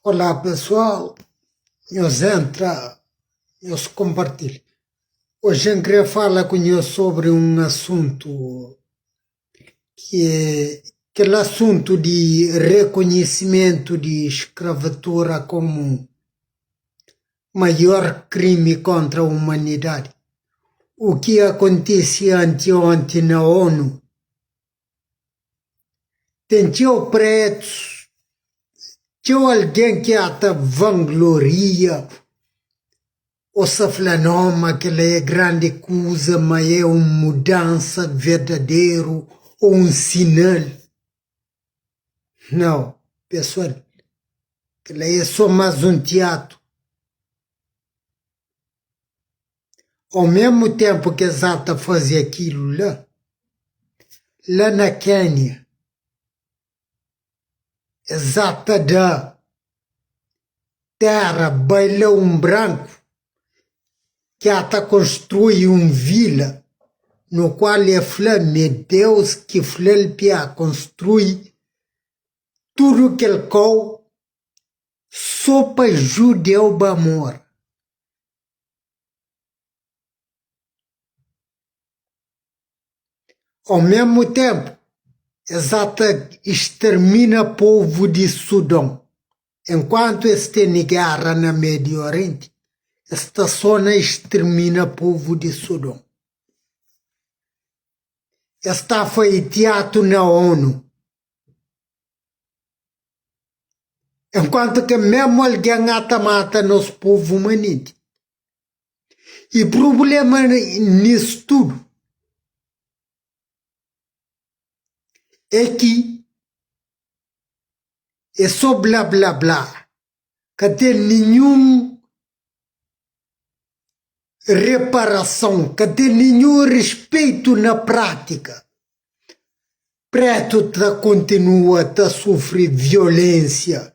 Olá pessoal, nhos entra, nhos compartilha. Hoje eu queria falar com nhos sobre um assunto que é aquele assunto de reconhecimento de escravatura como maior crime contra a humanidade. O que acontece anteontem na ONU Ten txeu pretus, txeu algen ki ata vangloria ô sa fla no ma kel-la é grandi kuza, ma é un mudansa verdaderu ô un sinal. Nau, pesoal, kel-la é sô más un tiatu. Au mesmu ténpu ki es ata faze akilu la, la na Kénia, es ata da téra bai la un branku ki ata konstrui un vila no kual e fla ma é Deus ki fla-l pa e konstrui tudu kel kau so pa judeu ba mora. Au mesmu ténpu, es ata stermina povu di Sudon. Enkuantu es tene géra na Médiu Orienti, es sta so na stermina povu di Sudon. Es sta fai tiatu na ONU. Enkuantu ke mesmu algen ata mata nos povu manenti. I prublema nis tudu é ki é so bla bla bla, ka ten ninhun reparason, ka ten ninhun rispeitu na prátika. Pretu ta kontinua ta sufri violensia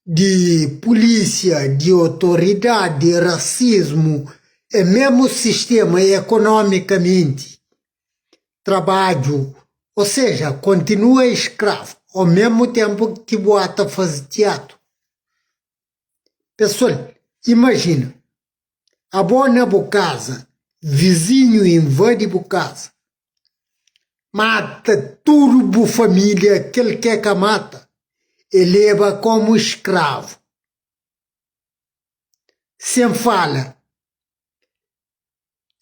di pulisia, di otoridadi, rasismu, e mesmu sistema ekonomikamenti, trabadju, o seja, kontinua eskravu, au mesmu tenpu ki bu ata fazi tiatu. Pesoal, imajina, abo na bu kaza, vizinhu invadi bu kaza, mata tudu bu familia, kel ke ka mata, e leba komu skravu. Sen fala,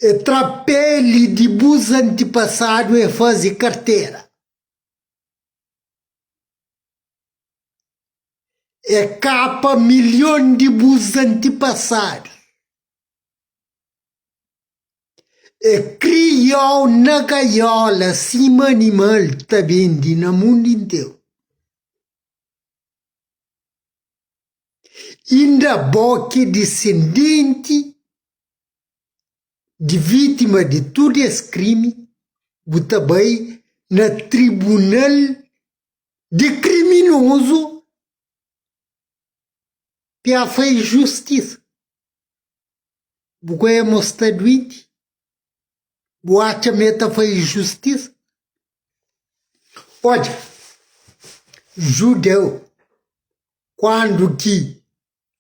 e tra peli di bus antipasadu e fazi kartera. E kapa milhon di bus antipasadus. E kriau na gaiola sima animal ta bende na mundu interu. Inda bo ki é disendenti di vítima di tudu es krimi, bu ta bai na tribunal di kriminozu pa fai justisa. Bu ka é mo sta duenti? Bu atxa ma e ta fai justisa? Odja, judeu, kuandu ki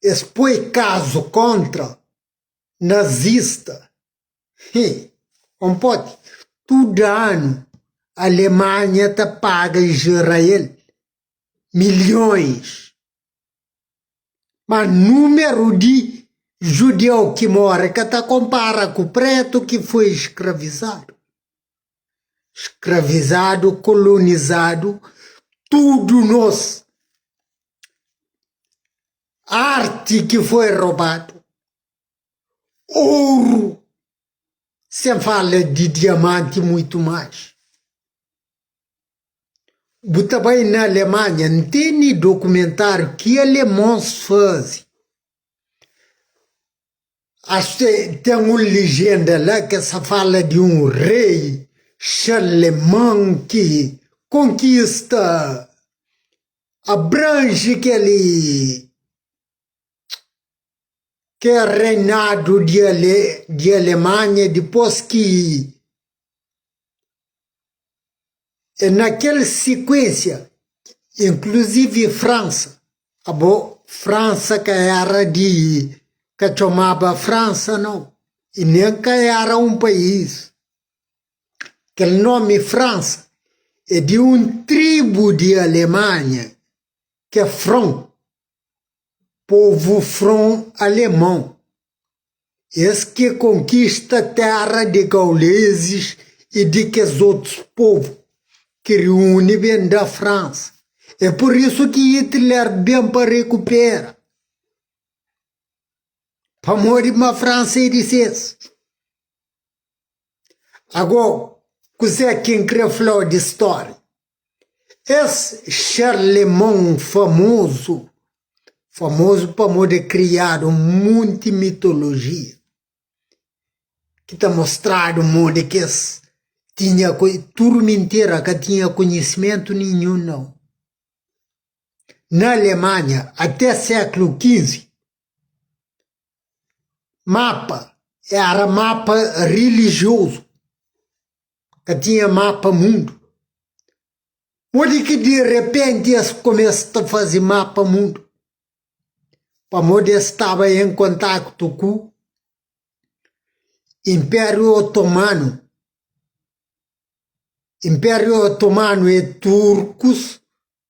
es poi kazu kontra nazista, he, N pode, tudu anu Alemanha ta paga Israel milhons. Ma numeru di judeu ki more ka ta konpara ku pretu ki foi skravizadu. Skravizadu, kolonizadu, tudu nos arti ki foi robadu, oru, sen fala di diamanti muitu mas. Bu ta bai na Alemanha, N tene dokumentáriu ki alemons faze. Acho ten un lijenda la ke sa fala di un rei Xarleman ki konkista, abranji kel kel reinadu di Alemanha dipôs ki E na kel sikuensia, inkluzivi Fransa. Abo Fransa ka éra di ka txomaba Fransa nau i nen ka éra un país. Kel nómi Fransa é di un tribu di Alemanha ki é Fron, povu Fron alemon. Es ki konkista téra di gaulezis i di kes otus povu ki riuni ben da Fransa. É pur isu ki Hitler ben pa rekupera, pamodi ma Fransa é di ses. Agó, kuzê ki N krê fla-u di stória? Es Charlemagne famozu, famozu pamodi kriadu un monti mitolojia ki ta mostradu modi ki es tinha tudu mintira, ka tinha konhisimentu ninhun nau. Na Alemanha, ate séklu 15, mapa era mapa rilijiozu. Ka tinha mapa mundu. Modi ki di repenti es kumesa ta faze mapa mundu? Pamodi es staba en kontaktu ku Inpériu Otomanu. Inpériu Otomanu é turkus,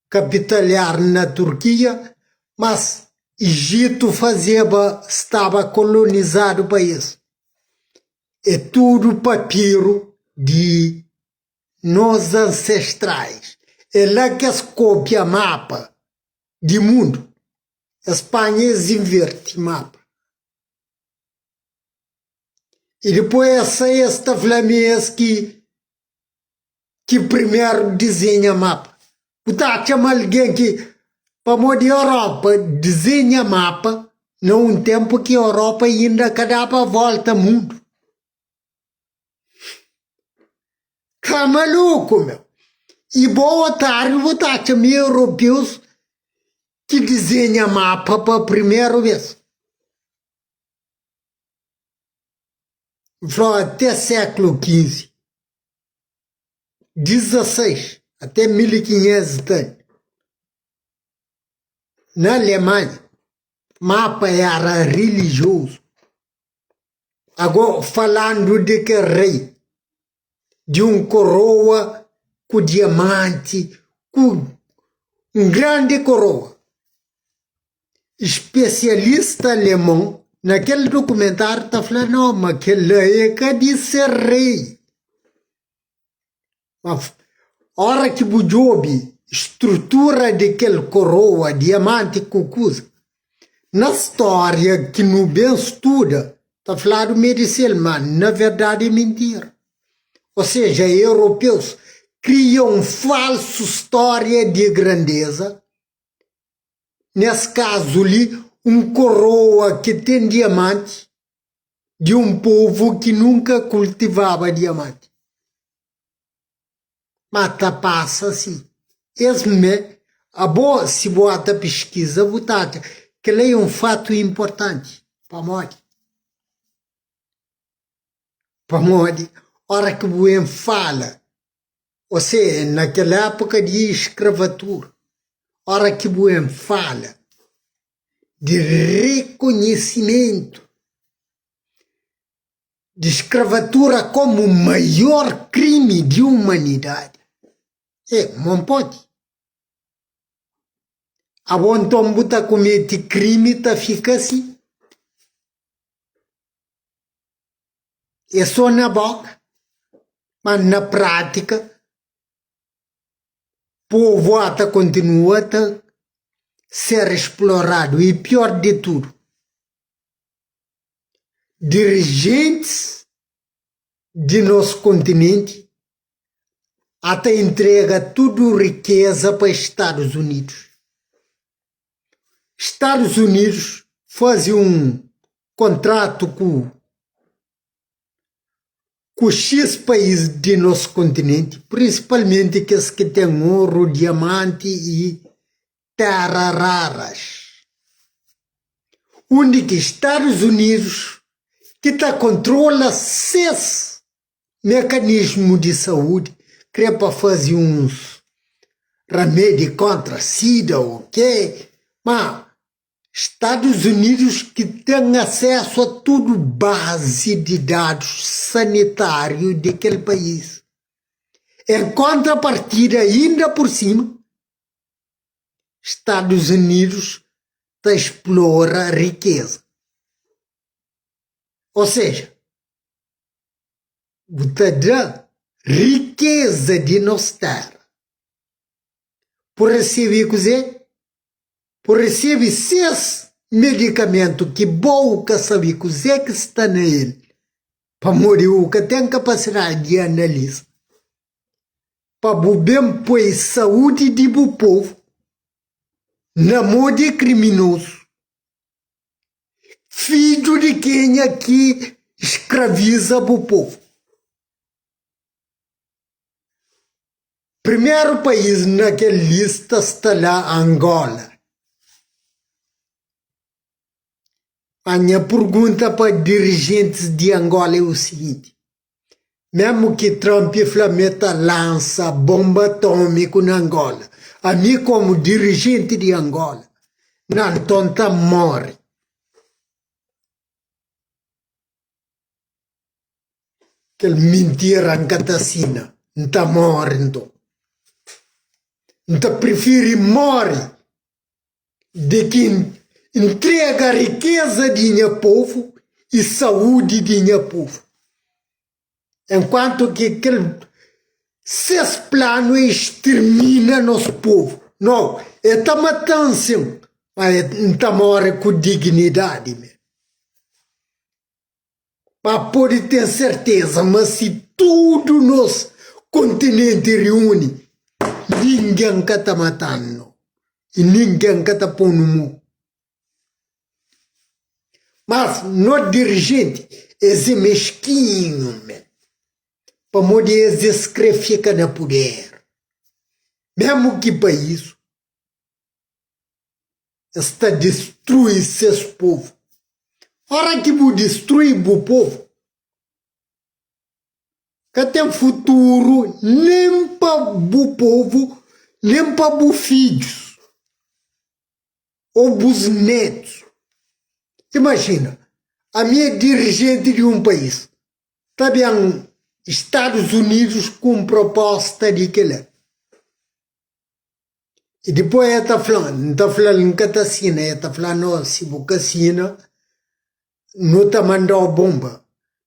kapital éra na Turkia, mas Ijitu fazeba staba kolonizadu pa es. É tudu papiru di nos ansestrais. É la ki es kopia mapa di mundu. Es panha es inverti mapa. I dipôs es sai es ta fla ma es ki ki primeru dizenha mapa. Bu ta atxa ma algen ki pamodi Europa dizenha mapa na un tenpu ki Europa inda ka daba volta mundu. Ka maluku meu. I bo otariu bu ta atxa ma europeus ki dizenha mapa pa primeru bes. N fla ate séklu 15, 16, ate 1500 i tal, na Alemanha, mapa éra rilijiozu. Agó, falandu di kel rei, di un koroa ku diamanti, ku un grandi koroa, Spesialista alemon na kel dukumentáriu ta fla no ma kel-la é ka di ser rei. Ma ora ki bu djobe strutura di kel koroa, diamanti ku kuza, na stória ki nu ben studa ta fladu ma é di sel, ma na verdadi é mintira. Ou seja, europeus kria un falsu stória di grandeza. Nes kazu li, un koroa ki ten diamanti di un povu ki nunka kultivaba diamanti. Ma ta pasa si. Es mé, abo si bu ata piskiza bu ta atxa kel-la é un fatu inportanti. Pamodi? Pamodi ora ki bu ben fala Ose, na kel époka di skravatura, ora ki bu en fala di rekonhisimentu di skravatura komu maior krimi di umanidadi, e, mon pode. Abo nton bu ta komete krimi ta fika si. É só na boka, ma na prátika povu ata kontinua ta ser exploradu i pior di tudu, dirijentis di nos kontinenti ata intrega tudu rikeza pa Stadus Unidus. Stadus Unidus faze un kontratu ku ku xis país di nos kontinenti, prinsipalmenti kes ki ten oru, diamanti i tera raras, undi ki Stadus Unidus ki ta kontrola ses Mekanismu di saúdi kre pa faze uns ramedi kontra sida o ke. Ma Stadus Unidus ki ten asesu a tudu bazi di dadus sanitáriu di kel país. En kontrapartida, inda pur sima, Stadus Unidus ta splora rikeza. Ou seja, bu ta da rikeza di nos tera pur resebe kuzê? Pur resebe ses medikamentu ki bo u ka sabe kuzê ki sta na el, pamodi u ka ten kapasidadi di analiza, pa bu ben poi saúdi di bu povu na mô di kriminozu, fidju di kenha ki skraviza bu povu. Primeru país na kel lista sta la Angola. Ma nha purgunta pa dirijentis di Angola é u siginti, Memu ki Trump fla ma el ta lansa bomba atómiku na Angola, ami komu dirijenti di Angola, na nton N ta móre. Kel mintira N ka ta sina, N ta móre nton. N ta prifiri móre di ki ntrega rikeza di nha povu i saúdi di nha povu. Enkuantu ki kel ses planu é stirmina nos povu. No, e ta matan sin, ma N ta móre ku dignidadi. Pa pode ten serteza ma si tudu nos kontinenti riuni, ningen ka ta mata-nu i ningen ka ta pô-nu mô. Mas nos dirijenti es é meskinhu mé, pamodi es es kre fika na puder. Mésmu ki pa isu, Es ta distrui ses povu. Ora ki bu distrui bu povu, ka ten futuru nen pa bu povu, nen pa bu fidjus ô bus netus. Imajina, ami é dirijenti di un país, ta ben Stadus Unidus ku un proposta di kila. I dipôs el ta fla-m, N ta fla-l, N ka ta sina. El ta fla, No, si bu ka sina, nu ta manda-u bonba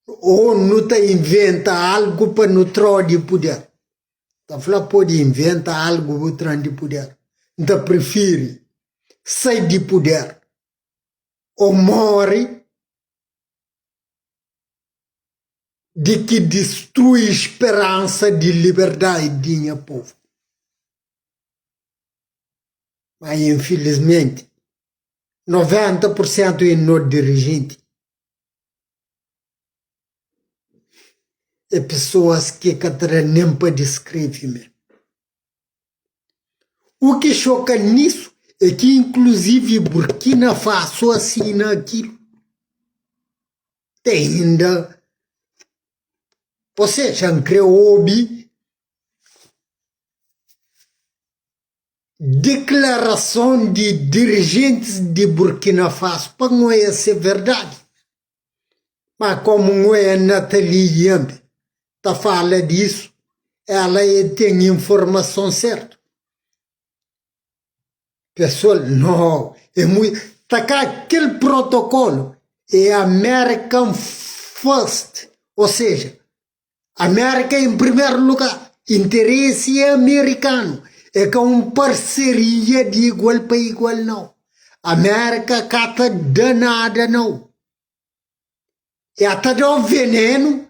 ô nu ta inventa algu pa nu tra-u di puder. N ta fla, Pode inventa algu bu tra-m di puder. N ta prifiri sai di puder ô móre di ki distrui speransa di liberdadi di nha povu. Ma infilismenti, 90 pur sentu di no dirijenti é pesoas ki ka ta da nen pa diskrevi me. U ki xoka nisu é ki inkluzivi Burkina Faso asina akilu. Te inda, o seja, N kre obi Diklarason di dirijentis di Burkina Faso pa N oia si é verdadi. Ma komu N oia Nathalie Yamb ta fala disu, ela e ten informason sertu. Pesoal, no, é mui, ta ka kel protokolu é American First, ou seja, Amérika em primeru lugar, interesi é amerikanu, é ka un parseria di igual pa igual nau. Amérika ka ta da nada nau. E ta dau venenu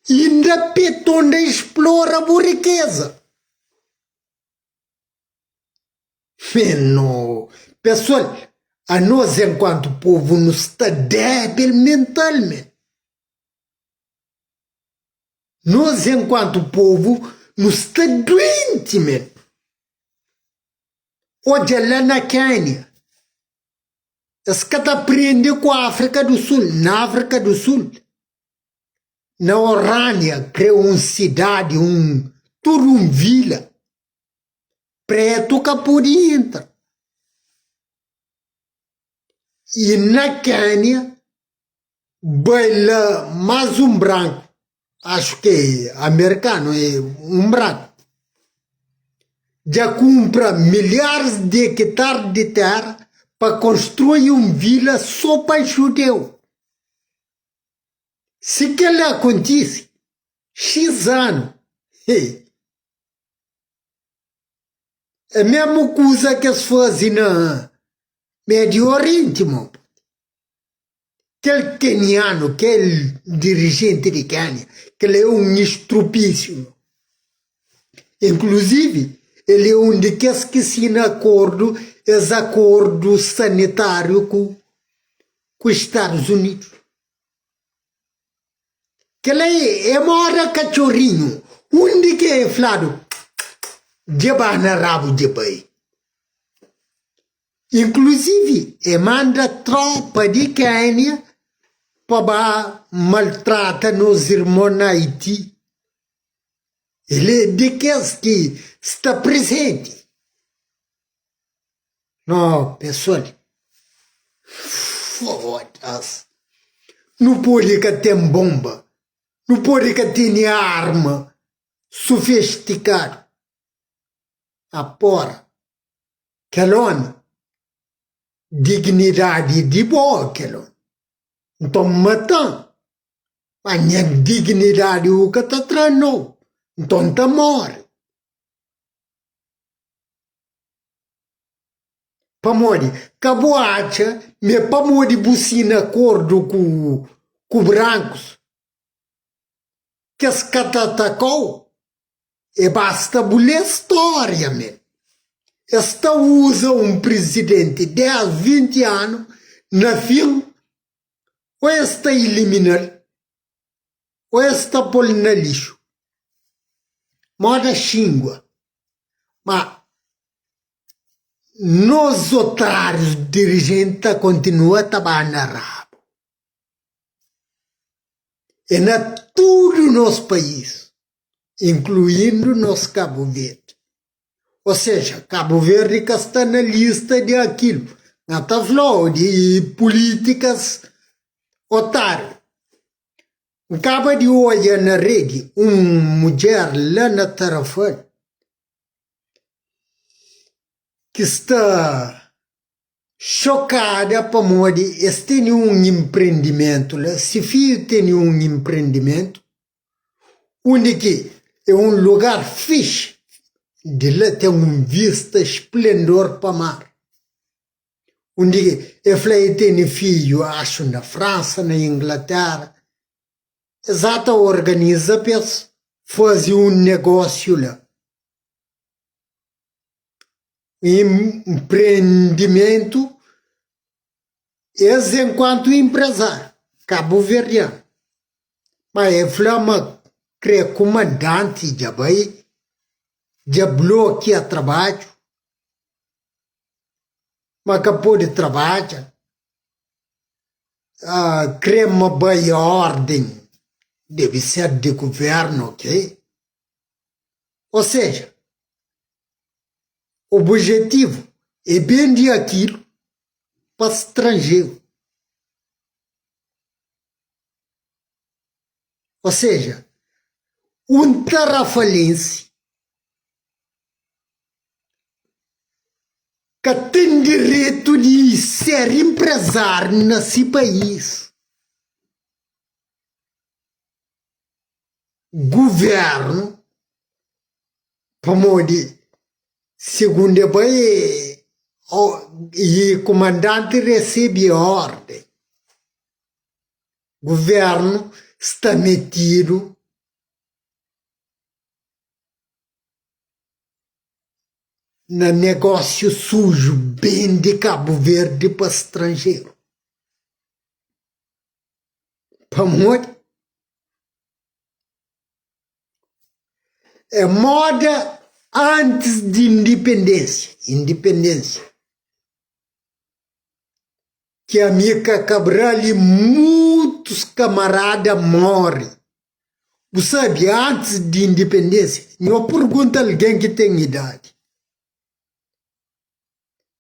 inda petonda explora bu rikeza. Meno. Pessoal, anos enquanto povo nu sta débil mentalmente. Nos enquanto povo nu sta duenti men. Odja la na Kenia es ka ta prende ku Afrika do Sul. Na Afrika do Sul na Orania kre un sidadi un tudu un vila pretu ka pode entra. I na Kénia bai la más un branku, axu ki é amerikanu, é un branku, dja kunpra milharis di ekitar di téra pa konstrui un vila sô pa judeu. Si kel-la kontise, xis anu, he! É mesmu kuza ki es faze na Médiu Orienti, mon. Kel kenianu, kel dirijenti di Kénia, kel é un estrupísiu. Inkluzivi, el é un di kes ki sina akordu, es akordu sanitáriu ku ku Stadus Unidu. Kel-la é moda katxorinhu, undi ki e fladu dja ba na rabu dja bai. Inkluzivi e manda tropa di Kénia pa ba maltrata nos irmon na Aiti. El é di kes ki sta prezenti. No, pesoal, foda-s. Nu pode ka ten bonba, nu pode ka tene arma sofistikadu, ma pora, kel omi, dignidadi di bo kel omi. Nton mata-m, ma nha dignidadi u ka ta tra no, nton N ta more. Pamodi? Ka bu atxa ma é pamodi bu sina akordu ku ku brankus ki es ka ta ataka-u? É basta bu lé stória mel. Es ta uza un prizidenti 10, 20 anu, na fin ô es ta ilimina-l ô es ta pô-l na lixu. Moda xingua. Ma nos otárius dirijenti ta kontinua ta ba na rabu. É na tudu nos país, inkluindu nos Kabu Verdi. Ô seja, Kabu Verdi ka sta na lista di akilu na ta fla-u di pulítikas otáriu. N kaba di odja na redi un mudjer la na Tarrafal ki sta xokada pamodi es tene un enprendimentu la, se fidju tene un enprendimentu undi ki é un lugar fixi, di la ten un vista splendor pa mar. Undi e fla e tene fidju axu na Fransa, na Inglatera, es ata organiza pa es faze un negósiu la. Enprendimentu es enkuantu enprezáriu kabuverdianu, ma e fla ma kre kumandanti dja bai, dja blokia trabadju. Ma ka pode trabadja, kre ma bai orden debe ser di guvernu ok. O seja, objetivu é bende akilu pa stranjeru. O seja, un tarafalensi ka ten direitu di ser enprezáriu na si país. Guvernu, pamodi sigundu e bai i kumandanti resebe orden, guvernu sta metidu. Na negósiu suju bende Kabu Verdi pa stranjeru. Pamodi? É moda antis di indipendénsia, indipendénsia, ki Amílcar Cabral i mutus kamarada móre. Bu sabe, antis di indipendénsia, nho pergunta algen ki ten idadi,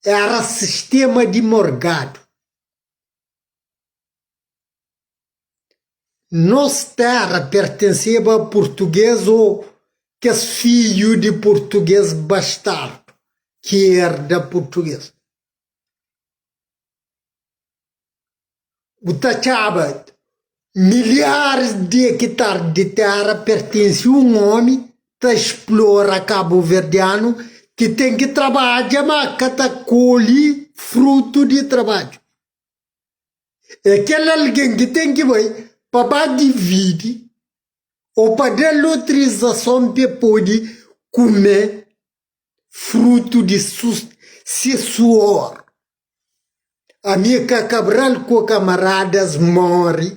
éra sistéma di morgadu. Nos téra pertenseba a purtugês ô kes fidju di purtugês bastardu ki erda purtugês. Bu ta atxaba milharis di ekitar di téra pertense un omi ta splora kabuverdianu ki ten ki trabadja ma ka ta kolhe frutu di trabadju. É kel algen ki ten ki bai pa ba dividi ô pa da-l otrizason pa e pode kume frutu di se suor. Amilcar Cabral ku kamaradas móre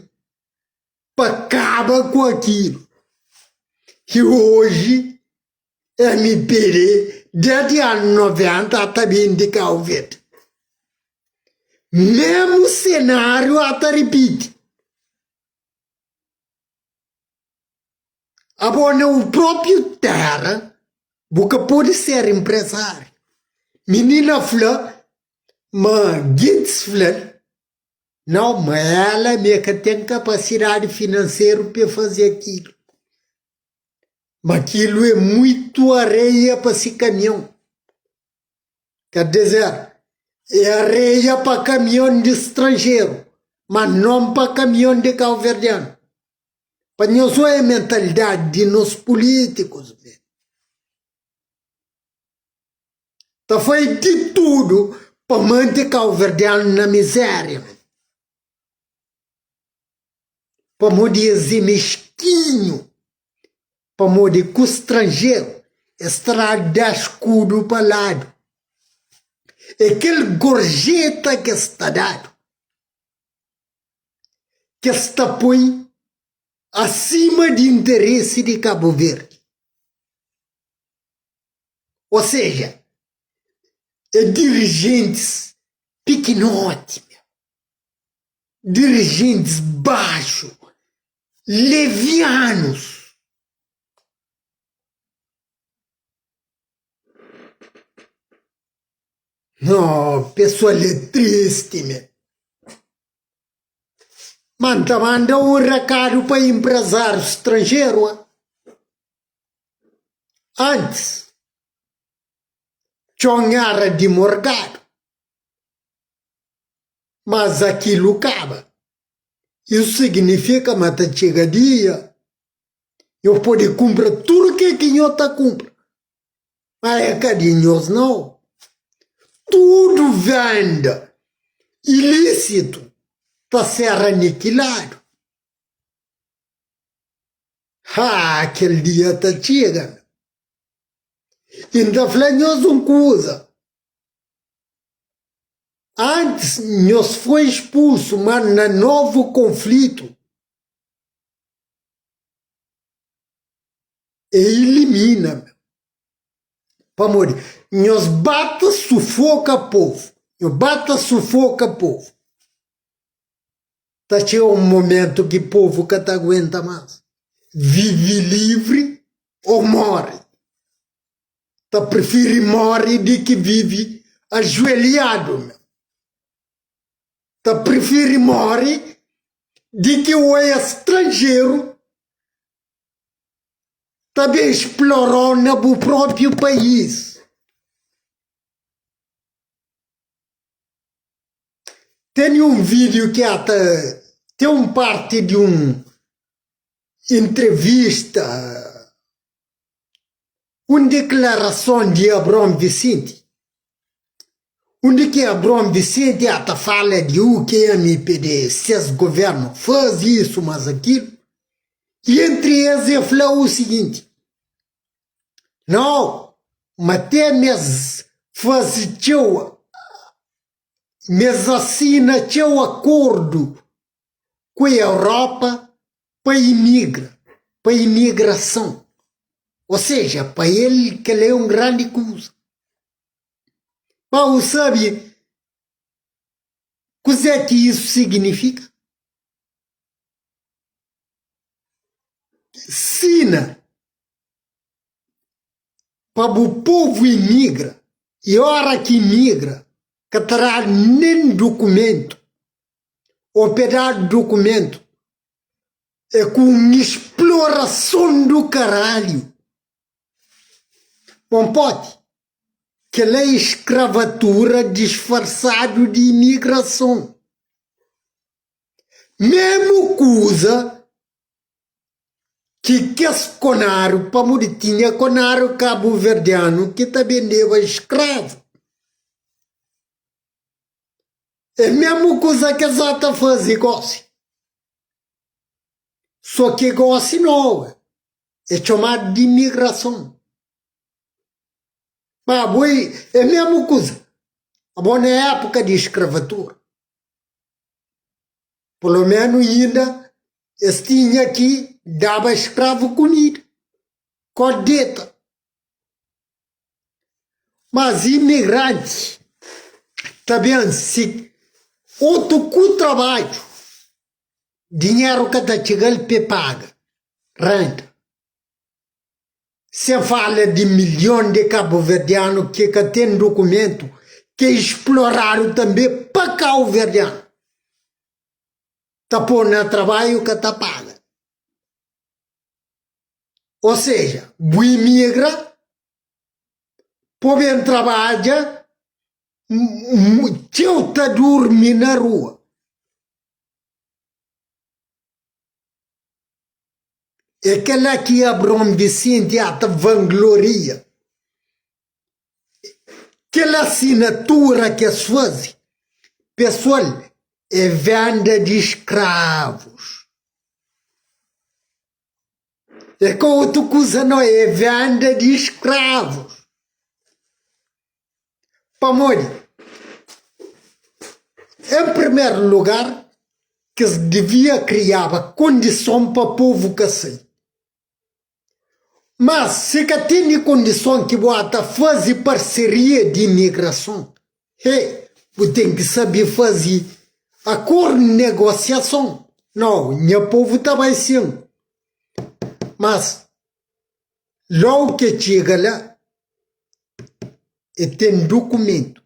pa kaba ku akilu ki oji MPD desdi anu 90 ata bende Cabo Verde. Mesmu senáriu ata ripiti. Abo na bu propi tera bu ka pode ser inpresáriu. Minina fla ma gentis fla-l, nau, ma ela me ka ten kapasidadi finanseru pa e faze akilu. Ma akilu é muitu areia pa si kamion. Ker dizer, é areia pa kamion di stranjeru, ma non pa kamion di kauverdianu. Pa nhos oia mentalidadi di nos pulítikus me. Ta fai di tudu pa mante kauverdianu na mizéria me. Pamodi es é meskinhu, pamodi ku stranjeru es tra da skudu pa ladu. É kel gorjeta ki es ta dadu. Ki es ta poi asima di interesi di Kabu Verdi. O seja, é dirijentis pikinoti, dirijentis baxu, levianus. No, pesoal é tristi me. Ma N ta manda un rekadu pa inprezárius stranjeru. Antis, txon éra di morgadu, mas akilu kaba. Isu signifika ma ta txiga dia, nho pode kunpra tudu ke ki nho ta kunpra, ma é ka di nhos nau. Tudu venda ilísitu ta ser anikiladu. Ha, kel dia ta txiga. I N ta fla nhos un kuza, antis nhos foi spulsu, má na novu konflitu e ilimina. Pamodi nhos ba ta sufoka povu, nhos ba ta sufoka povu. Ta txiga un momentu ki povu ka ta aguenta más. Vive livri ô móre. Ta prifiri móre di ki vive ajuelhadu. Ta prifiri móre di ki oia stranjeru ta ben splora-u na bu própi país. Ten un vídiu ki ata ten un parti di un intrivista, un diklarason di Abraon Visinti, undi ki Abraon Visinti ata fala di u ki MPD, ses guvernu fazi isu mas akilu, i entri es e fla u siginti, Nau, ma te mes fazi txeu, mes asina txeu akordu ku Europa pa imigra, pa imigrason. O seja, pa el kel-la é un grandi kuza. Ma bu sabe kuzê ki isu siginifika? Sina pa bu povu imigra i ora ki imigra ka ta dadu nen dukumentu ô pa e dadu dukumentu. É ku un isplorason du karalhu. Bon pode, kel-la é skravatura disfarsadu di imigrason. Memu kuza ki kes konáriu, pamodi tinha konáriu kabuverdianu ki ta bendeba skravu. É memu kuza ki es ata faze gosi. So ki gosi no, é txomadu di imigrason. Ma abo é memu kuza. Abo na épuka di skravatura, pelo menu inda es tinha ki daba skravu kumida, ko deta. Mas imigranti ta ben si otu ku trabadju, dinheru ka ta txiga-l pa e paga renda. Sen fala di milhon di kabuverdianu ki ka ten dukumentu, ki e sploradu tanbe pa kauverdianu. Ta po na trabadju ka ta paga. Ou seja, bu imigra pa ben trabadja, txeu ta durmi na rua. É kel-la ki Abraon Vicente ata vangloria. Kel asinatura ki es faze, pesoal, é venda di skravus. É ka otu kuza no, é venda di skravus. Pamodi? En primeru lugar, ki es divia kriaba kondison pa povu ka sai. Mas si ka tene kondison ki bu ata faze parseria di imigrason, he, bu ten ki sabe faze akordu, negosiason. Nau, nha povu ta bai sin. Mas logu ke txiga la, e ten dukumentu,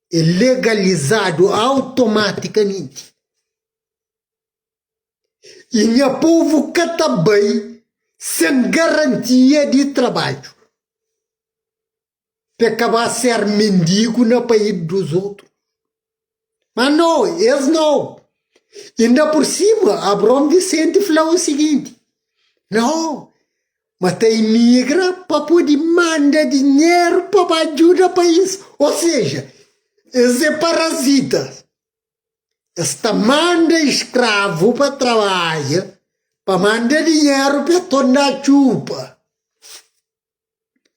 e legalizadu automatikamenti. I nha povu ka ta bai sen garantia di trabadju, pa e ka ba ser mendigu na país dos otu. Ma no, es no. Inda pur sima, Abraon Vicente fla o siginti, No, ma ta imigra pa pudi manda dinheru pa ba djuda país. Ou seja, es é parazitas. Es ta manda skravu pa trabadja, pa manda dinheru pa e torna txupa.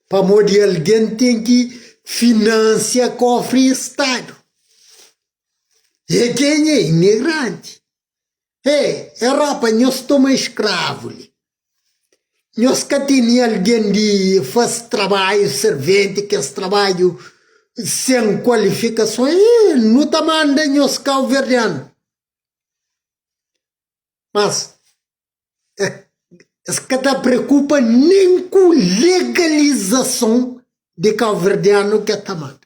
Pamodi algen ten ki finansia kofri stadu. E kenha? Imigranti. Ei, Europa, nhos toma skravu li. Nhos ka tene algen di fase trabadju, serventi, kes trabadju sen kualifikason. E nu ta manda nhos kauverdianu. Mas es ka ta preokupa nen ku legalizason di kauverdianu ke ta manda.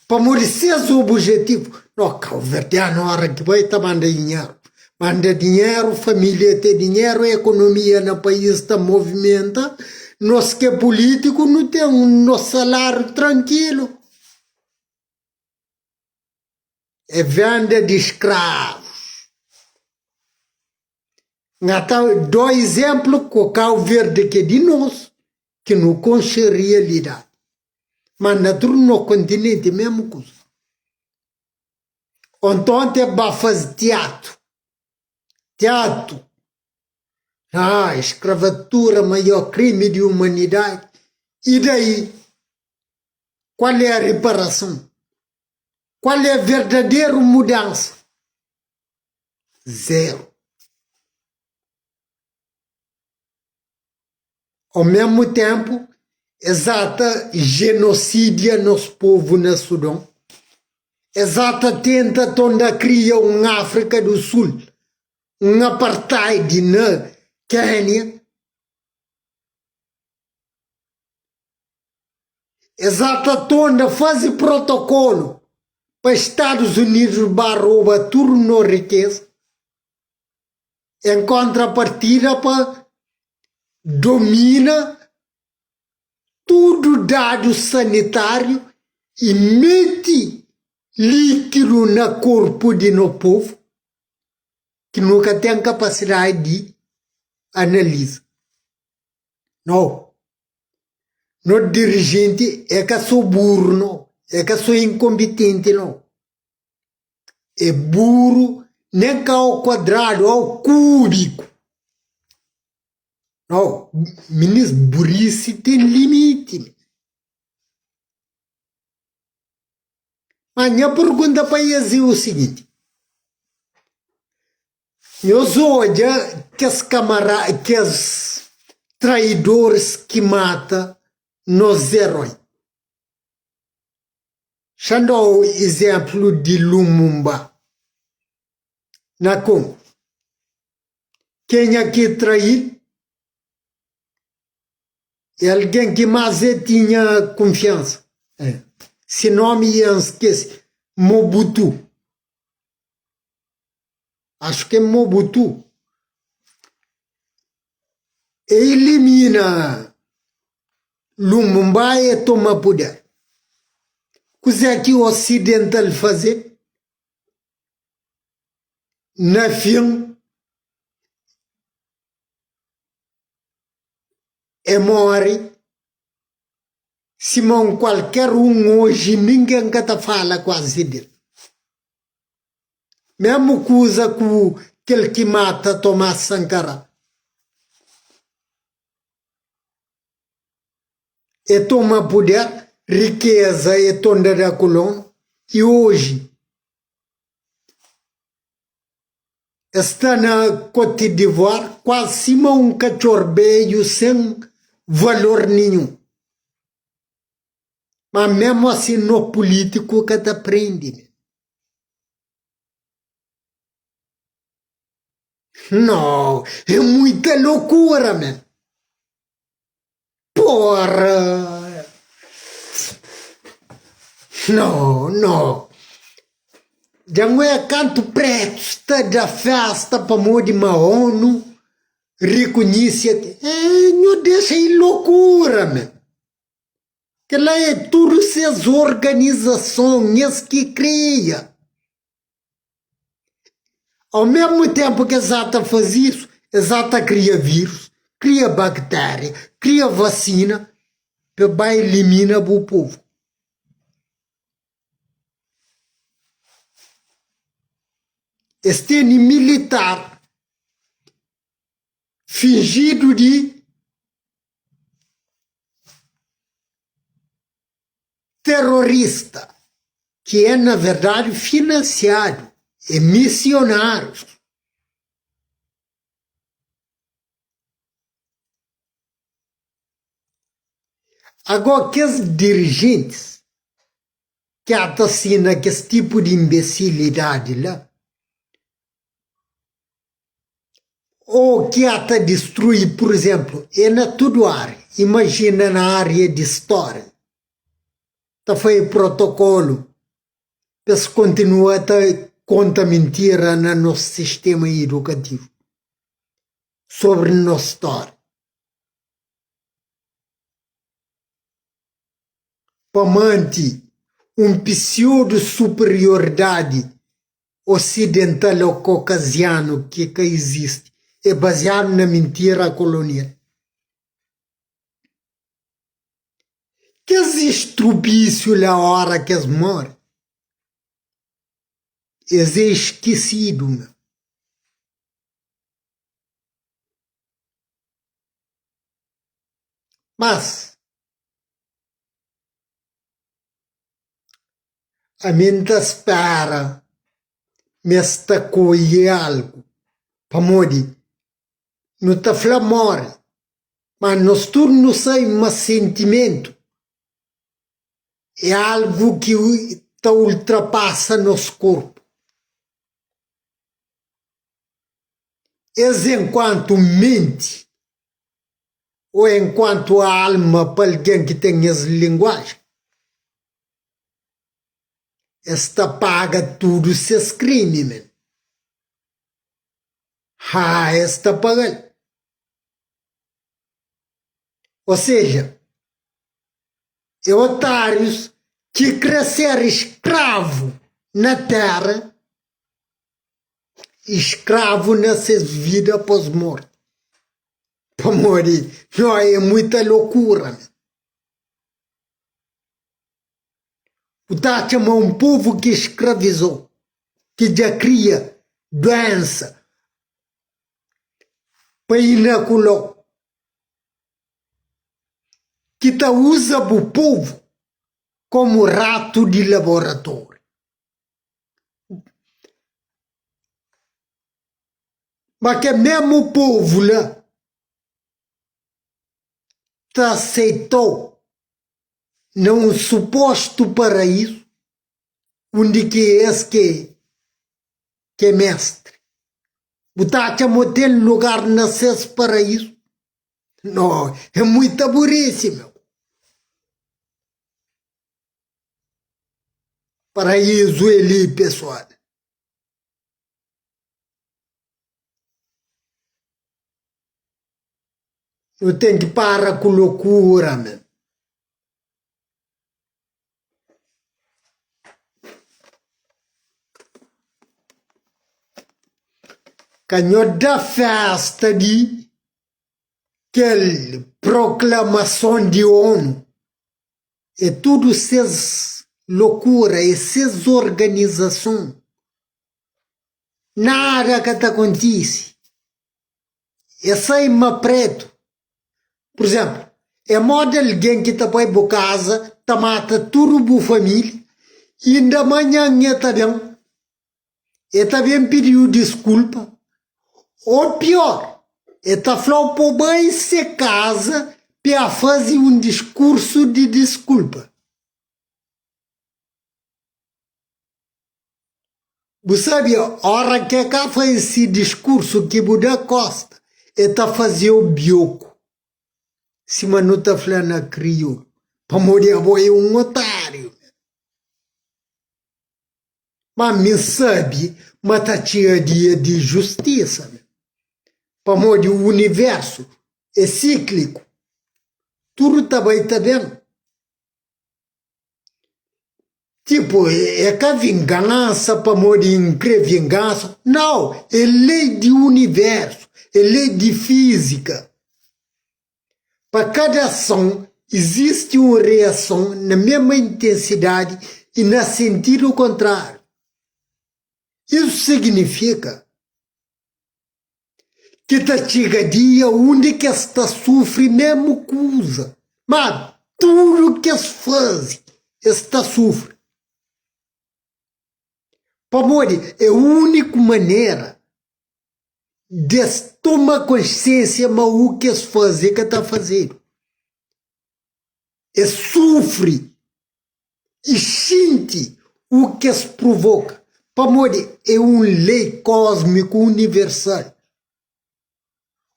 Pamodi ses obijetivu, no, kauverdianu ora ki bai ta manda dinheru, manda dinheru, familia ten dinheru, ekonomia na pais ta movimenta, nos ki é pulitiku nu ten nos salariu trankilu. É venda di skravus. N ta da izemplu ku Kau Verdi ki é di nos, ki nu konxe rialidadi. Ma na tudu no kontinenti mesmu kusa. Ontonti e ba faze tiatu, tiatu, ah, skravatura maior krimi di umanidadi. I dai? Kual é a riparason? Kual é a verdaderu mudansa? Zeru. Ao mesmu ténpu, es ata jenosidia nos povu na Sudon, es ata tenta tonda kria un Áfrika du Sul, un apartheid na Kénia, es ata tonda faze protokolu pa Stadus Unidus ba roba tudu nos rikeza. Em kontrapartida pa domina tudu dadu sanitáriu i meti líkidu na korpu di no povu ki nu ka ten kapasidadi di analiza. No, no dirijenti é ka so buru no, é ka so inkonpitenti no. É buru nen ka ao kuadradu, ao kúbiku. No, minis burisi ten limiti. Ma nha pergunta pa es é o siginti, Nhos odja kes kamara, kes traidoris ki mata nos eroi. Xa N da-u izénplu di Lumumba na Kongu. Kenha ki trai-l é algen ki más el tinha kunfiansa. Se nómi N skese, Mobutu. Acho que é Mobutu. E ilimina Lumumba e toma puder. Kuzé ki osidental faze? Na fin, e more sima un kualker un oji ningen ka ta fala kuazi del. Mesmu kuza ku kel ki mata Tomás Sankara. E toma puder, rikeza e tonda da kolon i oji e sta na Cote d'Ivoire kuazi sima un katxor bedju sen valor ninhun. Ma mesmu asin no pulitiku ka ta prende. No, é muita loucura, man. Porra! No, no. Dja N oia kantu pretu sta da festa pamodi ma ONU rikunhise. Eh, nho dexa i loucura, man. Kel-la é tudu ses organizason, es ki kria. Au mesmu tenpu ki es ata faze isu, es ata kria virus, kria baktéria, kria vasina pa ba ilimina bu povu. Es tene militar finjidu di terrorista ki é na verdadi finansiadu, é misionárius. Agó kes dirijentis ki ata sina kes tipu di inbesilidadi la, Ô ki ata distrui, pur izénplu, é na tudu ária. Imajina na ária di stória, ta faze protokolu pa es kontinua ta konta mintira na nos sistéma idukativu sobri nos stória. Pa manti un psiudu superioridadi osidental ô kokazianu ki ka izisti é baziadu na mintira kolonial. Kes estrupísiu la óra ki es móre, es é skesidu ma. Mas. Ami N ta spera ma es ta koie algu, pamodi nu ta fla more, ma nos tudu nu sabe ma sentimentu é algu ki ta ultrapasa nos korpu. Es enkuantu menti ô enkuantu alma pa algen ki ten es linguajen, es ta paga tudu ses krimi men. Ha, es ta paga-l. Ou seja, é otárius ki kre ser skravu na téra i skravu na ses vida pós morti. Pamodi no é muita lokura. Bu ta atxa ma un povu ki skravizou, ki dja kria duensa pa inakulau, ki ta uza bu povu komu ratu di laboratóriu. Ma kel mésmu povu la ta aseitau na un supostu paraízu undi ki es ki é mestri. Bu ta atxa ma ten lugar na ses paraízu? No, é muita burisi, meu. Paraízu é li, pesoal. Nu ten ki para ku lokura, meu. Ka nho da festa di kel proklamason di ONU. É tudu ses lokura, é ses organizason. Nada ka ta kontise. É sai ma pretu. Pur izénplu, é moda algen ki ta bai bu kaza, ta mata tudu bu família, inda manhan e ta ben, e ta ben pidi-u diskulpa, ô pior, e ta fla-u pa bu bai se kaza pa faze un diskursu di diskulpa. Bu sabe, ora ke ka faze si diskursu ki bu da kosta, e ta faze-u bioku, sima nu ta fla na kriolu, pamodi abo é un otáriu. Ma mi N sabe ma ta txiga dia di justisa, pamodi universu é síkliku, tudu ta bai ta ben. Tipo, é ka vingansa pamodi N kre vingansa. Nau, é lei di universu, é lei di fízika. Pa kada ason izisti un reason na mesma intensidadi i na sentidu kontráriu. Isu signifika ki ta txiga dia undi ki es ta sufri mésmu kuza, má tudu ki es faze es ta sufri. Pamodi é úniku manera di es toma konsiénsia ma u ki es faze ka ta fazedu. Es sufri i xinti u ki es provoka, pamodi é un lei kósmiku universal.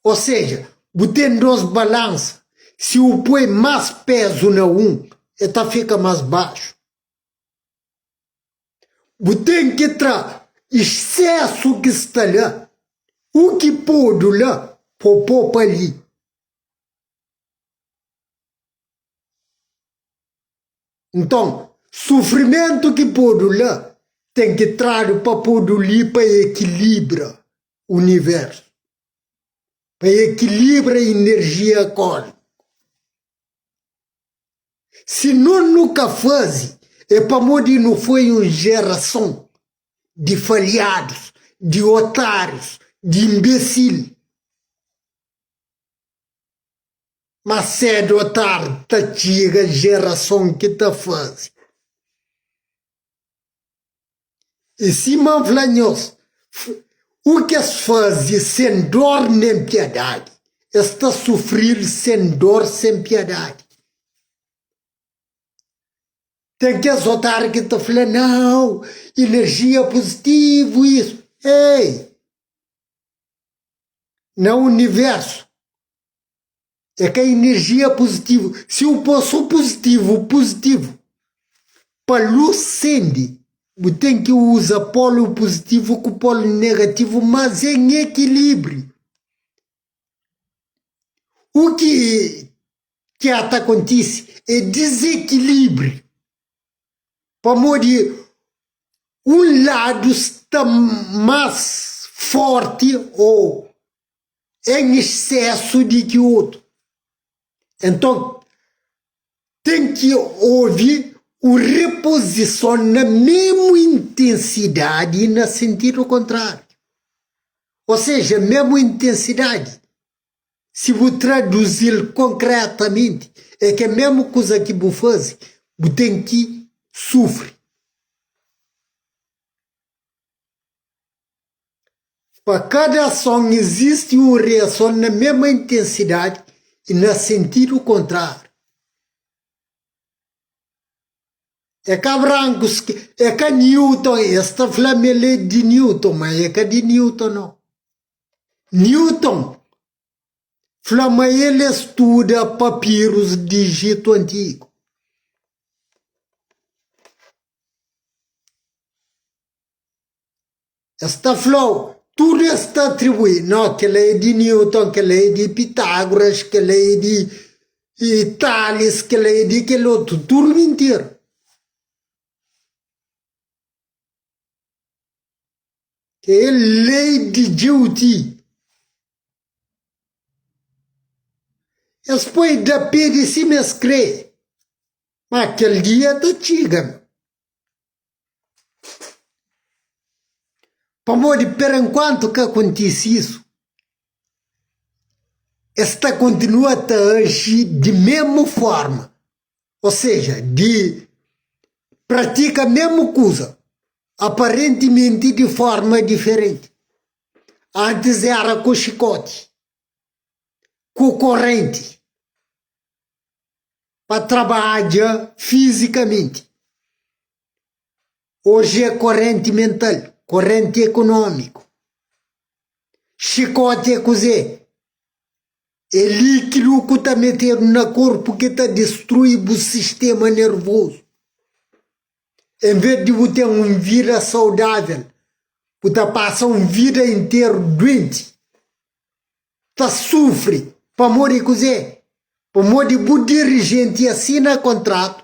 Ô seja, bu ten dos balansa, si u poi más pézu na un, el ta fika más baxu. Bu ten ki tra exsésu ki sta la, u ki podu la, pa u pô pa li. Nton, sufrimentu ki podu la ten ki tradu pa podu li pa ekilibra universu, pa ekilibra inerjia kósmiku. Si no nu ka faze, é pamodi nu foi un jerason di falhadus, di otárius, di inbesil. Ma sedu o tardi ta txiga jerason ki ta faze. I sima N fla nhos, u ki es faze sen dor nen piadadi, es ta sufri-l sen dor sen piadadi. Ten kes otáriu ki ta fla, Nau, inerjia puzitivu, isu. Ei! Na universu é ka inerjia puzitivu. Si u pô so puzitivu, puzitivu, pa lus sende. Bu ten ki uza polu puzitivu ku polu negativu, mas en ekilibriu. U ki ki a ta kontise é dizekilibriu, pamodi un ladu sta más forti ô en exsesu di ki otu. Enton, ten ki obi un repozison na memu intensidadi i na sentidu kontrariu. O seja, memu intensidadi, si bu traduzi-l konkretamenti, é ke memu kuza ki bu faze, bu ten ki sufri. Pa kada ason izisti un reason na mesma intensidadi i na sentidu kontrariu. É ka brankus, é ka Newton, es ta fla ma el é di Newton, ma é ka di Newton no. Newton fla ma el studa papirus di Ijitu antigu. Es ta fla-u, tudu es ta atribui, no, kel-la é di Newton, kel-la é di Pitágoras, kel-la é di Tales, kel-la é di kel otu, tudu mintira. É lei di Djeuti. Es poi da pé di sima es kre, ma kel dia ta txiga. Pamodi perenkuantu ka kontise isu, es ta kontinua ta aji di mésmu fórma, ô seja, di pratika mésmu kuza, aparentimenti di fórma diferenti. Antis éra ku xikóti, ku korenti, pa trabadja fizikamenti. Oji é korenti mental, korenti ekonómiku. Xikóti é kuzê? É líkidu ku ta metedu na korpu ki ta distrui bu sistema nervozu. En vez di bu ten un vida saudável, bu ta pasa un vida interu duenti, ta sufri pamodi kuzê? Pamodi bu dirijenti asina kontratu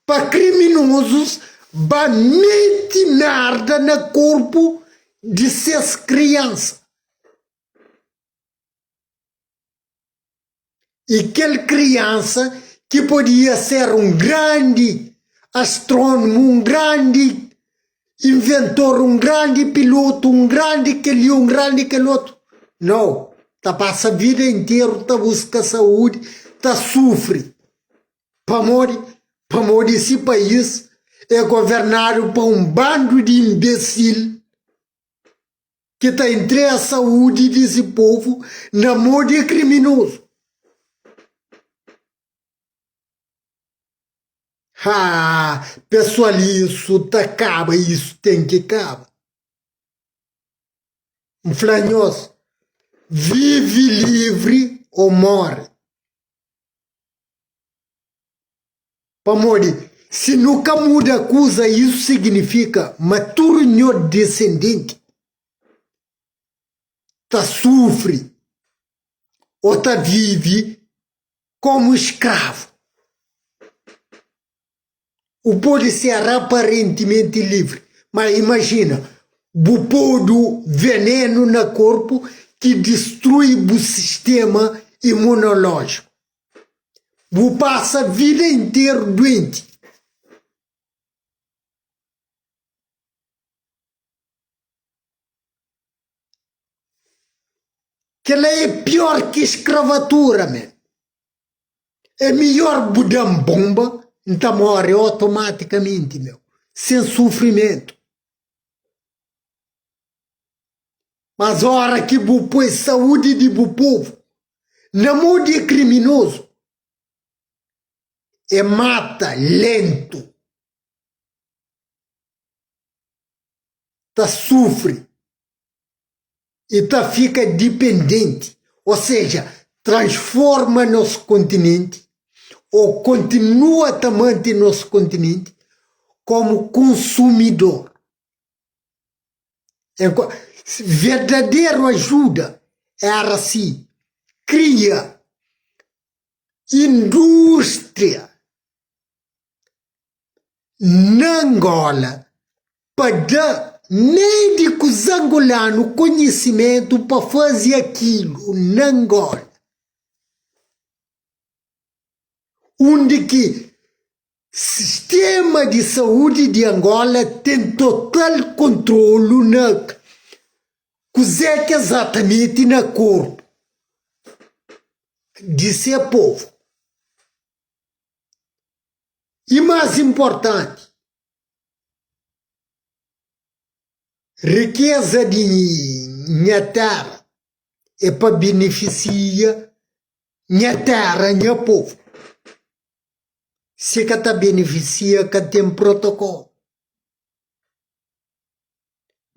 pa kriminozus ba mete merda na korpu di ses kriansa. I kel kriansa ki podia ser un grandi astrónomu, un grandi inventor, un grandi pilotu, un grandi kel-li, un grandi kel otu. Nau, ta pasa vida interu ta buska saúdi, ta sufri. Pamodi? Pamodi si país é governadu pa un bandu di inbesil ki ta entrega saúdi di si povu na mô di kriminozu. Haa, pesoal isu ta kaba, isu ten ki kaba. N fla nhos, vive livri ô móre. Pamodi si nu ka muda kuza isu signifika ma tudu nho disendenti ta sufri ô ta vive komu skravu. U pode ser aparentimenti livri, ma imajina bu podu venenu na korpu ki distrui bu sistema imunolójiku. Bu pasa vida interu duenti. Kel-la é pior ki skravatura, man. É midjór bu da-m bonba, N ta móre otomatikamenti, meu, sen sufrimentu. Mas ora ki bu poi saúdi di bu povu na mô di kriminozu, e mata lentu, ta sufri i ta fika dipendenti, ô seja, transforma nos kontinenti ô kontinua ta mante nos kontinenti. Komu konsumidor. Verdaderu ajuda éra si kria indústria na Angola pa da médikus angolanu konhisimentu pa faze akilu na Angola, undi ki Sistema di saúdi di Angola ten total kontrolu na kuzê ki ezatamenti na korpu di se povu. I más inportanti, rikeza di nha téra é pa benefisia nha téra, nha povu. Si ka ta benefisia ka ten protokolu.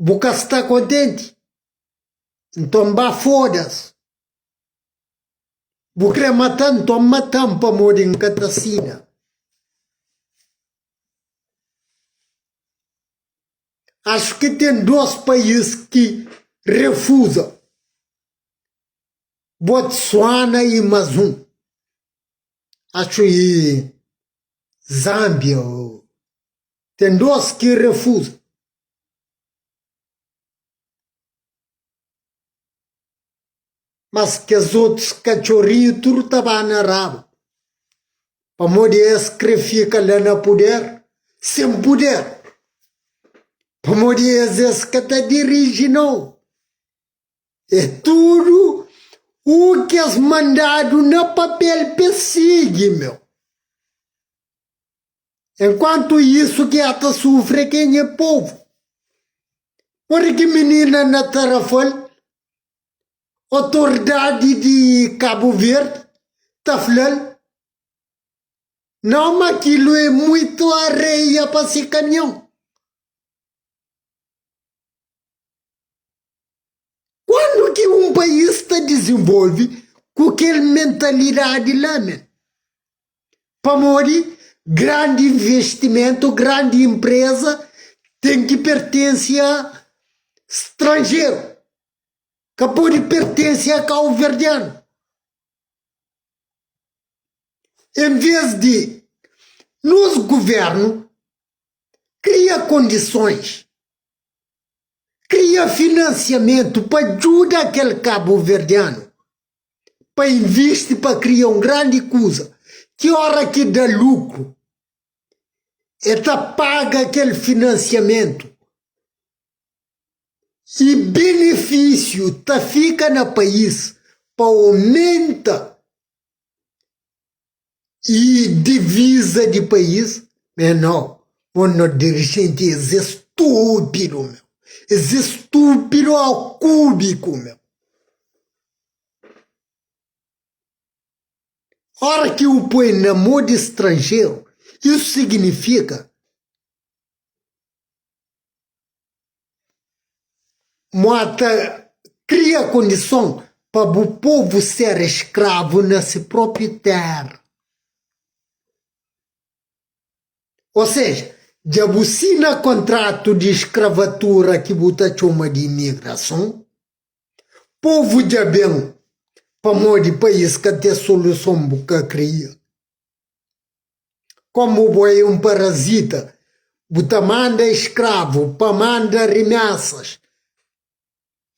Bu ka sta kontenti? Nton ba fodas. Bu kre mata-m? Nton mata-m pamodi N ka ta sina. Axu ki ten dos país ki refuza, Botswana i mas un. Axu i Zambia ten dos ki refuza. Mas kes otus katxorinhu tudu ta ba na rabu, pamodi es kre fika la na puder sen puder, pamodi es es ka ta diriji nau. É tudu u ki es mandadu na papel pa es sigi, meu. Enkuantu isu ki a ta sufri é kenha é povu. Ora ki minina na Tarrafal, otoridadi di Kabu Verdi ta fla-l, Nau ma kilu é muitu areia pa si kamion. Kuandu ki un país ta dizenvolve ku kel mentalidadi la men? Pamodi grandi investimentu, grandi inpreza ten ki pertense a stranjeru, ka pode pertense a kauverdianu. En ves di nos guvernu kria kondisons Kria finansiamentu pa djuda kel kabuverdianu pa invisti pa kria un grandi kuza ki ora ki da lukru e ta paga kel finansiamentu i benefisiu ta fika na país pa omenta i diviza di país me no bo no dirigenti es é stúpidu meu es é stúpidu ao cúbico meu ora ki u poi na mô di stranjeru isu signifika Mo ta kria kondison pa bu povu ser eskravu na se propi tera. O seja, dja bu sina kontratu di eskravatura ki bu ta txoma di imigrason. Povu dja ben pamodi país ka ten soluson bu ka kria. Komu bo é un parazita, bu ta manda eskravu pa manda rimesas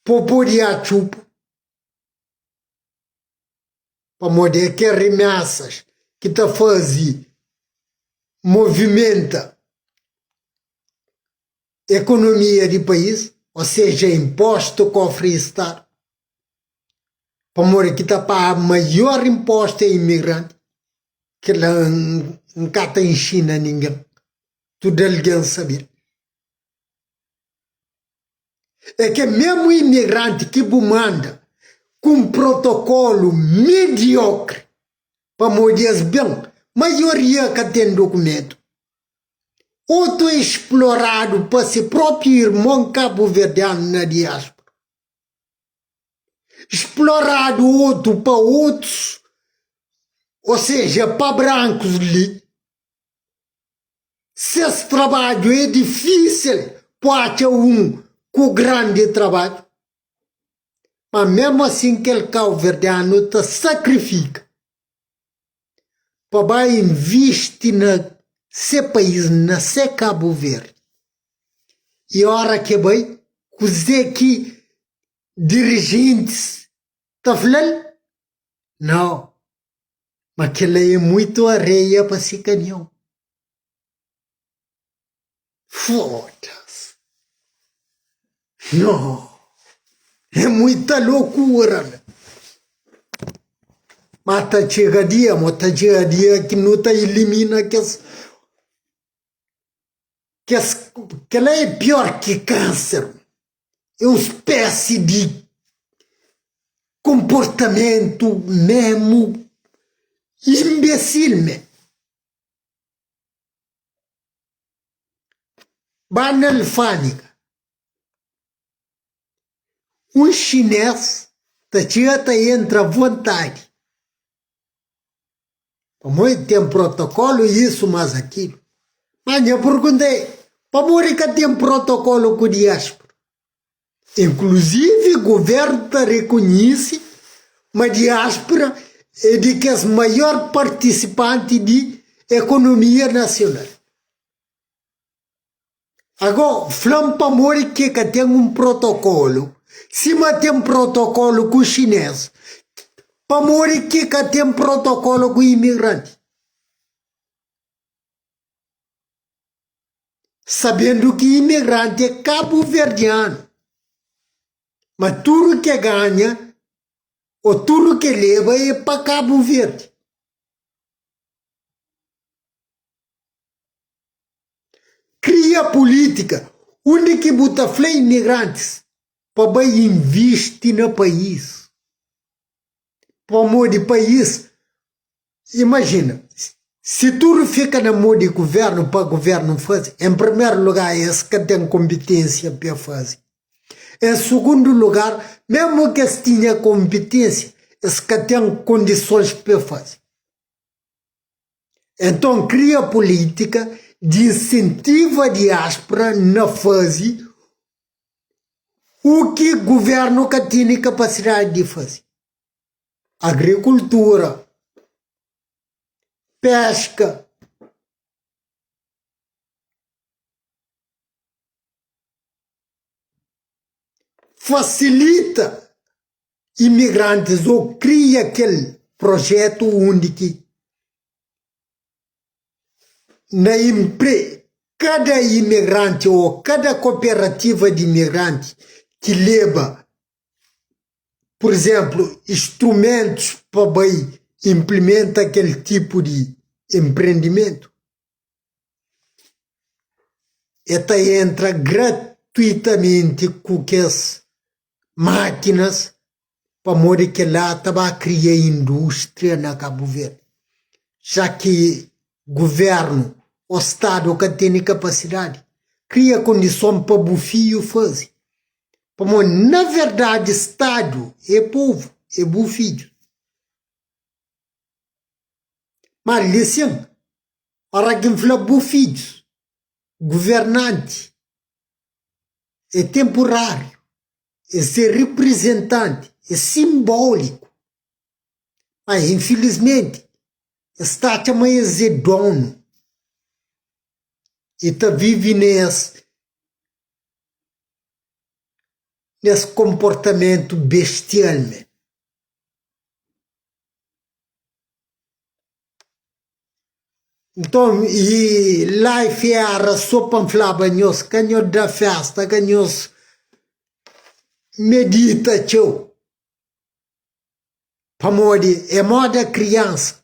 pa pode atxupa, pamodi é kel rimesas ki ta faze movimenta ekonomia di país, o seja, inpostu kofri di stadu. Pamodi ki ta paga maior inpostu é imigranti, kila N ka ta inxina ningen, tudu algen sabe-l. É ke mesmu imigranti ki bu manda ku un protokolu mediokri, pamodi es ben, maioria ka ten dukumentu, otu é exploradu pa se propi irmon kabuverdianu na diaspora. Exploradu otu pa otus, o seja, pa brankus li. Ses trabadju é difísil pa atxa un ku grandi trabadju. Ma mésmu asin kel kauverdianu ta sakrifika pa ba invisti na se país, na se Kabu Verdi. I óra ki e bai, kuzê ki dirijentis ta fla-l? Nau, ma kel-la é muitu areia pa se kamion. Foda-se! No! É muita loucura, né? Mas ta txega dia, mo ta txega dia ki nu ta ilimina kes kes kel-la é pior ki kánser, é un spési di konportamentu memu inbesil me. Ba na alfândega, un xinês ta txiga ta entra avontadi, pamodi ten protokolu isu mas akilu. Má nha pergunta é, pamodi ka ten protokolu ku diáspora? Inkluzivi guvernu ta rekonhise ma diáspora é di kes maior partisipanti di ekonomia nasional. Agó, fla-m pamodi ki ka ten un protokolu, sima ten protokolu ku xinês, pamodi ki ka ten protokolu ku imigranti? Sabendu ki imigranti é kabuverdianu, ma tudu ke ganha o tudu ke leba é pa Kabu Verdi. Kria pulítika undi ki bu ta fla imigrantis pa bai invisti na país. Pamodi país, imajina, si tudu fika na mô di guvernu pa guvernu faze, en primeru lugar es ka ten konpitênsia pa faze. En sugundu lugar, mesmu ki es tinha konpitênsia, es ka ten kondisons pa faze. Enton, kria pulítika di insentiva diáspura na faze u ki guvernu ka tene kapasidadi di faze, agrikultura, peska. Fasilita imigrantis ô kria kel projetu undi ki na inpre kada imigranti ô kada koperativa di imigranti ki leba pur izénplu instrumentus pa bai inplimenta kel tipu di enprendimentu e ta entra gratuitamenti ku kes mákinas pamodi kel-la ta ba kria indústria na Kabu Verdi, já ki guvernu ô stadu ka tene kapasidadi, kria kondison pa bu fiju faze, pamodi na verdadi stadu é povu, é bu fidju. Má li sin, óra ki N fla bu fidjus, guvernanti é tenpuráriu, es é riprizentanti, é sinbóliku. Má infilismenti, es ta atxa ma es é donu i ta vive nes nes konportamentu bestial. Nton, i life éra sô pa N flaba nhos ka nhos da fésta, ka nhos medita txeu, pamodi é móda kriansa.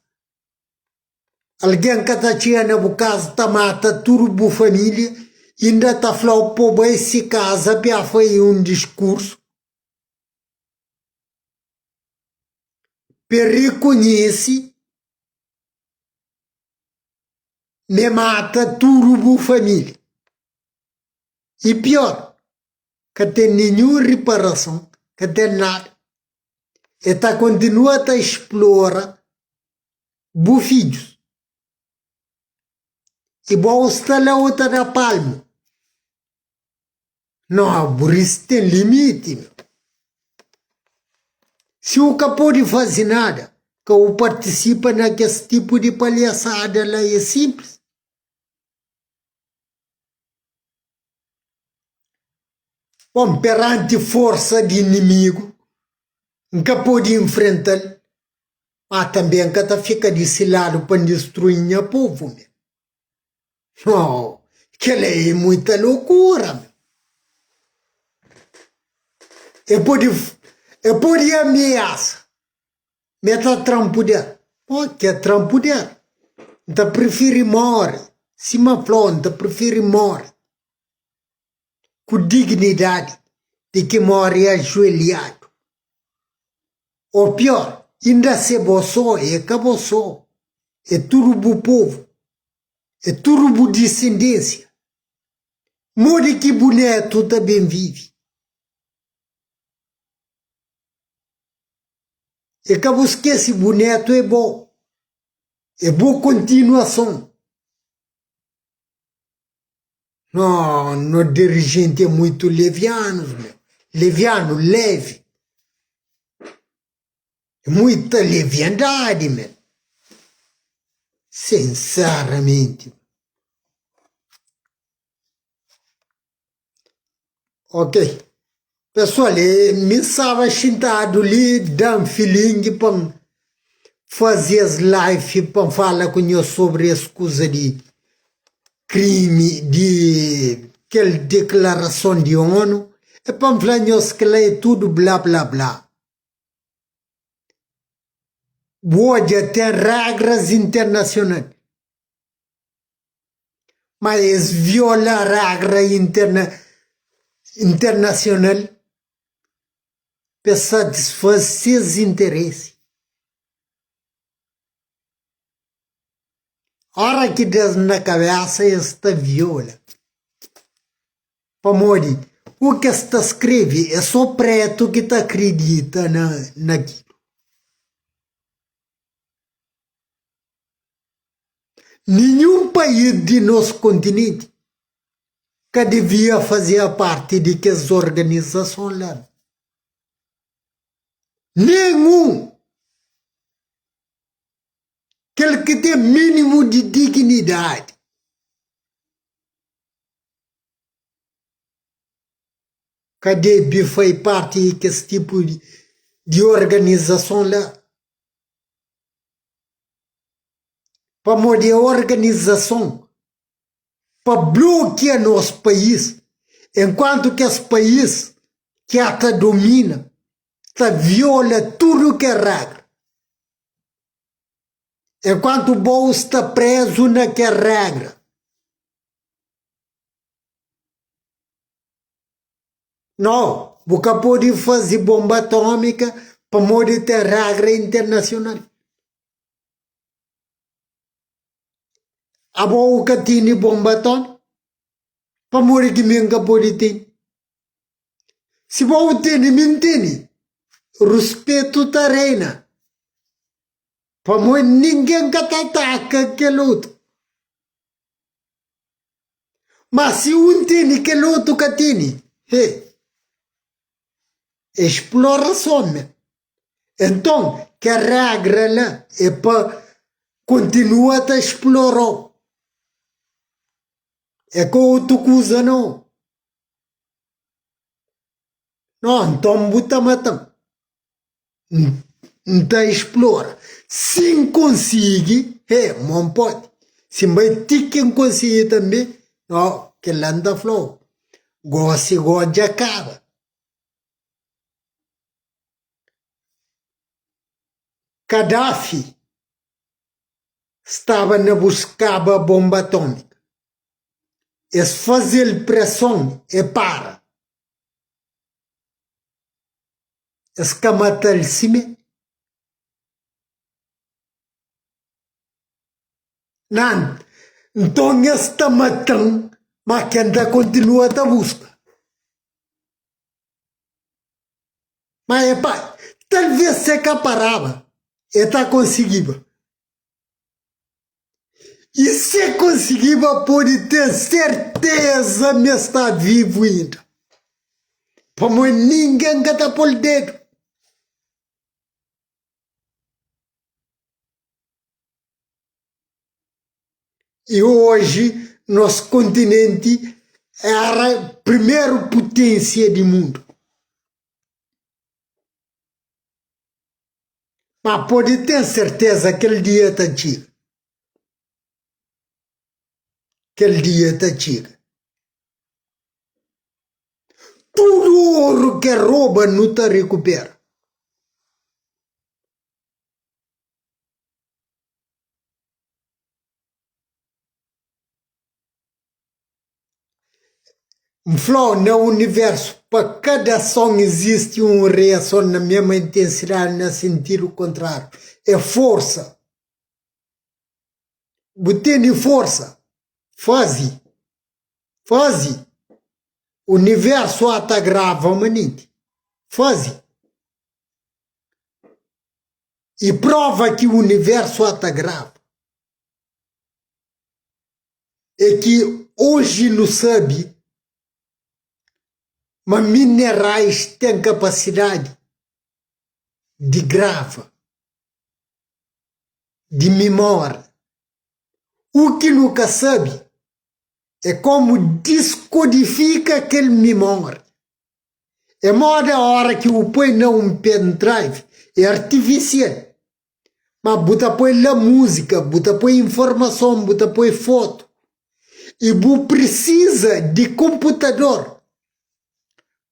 Algen ka ta txiga na bu kaza ta mata tudu bu família, inda ta fla-u pa bu bai se kaza pa faze un diskursu. Pa rekonhese ma e mata tudu bu família. I pior, ka ten ninhun riparason, ka ten nada. E ta kontinua ta splora bu fidjus. I bo sta la u ta da palmu. No, buris ten limiti meu. Si u ka pode faze nada, ka u partisipa na kes tipu di palhasada la, é sinplis. Bon, peranti forsa di inimigu, N ka pode infrenta-l, ma tanbê N ka ta fika di se ladu pa N distrui nha povu. Oh, kel-la é muita lokura! E pode, e pode amiasa ma e ta tra-m puder. Oh, ke tra-m puder? N ta prifiri móre, sima fla-u, N ta prifiri móre ku dignidadi di ki móre ajuelhadu. Ô pior, inda se bo sô, é ka bo sô, é tudu bu povu. É tudu bu disendénsia. Modi ki bu nétu ta ben vive? E ka bu skese, bu nétu é bo, é bu kontinuason. No, no dirijenti é muitu levianus, meu. Levianu, levi. Muita leviandadi men. Sinseramenti. Ok. Pesoal, eh, mi staba xintadu li dan filingi pa N faze es live pa N fala ku nhos sobri es kuza di krimi, di kel diklarason di ONU. É pa N fla nhos kel-la é tudu bla bla bla. Bu odja ten regras internasional, ma es viola regra interna internasional pa es satisfaze ses interesi. Ora ki da-s na kabesa es ta viola. Pamodi u ki es ta skrebe é sô pretu ki ta akridita na na kilu. Ninhun país di nos kontinenti ka devia fazia parti di kes organizason la. Ninhun! Kel ki ten mínimu di dignidadi. Ka debe fai parti di kes tipu di organizason la, pamodi é organizason pa blokia nos país, enkuantu kes país ki ata domina ta viola tudu ke regra. Enkuantu bo sta prezu na kel regra. No, bu ka pode faze bonba atómika pamodi ten regra internasional. Abo bu ka tene bonba atómika? Pamodi ki mi N ka pode tene? Si bo bu tene, mi N tene. Ruspetu ta reina. Pamodi ningen ka ta ataka kel otu. Ma si un tene kel otu ka tene, he, é splorason me. Enton, kel regra la é pa kontinua ta splora-u. É ka otu kuza nau. No, nton bu ta mata-m. N ta explora. Si N konsigi, he, mo N pode. Si N bai ti ki N konsigi tanbe, no, kel-la N ta fla-u, gosi go dja kaba. Kadafi staba na buskaba bonba atómika. Es faze-l preson, e para. Es ka mata-l simé? Nan, nton es ta mata-m, má ke N ta kontinua ta buska. Má e pa, talvês se ka paraba, e ta konsigiba. I se konsigiba pode ten serteza ma es sta vivu inda, pamodi ningen ka ta pô-l dedu. I oji nos kontinenti éra primeru puténsia di mundu. Ma pode ten serteza kel dia ta txiga. Kel dia ta txiga. Tudu oru ke roba nu ta rekupera. N fla-u, na universu, pa kada ason izisti un reason na mesma intensidadi na sentidu kontráriu. É forsa. Bu tene forsa, faze. Faze. Universu ata grava manenti. Faze. I prova ki universu ata grava. É ki oji nu sabe ma minerais ten kapasidadi di grava, di mimória. U ki nu ka sabe é komu diskodifika kel mimória. É moda ora ki u poi na un pendrive, é artifisial. Ma bu ta poi la múzika, bu ta poi informason, bu ta poi fotu. I bu prisiza di konputador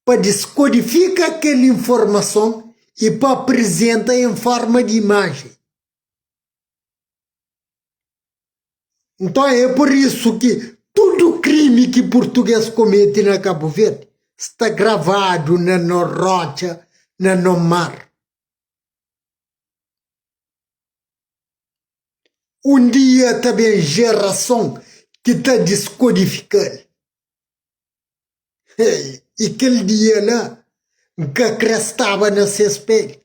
pa diskodifika kel informason i pa aprizenta en forma di imajen. Nton é pur isu ki tudu krimi ki purtuges komete na Kabu Verdi sta gravadu na no rotxa, na no mar. Un dia ta ben jerason ki ta diskodifikal. I kel dia la, N ka kre staba na ses peli.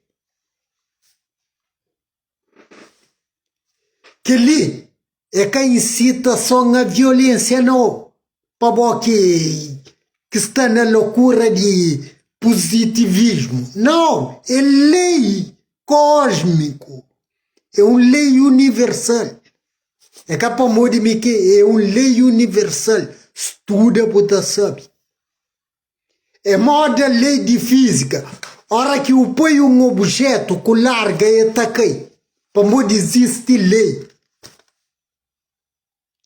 Kel-li é ka insitason a violénsia nau, pa bo ki ki sta na lokura di puzitivismu. Nau, é lei kósmiku, é un lei universal. É ka pamodi mi ki é un lei universal, studa bu ta sabe. É moda lei di fízika, ora ki u poi un objetu ku larga e ta kai, pamodi izisti lei,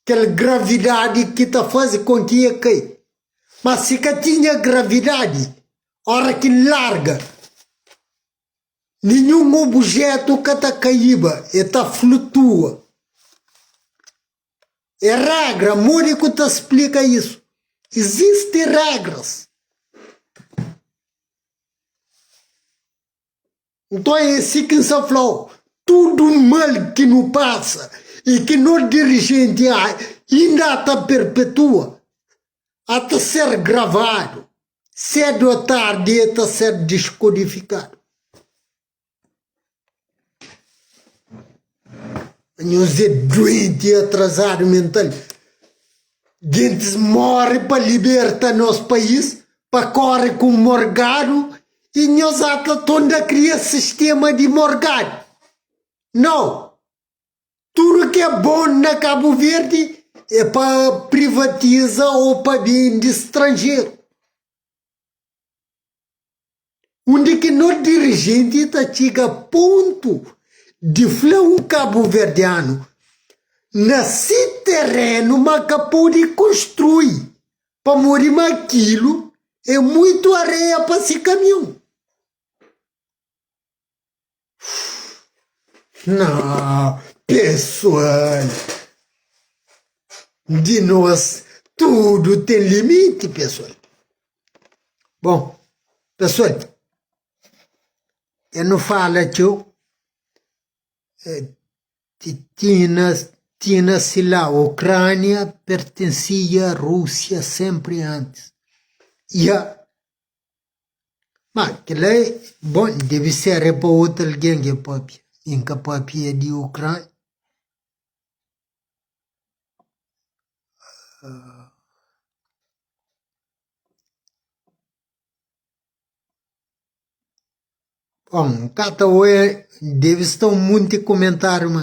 kel gravidadi ki ta faze kon ki e kai. Ma si ka tinha gravidadi, ora ki larga, ninhun objetu ka ta kaiba, e ta flutua. É regra, modi ku ta splika isu? Izisti regras. Nton é si ki N sa fla-u, tudu mal ki nu pasa i ki nos dirijenti inda ta perpetua, ata ser gravadu, sedu o tardi e ta ser diskodifikadu. Nhos é duenti i atrazadu mental. Gentis móre pa liberta nos país, pa kóre ku morgadu i nhos ata tonda kria sistema di morgadu. Nau! Tudu ki é bon na Kabu Verdi é pa privatiza ô pa bende stranjeru. Undi ki nos dirijenti ta txiga pontu di fla un kabuverdianu na si terenu ma ka pode konstrui pamodi ma akilu é muitu areia pa si kamion. Nau, pesoal di nos tudu ten limiti, pesoal. Bon, pesoal, e no fala txeu, Tina, Tina si la Ucrânia pertencia a Rússia sempre antes. Ya. Ma kila é bon, debe ser é pa otu algen ki papia, mi N ka papia di Ucrânia. Bon, N ka ta oia, debe sta un munti kumentáriu ma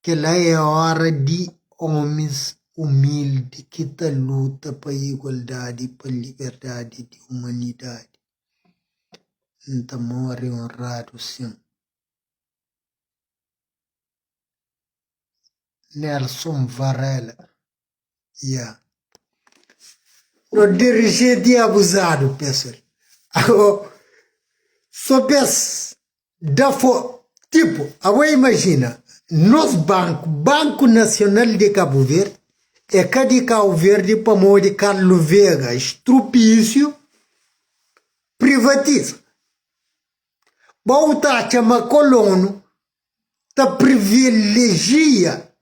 kel-la é óra di ómis umildi ki ta luta pa igualdadi i pa liberdadi di umanidadi. N ta móre onradu, sin. Nelson Varela, Ya. No dirigenti é abuzadu, pesoal. Ago, so pes da fo. Tipo, abo imajina, nos banku, Banku Nasional di Kabu Verdi, é ka di Kau Verdi pamodi Carlos Vega strupísiu privatiza. Bo ta atxa ma kolonu ta privilejia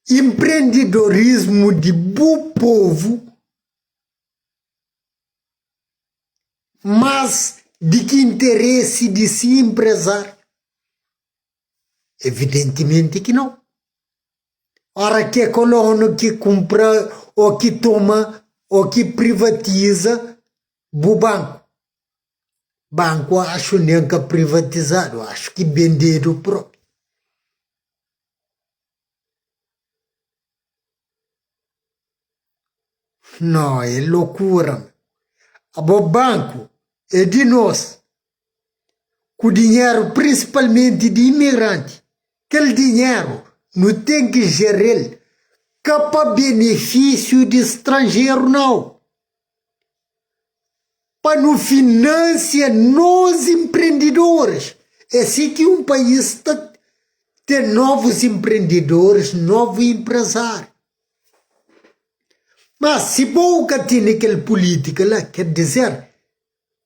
Empreendedorismo di bu povu más di ki interesi di si empresário? Evidentimenti ki nau. Ora ki é kolonu ki kunpra ô ki toma ô ki privatiza bu banku. Banku axu nen ka privatizadu, axu ki bendedu propi. No, é lokura. Abo banku é di nos, ku dinheru prinsipalmenti di imigranti. Kel dinheru nu ten ki jerel ka pa benefisiu di stranjeru nau. Pa nu finansia nos empreendidoris. É si ki un país ta ten novus empreendidoris, novu empresáriu. Mas si bo ka tene kel pulítika la, ker dizer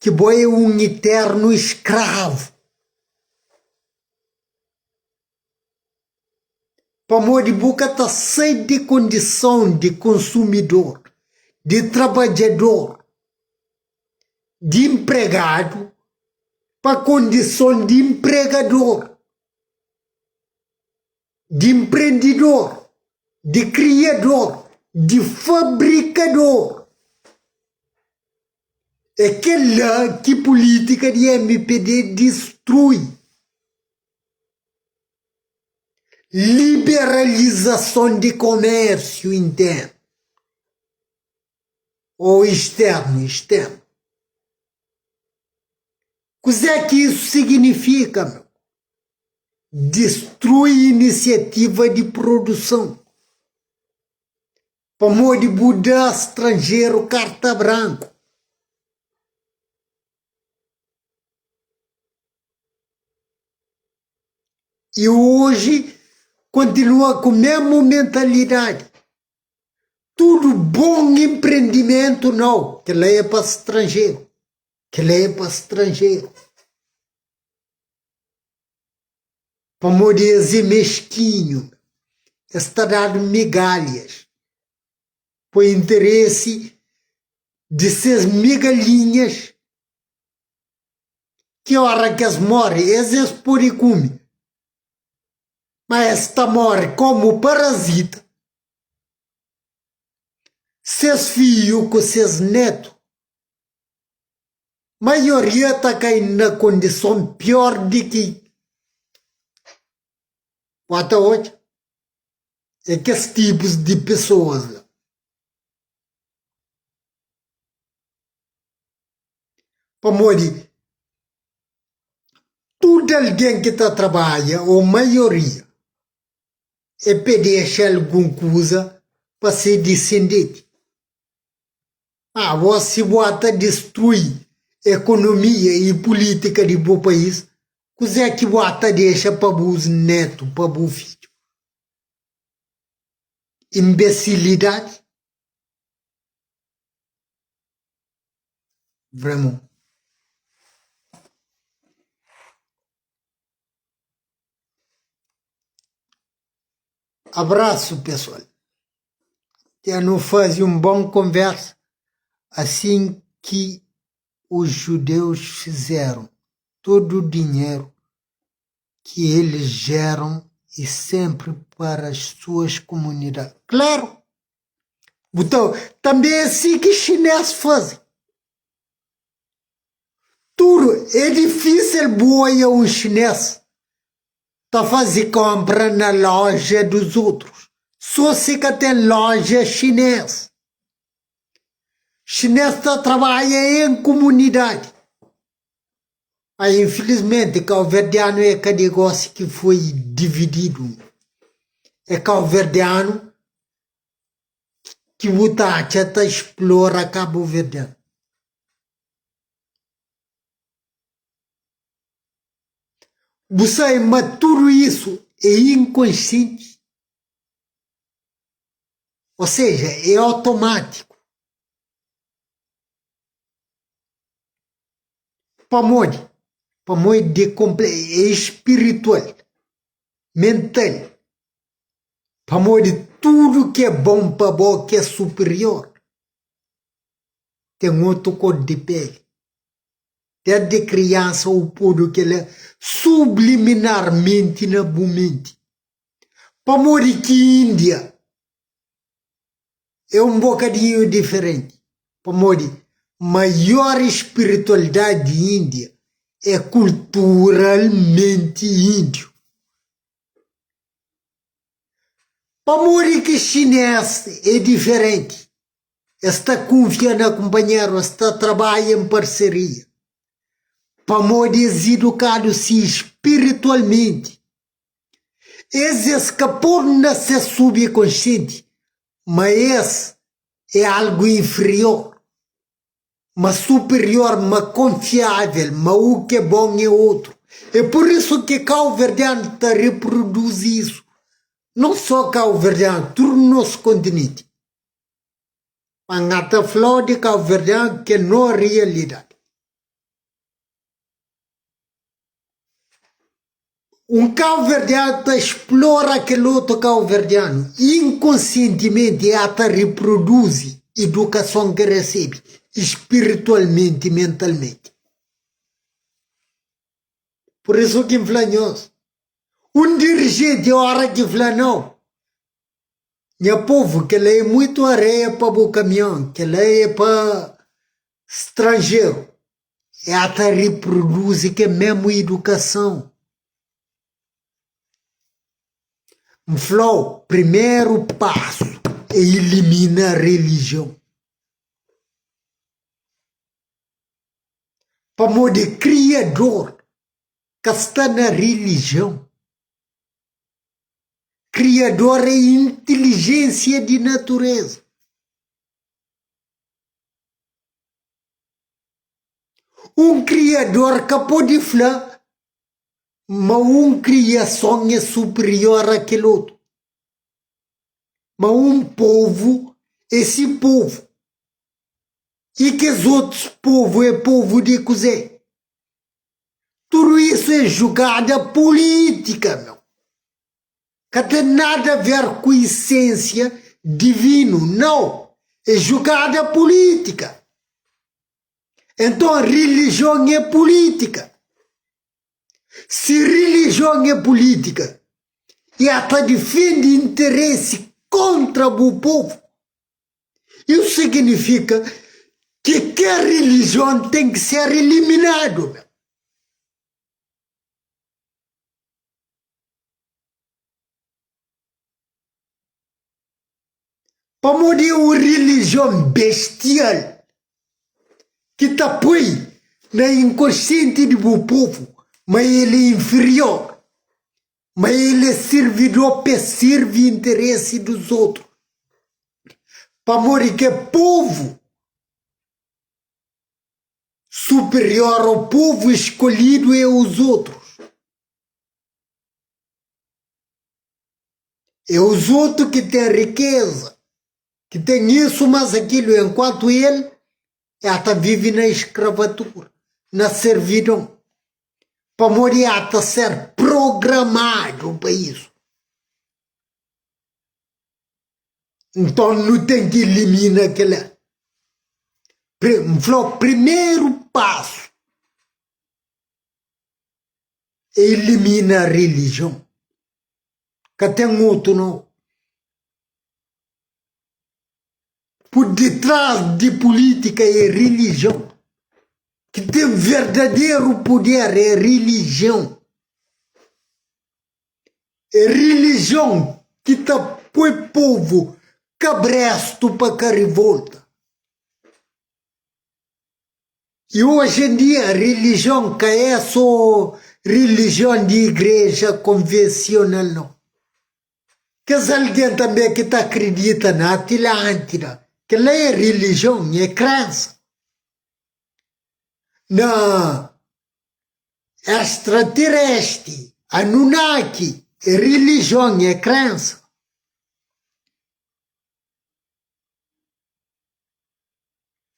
ki bo é un iternu eskravu. Pamodi bu ka ta sai di kondison di konsumidor, di trabadjador, di inpregadu pa kondison di inpregador, di inprendidor, di kriador, di fabrikador. É kel-la ki pulítika di mpd distrui. Liberalizason di komérsiu internu ô isternu, isternu. Kuzé ki isu siginifika? Meu? Distrui inisiativa di produson pamodi bu da stranjeru karta branku. I oji kontinua ku mesmu mentalidadi. Tudu bon enprendimentu nau, kel-la é pa stranjeru, kel-la é pa stranjeru. Pamodi es é meskinhu, es ta dadu migalhas pa interesi di ses migalhinhas. Ki ora ki es móre, es es pode kume, ma es ta móre kómu parazita. Ses fidju ku ses nétu, maioria ta kai na kondison piór di ki bu ta odja. É kes tipus di pesoas la. Pamodi tudu algen ki ta trabadja ô maioria é pa dexa algun kuza pa se disendenti. Abo si bu ata distrui ekonomia i pulitika di bu país, kuzê ki bu ata dexa pa bus netu, pa bu fidju? Inbesilidadi? Vraiment. Abraço pessoal. Dja nu faze un bon konversa asin ki os judeus fizeram. Tudu dinheru ki eles geram. E sempre para as suas comunidades. Claro! Bu ta, tanbe é si ki xinês faze. Tudu, é difísil bu oia un xinês ta faze konpra na loja dos otrus, so si ka ten loja xinês. Xinês ta trabadja en kumunidadi. Ma infilismenti kauverdianu é ka di gosi ki foi divididu. É kauverdianu ki bu ta atxa ta splora kabuverdianu. Bu sabe ma tudu isu é inkonsienti, o seja, é otomátiku. Pamodi? Pamodi di konple é spiritual, mental. Pamodi tudu ki é bon pa bo ki é supirior ten otu kor di peli. Desdi kriansa u podu kila subliminarmenti na bu menti. Pamodi ki Índia é un bokadinhu diferenti? Pamodi maior spiritualidadi di Índia é kulturalmenti índiu. Pamodi ki xinês é diferenti? Es ta kunfia na kunpanheru, es ta trabadja en parseria. Pamodi es idukadu si spiritualmenti. Es es ka podu na ses subkonsienti ma es é algu inferior, ma superior, ma konfiavel, ma u ki é bon é utru. É pur isu ki kauverdianu ta riproduzi isu, non so kauverdianu, tudu nos kontinenti. Ma N ka ta fla-u di kauverdianu ki é no rialidadi. Un kauverdianu ta splora kel otu kauverdianu inkonsientimenti el ta riproduzi idukason ki resebe spiritualmenti i mentalmenti. Pur isu ki N fla nhos, un dirijenti ora ki fla nau, nha povu kel-la é muitu areia pa bu kamion, kel-la é pa stranjeru. El ta riproduzi kel mesmu idukason. N fla-u, primeru pasu é ilimina relijion. Pamodi Kriador ka sta na relijion. Kriador é intilijénsia di natureza. Un kriador ka pode fla ma un kriason é supirior a kel otu, ma un povu é si povu i kes otus povu é povu di kuzê? Tudu isu é jugada pulítika, meu. Ka ten nada a ver ku isensia divinu, nau, é jugada pulítika. Enton rilijion é pulítika. Si rilijion é pulítika i a ta difende interesi kontra bu povu, isu siginifika ki kel rilijion ten ki ser iliminadu. Pamodi é un rilijion bestial ki ta poi na inkonsienti di bu povu ma el é infirior, ma el é sirvidor pa el sirvi interesi dus otu. Pamodi ke povu supirior ô povu skolhidu é os otrus. É os otu ki ten rikeza, ki ten isu mas akilu, enkuantu el, el ta vive na eskravatura, na servidon, pamodi el ta ser programadu pa isu. Nton nu ten ki ilimina kila. N fla-u primeru pasu é ilimina rilijion. Ka ten otu nau. Por detrás di pulítika é rilijion. Ki ten verdaderu puder é rilijion. É rilijion ki ta poi povu kabrestu pa ka rivolta. I oji en dia rilijion ka é so rilijion di igreja konvensional nau. Kes algen tanbe ki ta akridita na Atilantida, kel-la é rilijion, é krensa. Na extrateresti, Anunnaki, é rilijion, é krensa.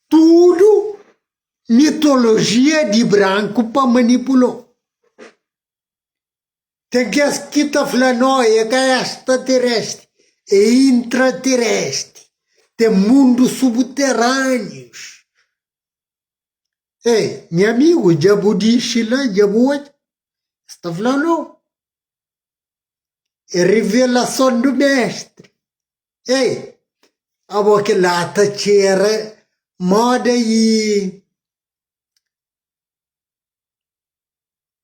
Tudu mitolojia di branku pa manipulou. Ten kes ki ta fla no e ka extraterestri, e intraterestri, ten mundu subterrânios. Ei, nha amigu, dja bu dixi la, dja bu odja? Es ta fla no, é revelason du mestri. Ei, abo kel-la ta txera moda i.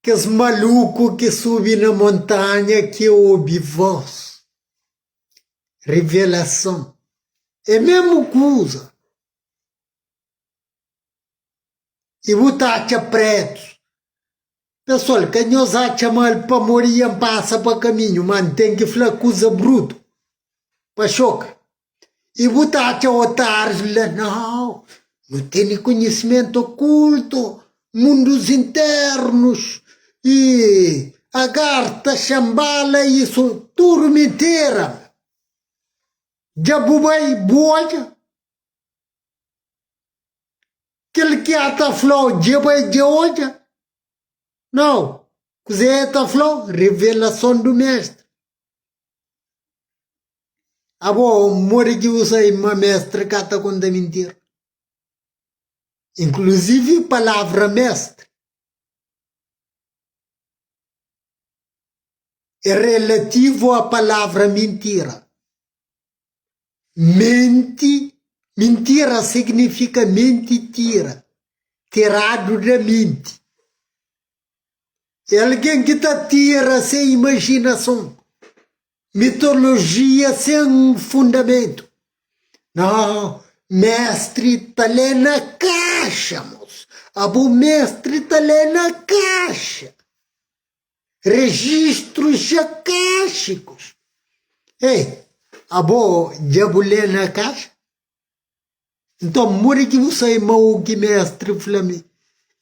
Kes maluku ki subi na montanha ki obi vos. Revelason. É mesmu kuza. I bu ta atxa pretus. Pesoal, ka nhos atxa mal pamodi N pasa pa kaminhu, ma N ten ki fla kuza brutu pa xoka. I bu ta atxa otárius la, nau, nu tene konhisimentu okultu, mundus internus, i Agarta, Xanbala, isu tudu mintira. Dja bu bai bu odja? Kel ki a ta fla-u dja bai dja odja? Nau, kuzê e ta fla-u? Revelason du Mestri. Abo, modi ki bu sai ma mestri ka ta konta mintira? Inkluzivi palavra mestri é relativu a palavra mintira. Menti, mintira signifika menti tira, tiradu da menti. É algen ki ta tira se imajinason, mitolojia sen fundamentu. Nau, mestri ta lé na kaxa, mos. Abo mestri ta lé na kaxa. Rejistrus akáxikus. Ei, abo dja bu lé na kaxa? Nton, modi ki bu sai ma u ki mestri fla mi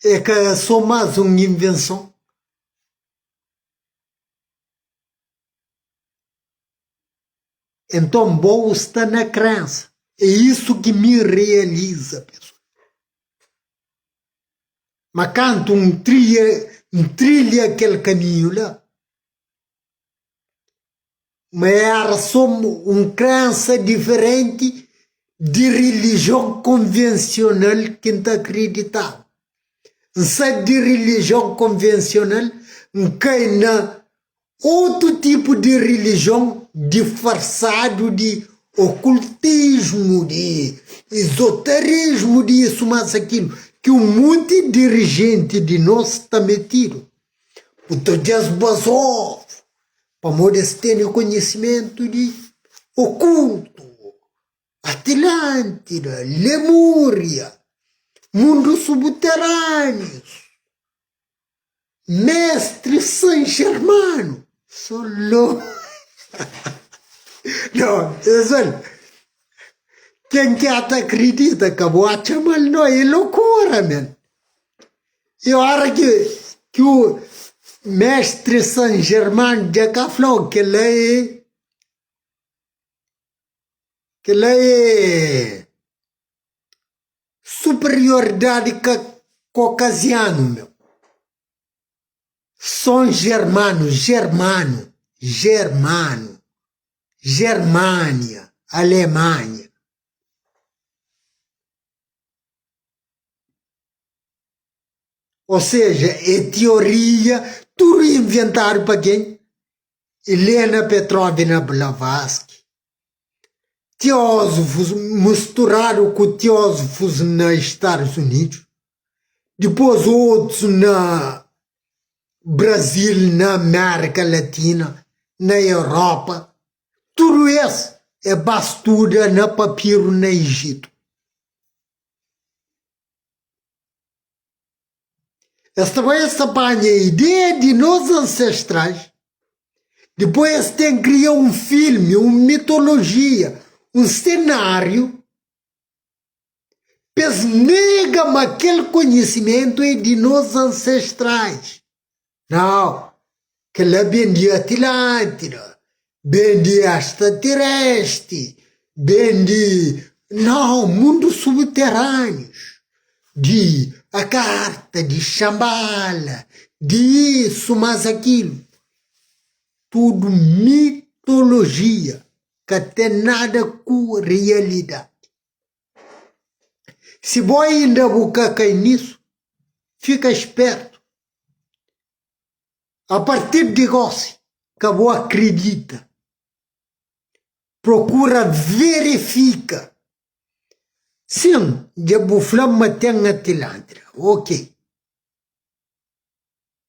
é ka so más un invenson? Enton, bo u sta na krensa. É isu ki mi realiza, pesoal. Ma kantu N tria, N trilha kel kaminhu la, ma éra sô un krensa diferenti di rilijion konvensional ki N ta akriditaba. N sai di rilijion konvensional, N kai na otu tipu di rilijion difarsadu di okultismu, di izoterismu, di isu más akilu, ki un monti dirijenti di nos sta metidu. Bu ta odja-s bazofu pamodi es tene konhisimentu di okultu, Atlântida, Lemúria, mundu subuterânius, Mestri San Germanu, so lo No, pessoal, ken ki ata akridita ka bu atxa mal no, é lokura men. I ora ki ki u Mestri San Germanu dja ka fla-u kel-la é kel-la é superioridadi ka kokazianu meu. Son Germanu, Germanu, Germanu, Germânia, Alemanha. Ou seja, é tioria tudu inventadu pa ken? Helena Petrovna Blavatsky, teósofos misturadu ku teósofos na Stadus Unidu, dipôs otus na Brazil, na Amérika Latina, na Europa, tudu es e ba studa na papiru na Ijitu. Es ta bai es ta panha ideia di nos ansestrais, dipôs es ten kria un filmi, un mitolojia, un senáriu pa es nega ma kel konhisimentu é di nos ansestrais. Nau, kel-la ben di Atlântida, ben di extraterestri, ben di, nau, mundu subterânius, di a karta, di Xambala, di isu más akilu. Tudu mitolojia, ka ten nada ku rialidadi. Si bo inda bu ka kai nisu, fika spertu. A partir di gosi, ka bu akridita. Prokura verifika. Sin, dja bu fla-m ma ten Atilântida. Ok.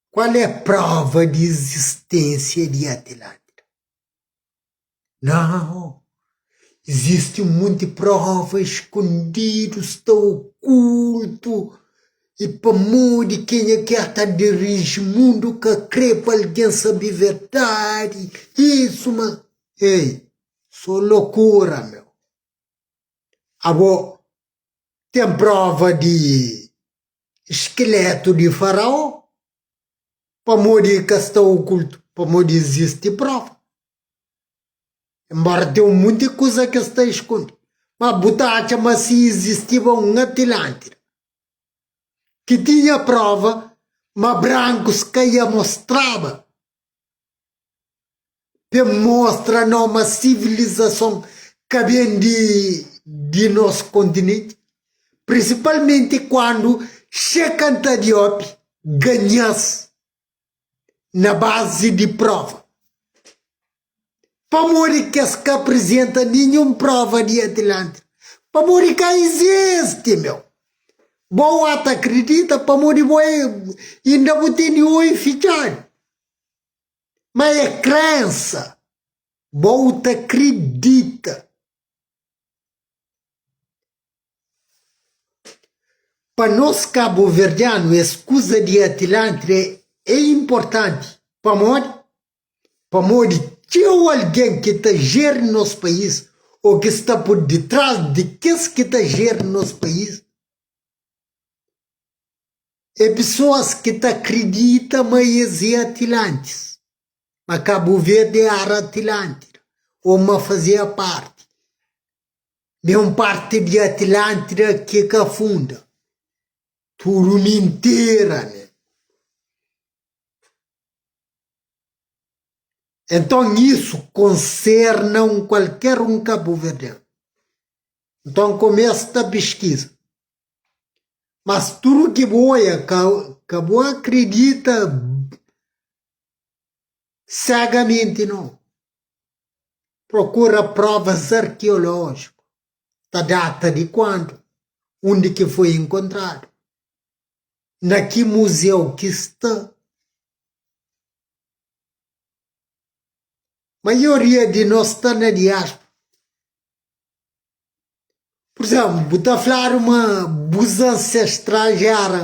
Kual é prova di izistensia di Atilântida? Nau. Izisti un monti prova skondidu, sta okultu, i pamodi kenha ki ata diriji mundu ka kre pa algen sabe verdadi, isu ma. Ei, so lokura meu. Abo ten prova di skeletu di faraó? Pamodi ka sta okultu? Pamodi izisti prova. Enbóra ten un monti kuza ki sta iskonde, ma bu ta atxa ma si izistiba un Atilântida ki tinha prova ma brankus ka ia mostraba pa e mostra no ma sivilizason ka ben di di nos kontinenti, prinsipalmenti kuandu Cheikh Anta Diop ganha-s na bazi di prova. Pamodi ki es ka aprizenta ninhun prova di Atlântida? Pamodi ka izisti, meu. Bo ata akridita pamodi bo é inda bu tene oi fitxadu. Ma é krensa. Bo ta kridita. Pa nos kabuverdianu es kuza di Atilântida é inportanti. Pamodi? Pamodi txeu algen ki ta jeri nos país ô ki sta pur ditrás di kes ki ta jeri nos país é pesoas ki ta kridita ma es é atilantis, ma Kabu Verdi éra Atilântida ô ma fazia parti. Ma é un parti di Atilântida ki ka funda. Tudu mintira, ne? Enton isu konserna un kualker un kabuverdianu. Nton kumesa ta piskiza. Mas tudu ki bu oia ka ka bu akridita segamenti no. Prokura provas arkeolojiku ta data di kuandu, undi ki foi enkontradu, na ki muzeu ki sta. Maioria di nos sta na diaspora. Pur izénplu, bu ta fladu ma bus ansestrais éra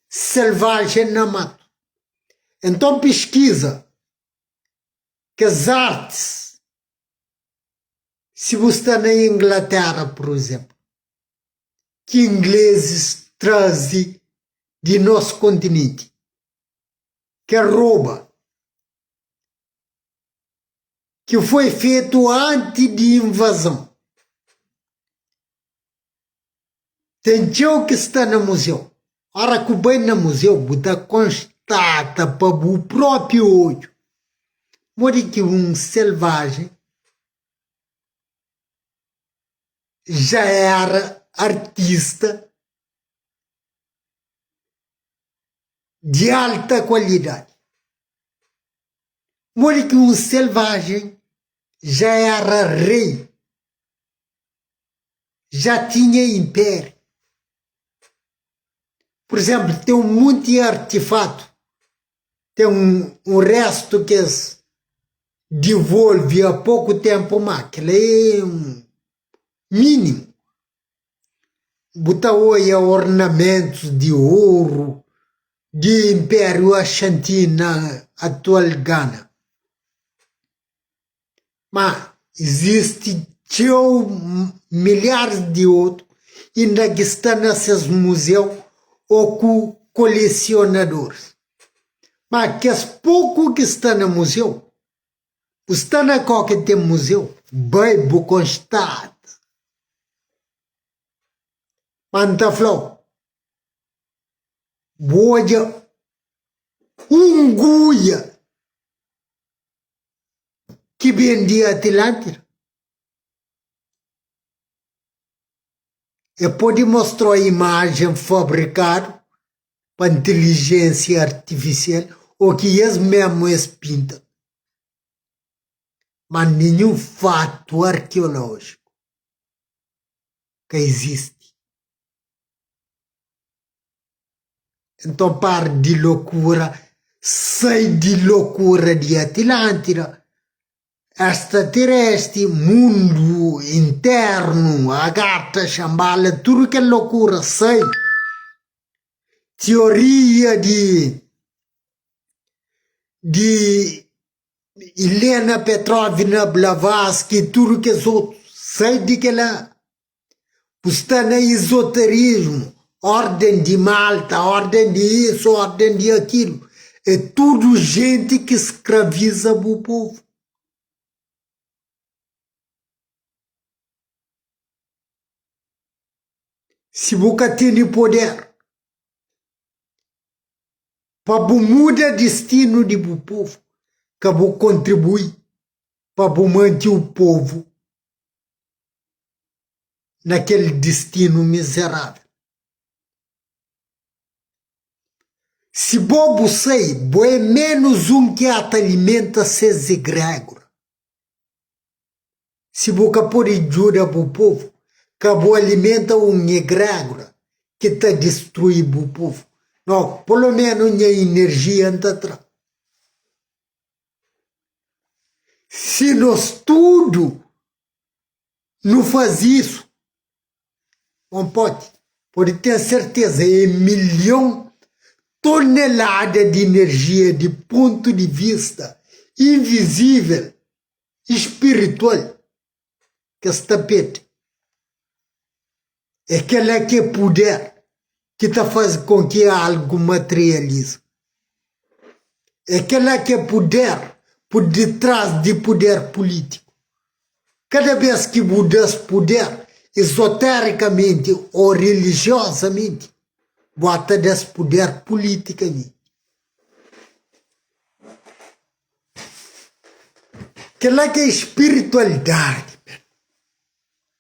selvajen na matu. Enton piskiza kes artis si bu sta na Inglatéra, pur izénplu, ki inglezis traze di nos kontinenti, ke roba. Ki foi fetu anti di invazon. Ten txeu ki sta na muzeu. Ora ku bai na muzeu bu ta konstata pa bu propi odju modi ki un selvajen ja era artista di alta kualidadi. Modi ki un selvajen ja éra rei, ja tinha inpériu. Pur izénplu, ten un monti artifatu, ten un réstu ki es divolve a poku ténpu, má kel-la é un mínimu. Bu ta oia ornamentus di oru di Inpériu Ashanti na atual Gana. Má, izisti txeu milharis di otu inda ki sta na ses muzeu ô ku kolesionadoris. Má, kes poku ki sta na muzeu, bu sta na kau ki ten muzeu, bai bu konstata. Má N ta fla-u, bu odja un guia ki ben di Atlântida? E pode mostra-u imajen fabrikadu pa ntilijénsia artifisial ô ki es mésmu es pinta, má ninhun fatu arkeolójiku ka izisti. Nton para di lokura, sai di lokura di Atlântida, extraterestri, mundu internu, Agartha, Xambala, tudu kel lokura sai. Tioria di di Elena Petrovna Blavatsky, tudu kes otu, sai di kila. Bu sta na izoterismu, orden di Malta, orden di isu, orden di akilu. É tudu jenti ki skraviza bu povu. Si bu ka tene poder pa bu muda distinu di bu povu, ka bu kontribui pa bu manti u povu na kel distinu mizerável. Si bo bu sai, bo é menus un ki ata alimenta ses egrégora. Si bu ka pode djuda bu povu, ka bu alimenta un egrégora ki ta distrui bu povu. No, polo menu nha inerjia N ta tra. Si nos tudu nu faze isu, bon pode, pode ten serteza é milhon tonelada di inerjia di pontu di vista invizivel i spiritual ki es ta perde. É kel-la ki é puder ki ta faze kon ki algu materializa. É kel-la ki é puder pur ditrás di puder pulítiku. Kada bês ki bu da-s puder, izotérikamenti ô rilijiozamenti, bu ata da-s puder pulítikamenti. Kel-la ki é spiritualidadi.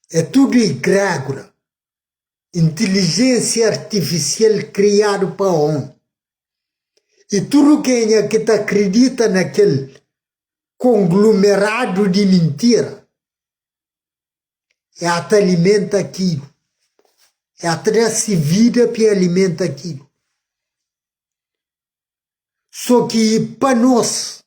É tudu egrégora, intilijénsia artifisial kriadu pa ómi. I tudu kenha ki ta kridita na kel konglumeradu di mintira, e ata alimenta akilu, e ata da si vida pa e alimenta akilu. So ki pa nos,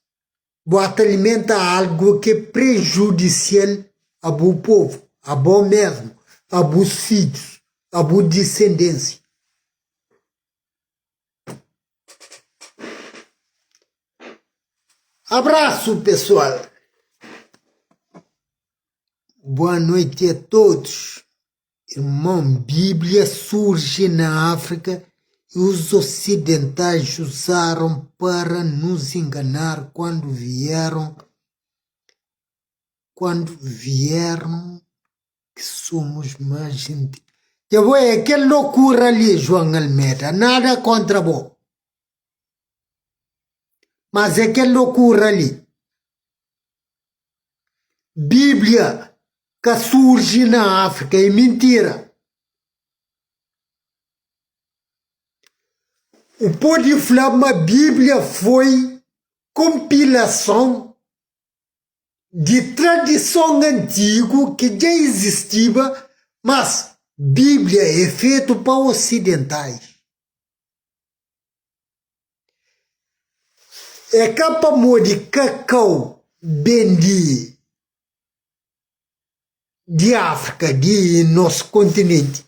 Bu ata alimenta algu ki é prejudisial a bu povu, a bo mesmu, a bus fidjus, a bu disendensia. Abrasu pesoal. Boa noiti a todos. Irmon, Bíblia surge na África e os ocidentais usaram para nos enganar quando vieram quando vieram que somos mais gente. Dja bo é kel loucura li, João Almeida, nada contra bo. Mas é kel loucura li. Bíblia ka surji na Áfrika, é mintira. U pode fla ma Bíblia foi. Konpilason di tradison antigu ki dja izistiba, mas Bíblia é fetu pa osidentais. É ka pamodi kakau ben di di Áfrika, di nos kontinenti,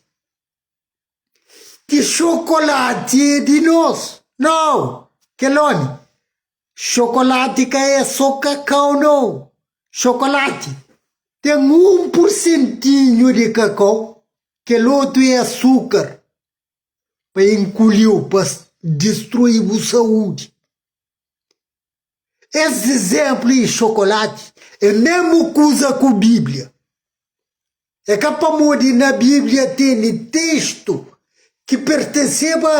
ki xokolati é di nos. Nau! Kel ómi, xokolati ka é sô kakau, nau. Xokolati ten un pursentinhu di kakau, kel otu é asúkar pa inkuliu, pa distrui bu saúdi. Es izénplu i xokolati é mésmu kuza ku Bíblia. É ka pamodi na Bíblia tene testu ki pertenseba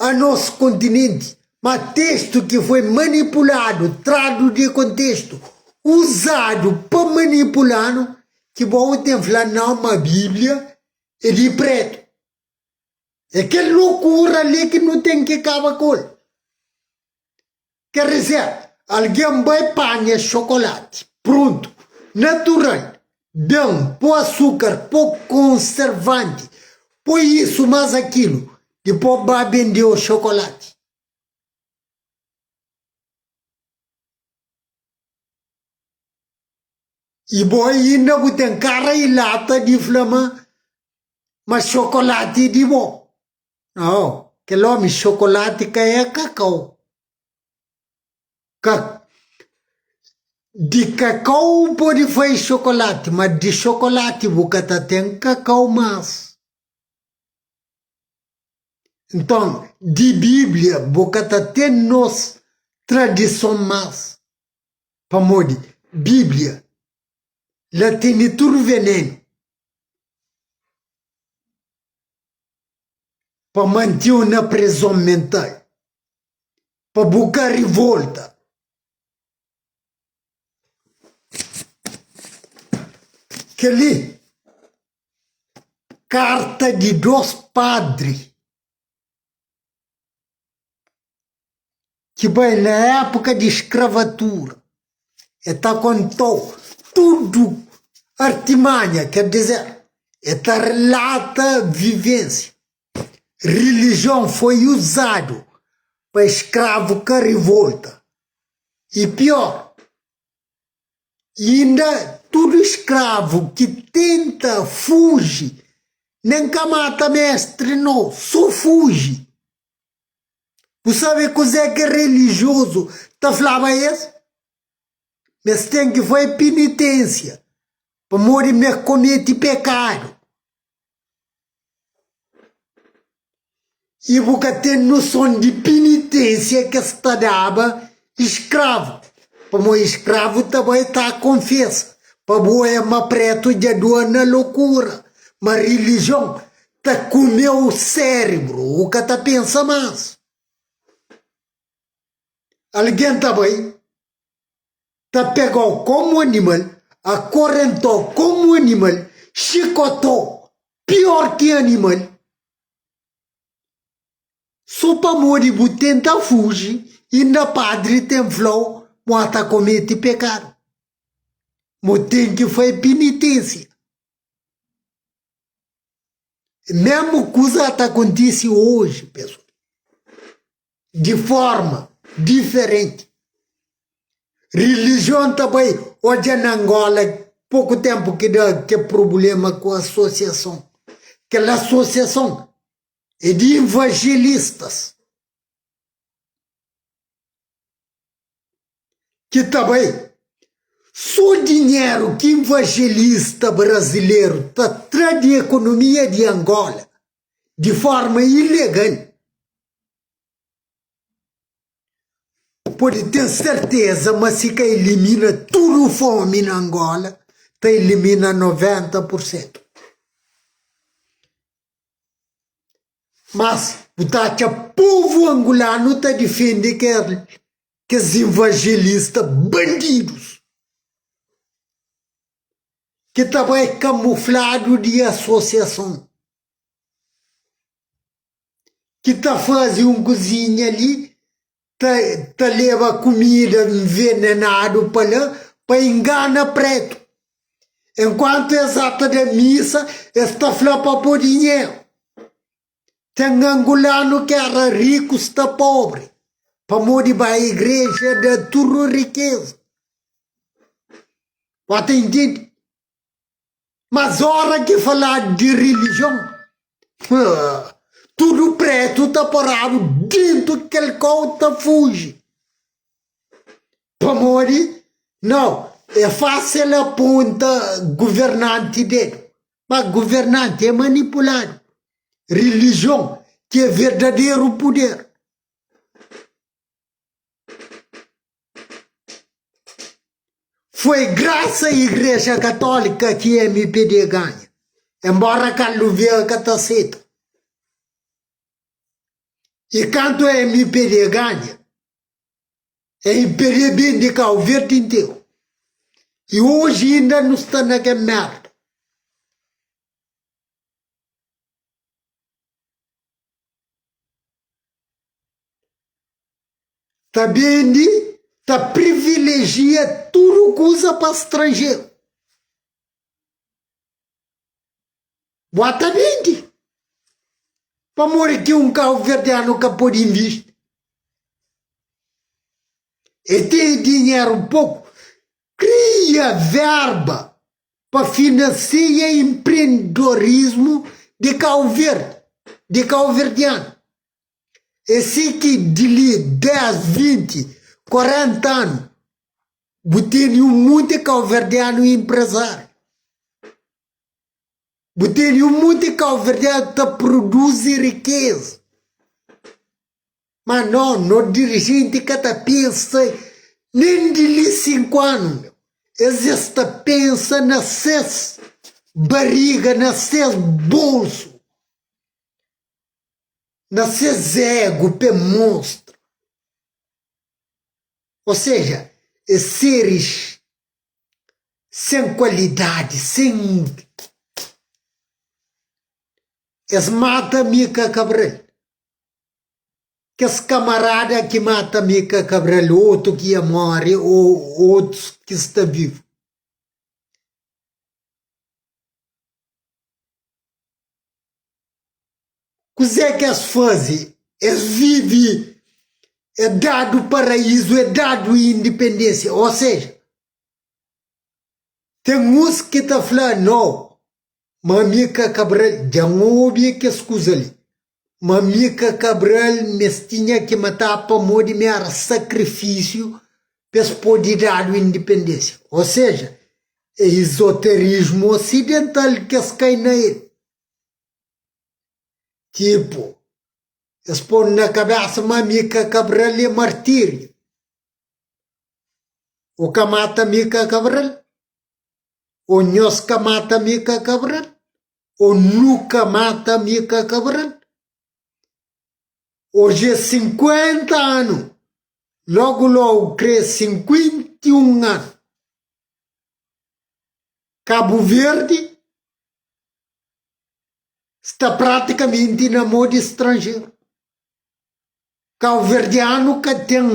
a nos kontinenti, má testu ki foi manipuladu, tradu di kontestu, uzadu pa manipula-nu, ki bo ten fla nau ma Bíblia é di prétu. É kel lokura li ki nu ten ki kaba ku el. Ker dizer, algen bai panha xokolati pruntu, natural, ben, po asukar, po konservanti, po isu mas akilu, dipos ba bendeu xokolati. I bo inda bu ten kara i lata di fla ma ma xokolati é di bo. Nau, kel omi xokolati ka é kakau. Ka di kakau pode fai xokolati, ma di xokolati bu ka ta ten kakau mas. Nton, di Bíblia bu ka ta ten nos tradison mas. Pamodi Bíblia la tene tudu venenu pa manti-u na prezon mental, pa bu ka rivolta. Kel-li karta di dos padri. Ki bai na épuka di skravatura. E ta konta-u tudu artimanha, ker dizer, e ta rilata vivensia. Rilijion foi uzadu pa skravu ka rivolta. I pior, inda tudu skravu ki tenta fuji, nen ka mata mestri no, so fuji. Bu sabe kuzê ki relijiozu ta flaba es? Ma es ten ki fai piniténsia pamodi ma es komete pekadu. I bu ka ten noson di piniténsia ki es ta daba skravu, pamodi skravu ta bai ta konfesa pa bu oja ma prétu dja dua na lokura, ma rilijion ta kume-u sérebru, u ka ta pensa más. Algen ta bai, ta pega-u komu animal, akorenta-u komu animal, xikota-u pior ki animal, so pamodi bu tenta fuji, inda padri ten fla-u ma ta komete pekadu, ma u ten ki fai piniténsia. Mesmu kuza ta kontise oji, pesoal, di forma diferenti. Rilijion ta bai odja na Angola poku tempu ki da ke prubulema ku asosiason. Kel asosiason é di ivanjelistas ki ta bai so dinheru ki ivanjelista brazileru ta tra di ekonomia di Angola di forma ilegal pode ten serteza ma si ka ilimina tudu fomi na Angola ta ilimina 90 pursentu. Mas bu ta atxa povu angulanu ta difende kel kes ivanjelista bandidus ki ta bai kamufladu di asosiason ki ta faze un kuzinha li. Ta ta leba kumida nvenenadu pa la pa ingana pretu. Enkuantu es ata da misa es ta fla pa bo dinheru. Ten angulanu ki era riku sta pobri pamodi ba igreja da tudu rikeza. Bo ta intende? Mas ora ki faladu di rilijion, tudu pretu ta paradu dentu kel kau ta fuji. Pamodi? Nau, é fásil aponta guvernanti dedu, ma guvernanti é manipuladu. Rilijion ki é verdaderu puder. Foi grasa a Igreja Católica ki MPD ganha, embora Carlos Vieira ka ta aceita. E kantu MPD ganha, MPD bende Cabo Verde interu. E hoje inda nu sta na kel merda. Ta bende, ta privilejia tudu kuza pa stranjeru. Bo ta bende. Pamodi ki un kauverdianu ka pode invisti? E ten dinheru poku, kria verba pa finansia empreendedorismu di Kau Verdi, di kauverdianu. É si ki di li 10, 20, 40 anu bu tene un monti kauverdianu enprezáriu. Bu tene un monti kauverdianu ta produzi rikeza. Ma no, no dirijenti ka ta pensa nen di li 5 anu, meu. Es es ta pensa na ses bariga, na ses bolsu. Na ses ego p'e mostra. Ou seja, é seres sen kualidadi, sen. Es mata Mika Cabral. Kes kamarada ki mata Mika Cabral, otu ki ia more ou otus ki sta vivu. Kuzê ki es faze? Es vive, es dadu paraízu, es dadu indipendênsia. Ô seja, ten uns ki ta fla, No, ma mi ka Cabral, dja N obi kes kuza li, ma mi ka Cabral ma es tinha ki mataba pamodi mi éra sakrifisiu pa es pode dadu indipendênsia. Ô seja, é izoterismu osidental ki es kai na el. Tipu, es pô-nu na kabésa ma Mika Kabral é martíriu. U ka mata Mika Kabral? Ô nhos ka mata Mika Kabral? Ô nu ka mata Mika Kabral? Oji é 50 anu, logu logu krê 51 anu. Kabu Verdi sta pratikamenti na mô di stranjeru. Kauverdianu ka ten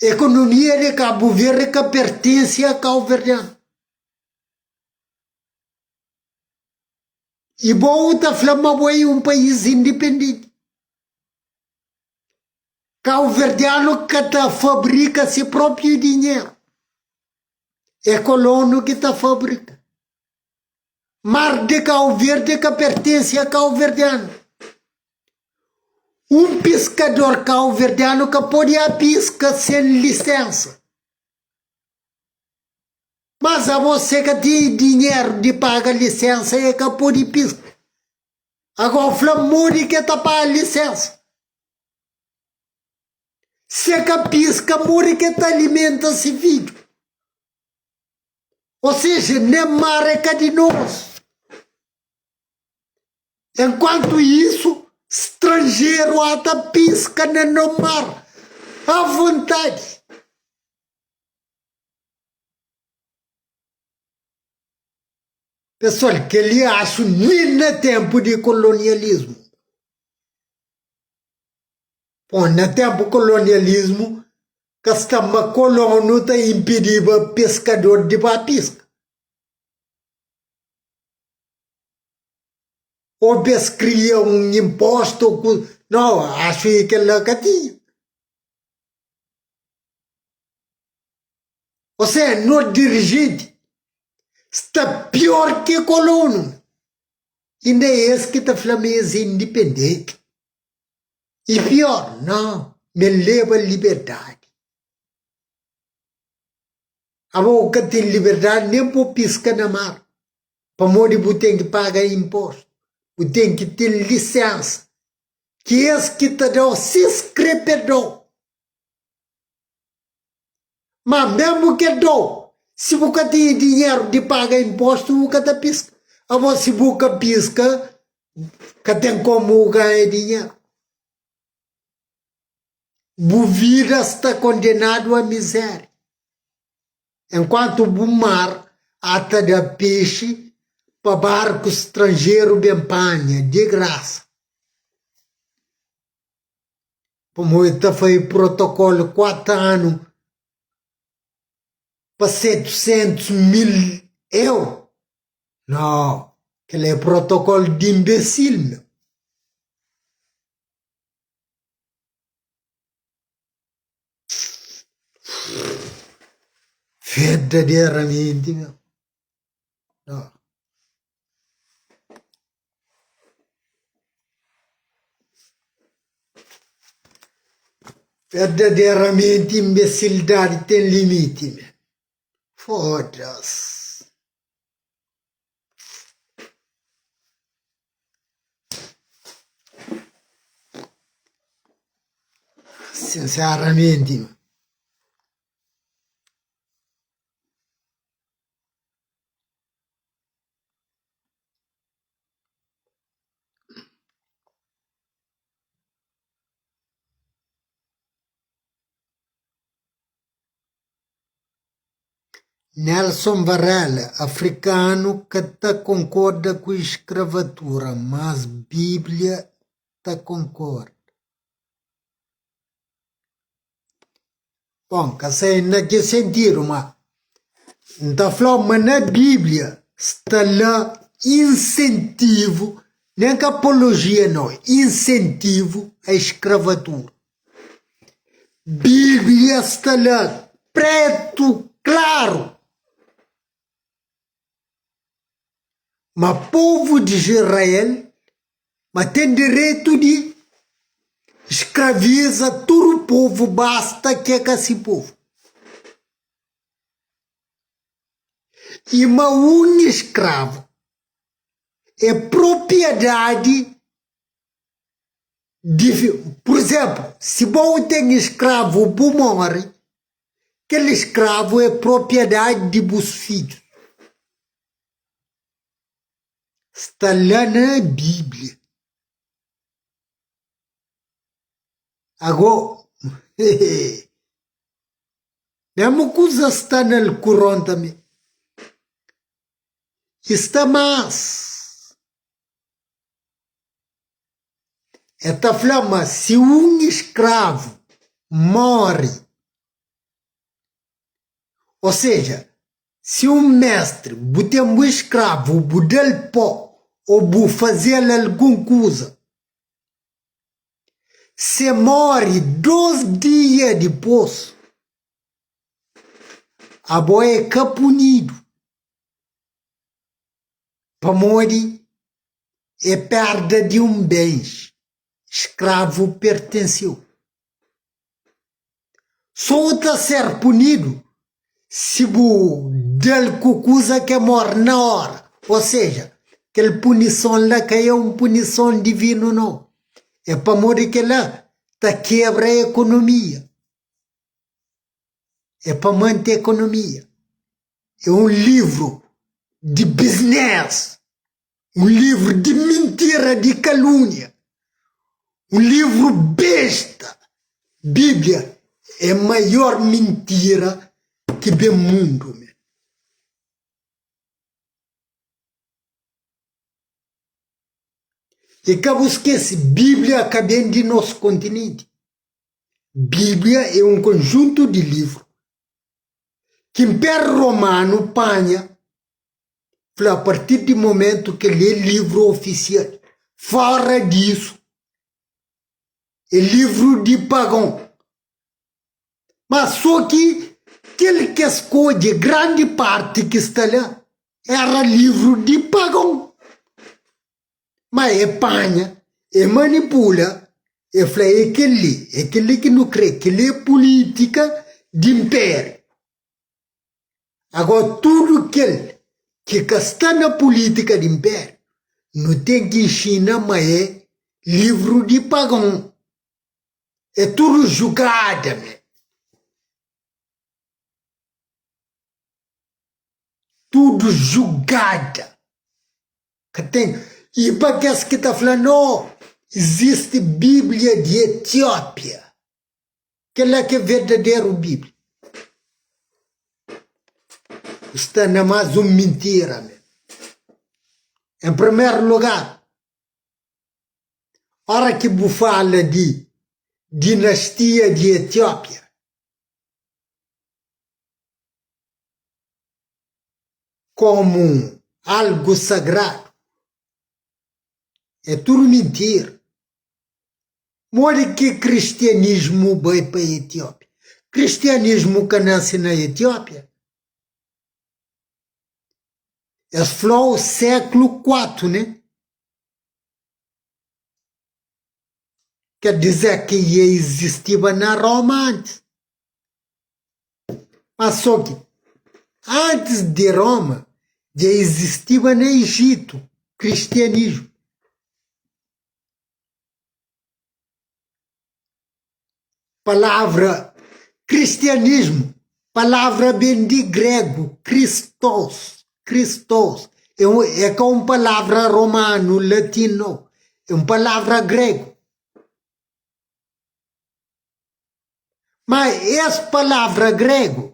ekonomia di Kabu Verdi ka pertensi a kauverdianu. I bo ta fla ma bo é un país indipendenti. Kauverdianu ka ta fabrika si propriu dinheru. É kolonu ki ta fabrika. Mar di Kau Verdi ka pertensi a kauverdianu. Un piskador kauverdianu ka pode a piska sen lisensa. Mas abo se ka ten dinheru di paga lisensa e ka pode piska. Agora fla modi ke ta paga lisensa. Se ka piska modi ke ta alimenta si fidju. Ou seja, nem mar é ka di nos. Enquanto isso, stranjeru ata piska na no mar à vontade. Pessoal, kel-li acho nem na tempo di colonialismo. Bon, na ténpu kolonialismu, ka sta ma kolonu ta inpidiba piskador di ba piska. Ô pa es kria un inpostu ô kuza. Nau, axu ki kel-la ka tinha. Ô seja, nos dirijenti sta pior ki kolonu. Inda é es ki ta fla ma es é indipendenti. I pior, nau, ma el leba liberdadi. Abo bu ka ten liberdadi nen pa bu piska na mar, pamodi bu ten ki paga inpostu, bu ten ki ten lisensa, ki es ki ta da-u si es kre pa es da-u. Ma mesmu ke da-u, si bu ka tene dinheru di paga inpostu, bu ka ta piska. Abo si bu ka piska, ka ten komu bu ganha dinheru. Bu vida sta kondenadu a mizeria. Enkuantu bu mar ata da pexi pa barku stranjeru ben panha di grasa. Pamodi ta fai protokolu 4 anu pa 700 mil euru? Nau, kel-la é protokolu di inbesil, meu. Verdaderamenti, meu. Nau. Verdaderamenti inbesildadi ten limiti, meu. Foda-s. Sinseramenti. Nelson Varela, Afrikanu ka ta konkorda ku iskravatura, mas Bíblia ta konkorda. Bon, ka sai na ki sentidu, ma N ta fla-u ma na Bíblia sta la insentivu, nen ka apolojia nau, insentivu a iskravatura. Bíblia sta la pretu klaru ma povu di Israel ma ten direitu di skraviza tudu povu basta ki é ka si povu. I ma un skravu é propriedadi di pur izénplu, si bo ten skravu bu móre, kel skravu é propriedadi di bus fidjus. Sta la na Bíblia. Agó, mesmu kuza sta na Alkuron tanbê. I sta más. El ta fla ma si un skravu móre, ô seja, si un méstri bu ten bu skravu bu da-l pó ô bu faze-l algun kuza, si el móre dôs dia dipôs, abo é ka punidu pamodi É perda di un bens, skravu pertense-u. So u ta ser punidu si bu da-l ku kuza ki e mori na ora. O seja, kel punison la ka é un punison divinu nau. É pamodi kila ta kebra ekonomia. É pa mante ekonomia. É un livru di biznés. Un livru di mintira, di kalúnia, un livru besta. Bíblia é maior mintira ki ben mundu. I ka bu skese, Bíblia ka ben di nos kontinenti. Bíblia é un konjuntu di livru ki Inpériu Romanu panha fla a partir di momentu kel é livru ofisial. Fora disu, é livru di pagon. Má sô ki kel ki es skodje grandi párti ki sta la éra livru di pagon. Má e panha, e manipula, e fla é kel-li, é kel-li ki nu krê, kel-li é pulítika di inpériu. Agora tudu kel ki ka sta na pulítika di inpériu, nu ten ki inxina ma é livru di pagon. É tudu jugada mé. Tudu jugada. Ka ten. I pa kes ki ta fla, No, izisti Bíblia di Etiópia. Kel-la ki é verdaderu Bíblia. Bu sta na más un mintira. En primeru lugar, ora ki bu fala di dinastia di Etiópia, komu algu sagradu é tudu mintira. Modi ki kristianismu bai pa Etiópia? Kristianismu ka nase na Etiópia. Es fla-u séklu 4, ne? Ker dizer ki e izistiba na Roma antis. Má sô ki antis di Roma dja izistiba na Ijitu kristianismu. Palavra kristianismu, palavra ben di gregu Christos, Christos, é un é ka un palavra romanu, latinu, nau, é un palavra gregu. Má es palavra gregu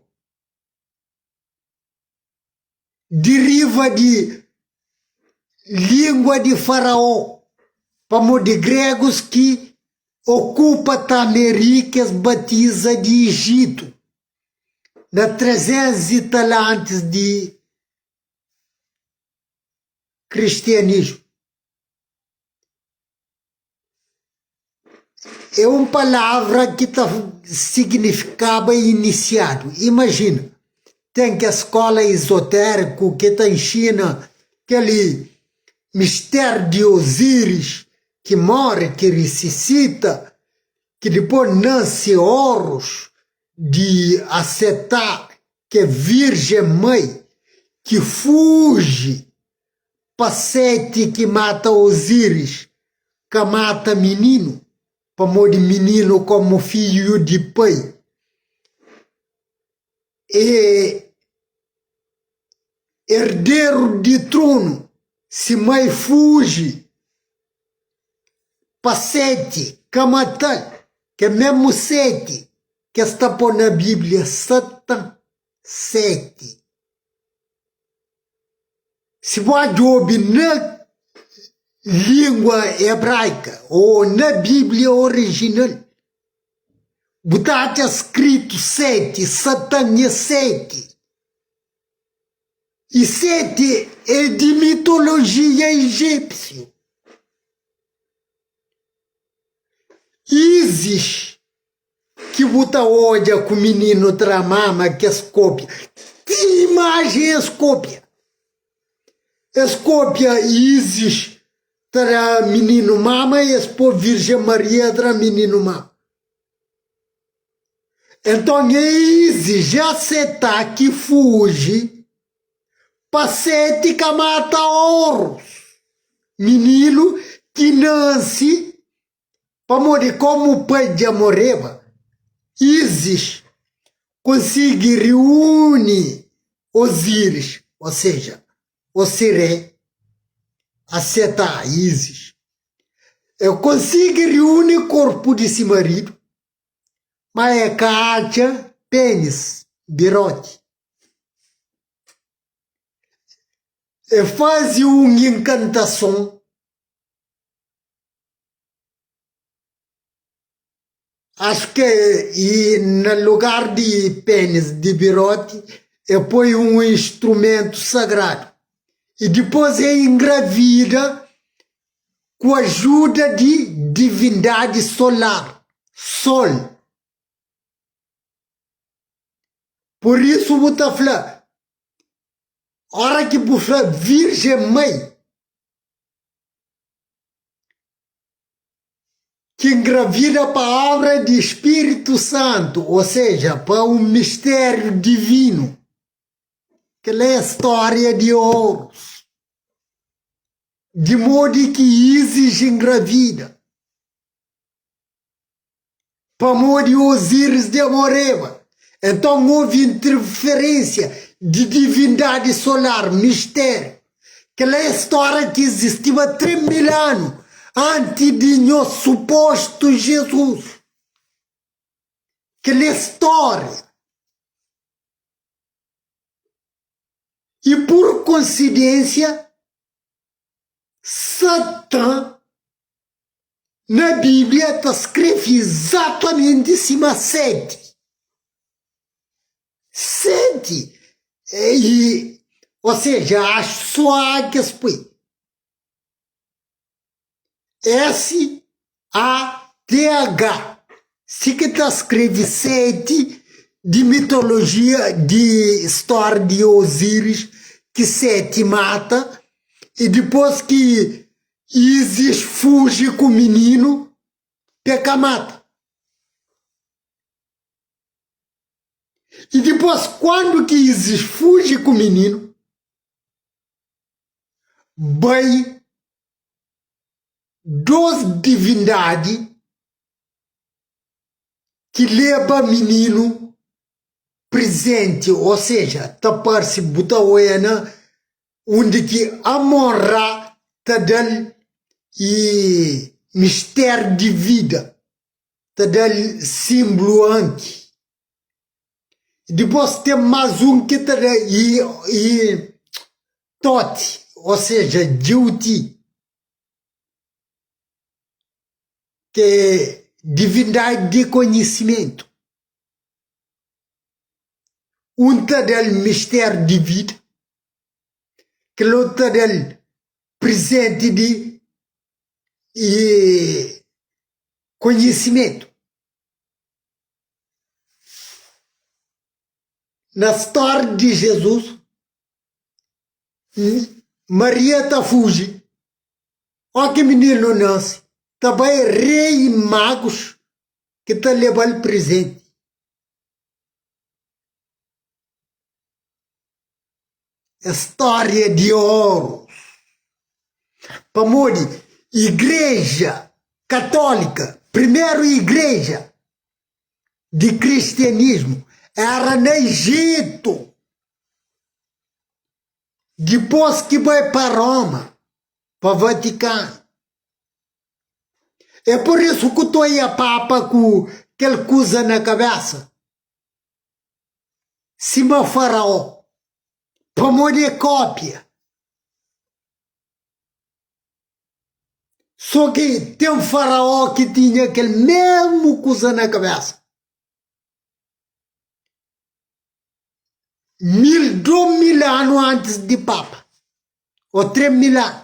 diriva di língua di Faraó, pamodi gregus ki okupa ta Amerika es batiza di Ijitu na 300 i tal antis di kristianismu. É un palavra ki ta signifikaba inisiadu. Imajina, ten kes skóla izotériku ki ta inxina kel mistériu di Ozíris ki móre, ki risisita, ki dipôs nase Horus di Asetá, ki é Virjen Mai, ki fuji pa Seti ki mata Ozíris, ka mata mininu, pamodi mininu komu fiju di pai é erderu di tronu, si mai fuji pa Seti ka matal, ke mesmu Seti ke sta po na Bíblia Satan, Seti. Si bu djobe na língua ebraika ô na Bíblia orijinal, bu ta atxa skritu Seti, Satan é Seti. I Seti é di mitolojia ijépsiu. Ízis ki bu ta odja ku mininu tra mama kes kopia ti imajen es kopia es kopia Isis tra mininu mama es po Virjen Maria tra mininu mama enton e Isis ja seta ki fuji pa seti ka mata Horus mininu ki nasi Pamodi komu pai dja moreba, Ízis konsigi riuni Ozíris, ô seja, Osiré, aseta Ízis. El konsigi riuni korpu di si maridu, má el ka atxa pénis, biroti. El faze un inkantason. Acho que e na lugar di penis di biroti e poi un instrumento sagrado e dipôs e engravida ku ajuda di divindadi solar, sol. Pur isu bu ta fla, ora ki bu fla Virjen Mai, ki ngravida pa obra di Spiritu Santu, o seja, pa un mistériu divinu. Kel-la é stória di Orus, di modi ki Ísis ngravida, pamodi Osíris dja moreba. Enton, ovi interferénsia di divindadi solar, mistériu. Kel-la é stória ki izistiba 3000 anu anti di nhos supostu Jizus. Kel-la é stória. I pur konsidénsia, Satan na Bíblia ta skrebe izatamenti sima Seti. Seti i, ô seja, axu sô A ki es poi. S-A-T-H, si ki ta skrebe Seti di mitolojia di stória di Ozíris ki Seti mata i dipôs ki Ísis fuji ku mininu pe ka mata. I dipôs kuandu ki Ísis fuji ku mininu bai dos divindadi ki leba mininu prizenti, ô seja, ta parse bu ta oia na undi ki Amon-Ra ta da-l i mistériu di vida, ta da-l sinblu anki. Dipôs ten más un ki ta da i i Toti, ô seja, Djiuti, ki é divindadi di konhisimentu. Un ta da-l mistériu di vida, kel otu ta da-l prizenti di konhisimentu. Na stória di Jizus, Maria ta fuji óki ki mininu nase, ta bai rei magus ki ta leba-l prizenti. É stória di oru. Pamodi Igreja Katólika, primeru igreja di kristianismu éra na Ijitu. Dipôs ki bai pa Roma, pa Vatikanu. É pur isu ku ta oia Papa ku kel kuza na kabésa, sima Faraó, pamodi é kópia. Sô ki ten Faraó ki tinha kel mésmu kuza na kabésa. Mil, 2000 anu antis di Papa, ô 3000 anu.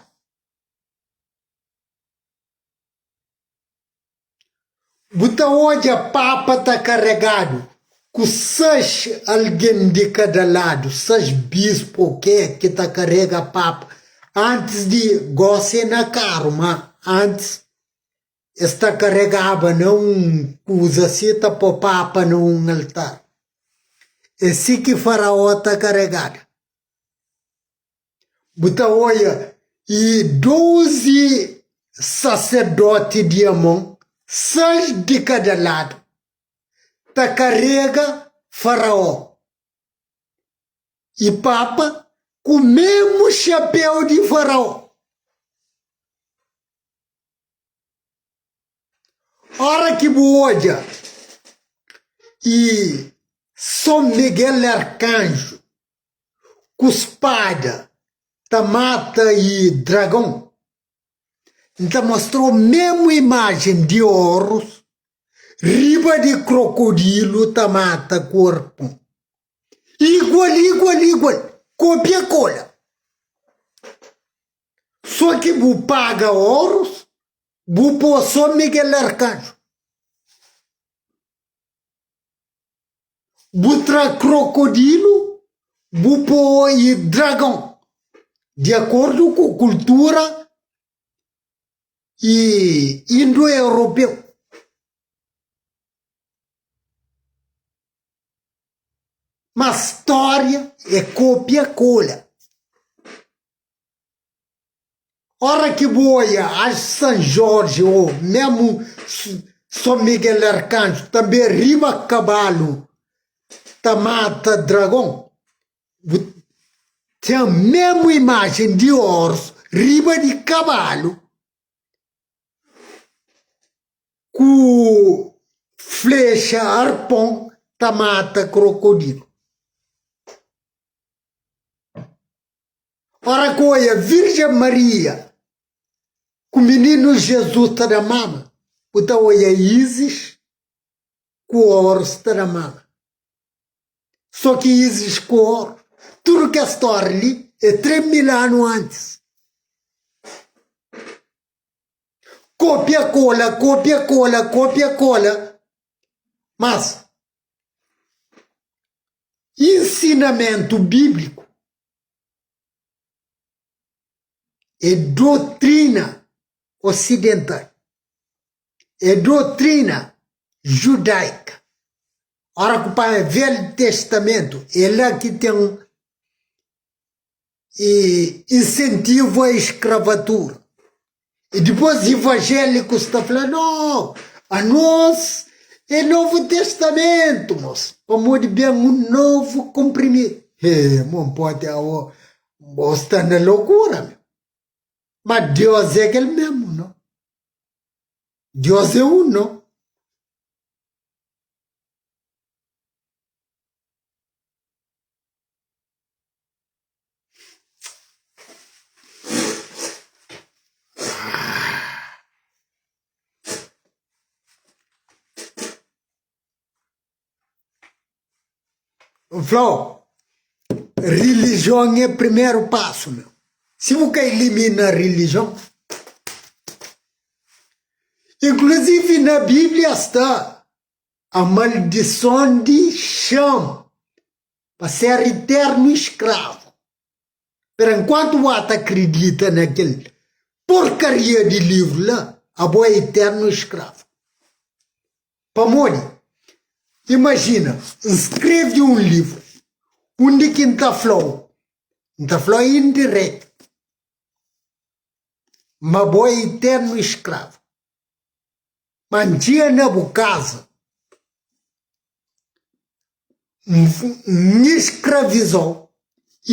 Bu ta odja Papa ta karegadu ku sais algen di kada ladu, sais bispu ô ke ki ta karega Papa. Antis di gosi é na karu, ma antis es ta karegaba na un kuza si ta po Papa na un altar. É si ki Faraó ta karegadu. Bu ta oia i 12 saserdoti di Amon, sais di kada ladu, ta karega Faraó i papa ku mesmu xapeu di Faraó. Ora ki bu odja i Son Miguel Arkanju ku spada ta mata i dragon, N ta mostrau memu imajen di Orus. Riba di krokodilu ta mata ku arpon. Igual, igual, igual. Kopia kola. So ki bu paga orus, bu po so Miguel Arkanju. Bu tra krokodilu, bu po i dragon. Di akordu ku kultura i indo-europeu. Ma stória é kopia kola. Ora ki bu oia as San Jorge ô memu Son Miguel Arkanju tanbe riba kabalu ta mata dragon, bu ten memu imajen di Horus riba di kabalu ku flexa arpon ta mata krokodilu. Ora ku oia Virjen Maria ku mininu Jesus ta da mama, bu ta oia Isis ku Horus ta da mama. So ki Isis ku Horus, tudu kes stória li é 3000 anu antis. Kopia kola, kopia kola, kopia kola, mas ensinamentu bíbliku é dotrina osidental, é dotrina judaika. Ora ku panha Velhu Testamentu, é la ki ten e insentivu a eskravatura. E dipôs ivangélikus ta fla, no, anos é Novu Testamentu, mos, pamodi ben un novu konprimidu. He, mon pode aô, bo sta na lokura, meu. Ma Deus é kel mesmu, no? Deus é un, no? N fla-u, rilijion é primeru pasu, meu. Si bu ka ilimina rilijion, inkluzivi na Bíblia sta a maldison di Xan pa ser iternu iskravu. Pero enkuantu bu ata kridita na kel porkaria di livru la, abo é iternu iskravu. Pamodi? Imajina, N skrebe un livru undi ki N ta fla-u, N ta fla-u indiretu, ma bo é iternu iskravu. Ma N txiga na bu kaza, N iskravizau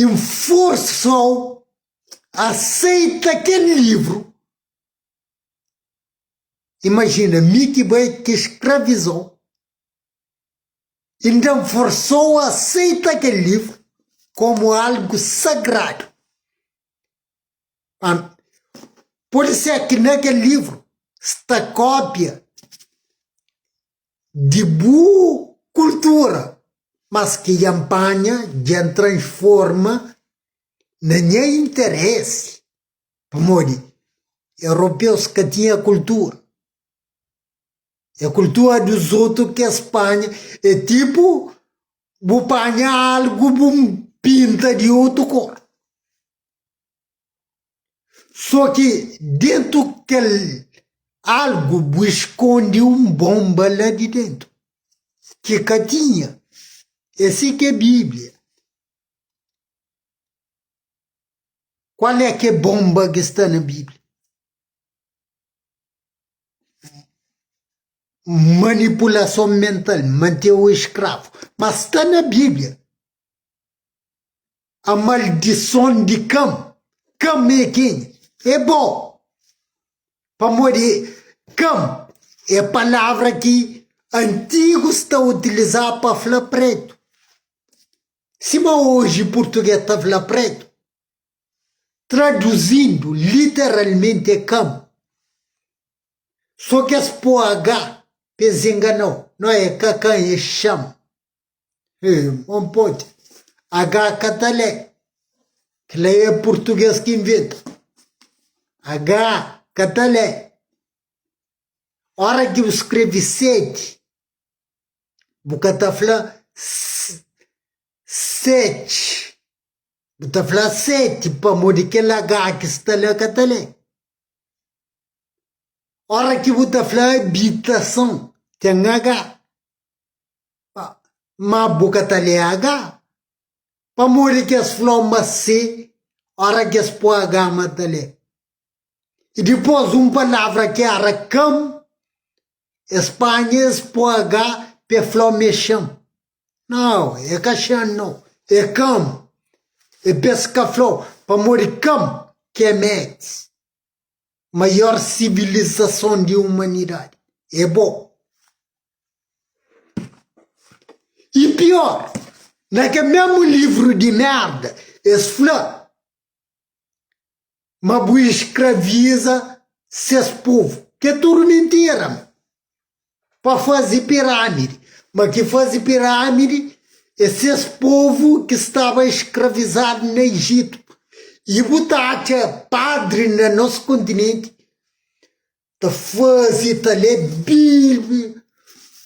i N forsau aseita kel livru. Imajina, mi ki bai ki skravizau i N forsau aseita kel livru komu algu sagradu. Pode ser ki na kel livru sta kópia di bu kultura, mas ki dja N panha, dja N transforma na nha interesi, pamodi europeus ka tinha kultura. É kultura dos otu ki es panha, é tipu bu panha algu bu pinta di otu kor. So ki dentu kel algu bu skonde un bonba la di dentu ki ka tinha. É si ki é Bíblia. Kual é ki é bonba ki sta na Bíblia? Manipulason mental, mante-u eskravu. Ma sta na Bíblia. A maldison di Kam. Kam é kenha? É bo. Pamodi Kam é palavra ki antigus ta utilizaba pa fla pretu. Sima oji purtugês ta fla pretu, traduzindu literalmenti é Kam. Sô ki es pô H. Pa es ingana-u. No é ka kan, é xam. Mon pode. H ka ta lé. Kel-la é purtugês ki inventa. H ka ta lé. Óra ki bu skrebe seti, bu ka ta fla seti. Bu ta fla seti pamodi kel H ki sta la ka ta lé. Óra ki bu ta fla abitason, ten H. Má bu ka ta lé H. Pamodi ki es fla-u ma si, óra ki es poi H ma ta lé. I dipôs un palavra ki éra kam, es panha es poi H pa e fla-u ma é xan. Nau, é ka xan nau, é kam. É pa es ka fla-u pamodi kam ki é mete. Maior sivilizason di umanidadi é bo. I pior, na kel mesmu livru di merda es fla ma bu iskraviza ses povu, ki é tudu mintira. Pa faze piramidi, ma ki faze piramidi é ses povu ki staba skravizadu na Ijitu. I bu ta atxa padri na nos kontinenti ta faze, ta lé Bíblia,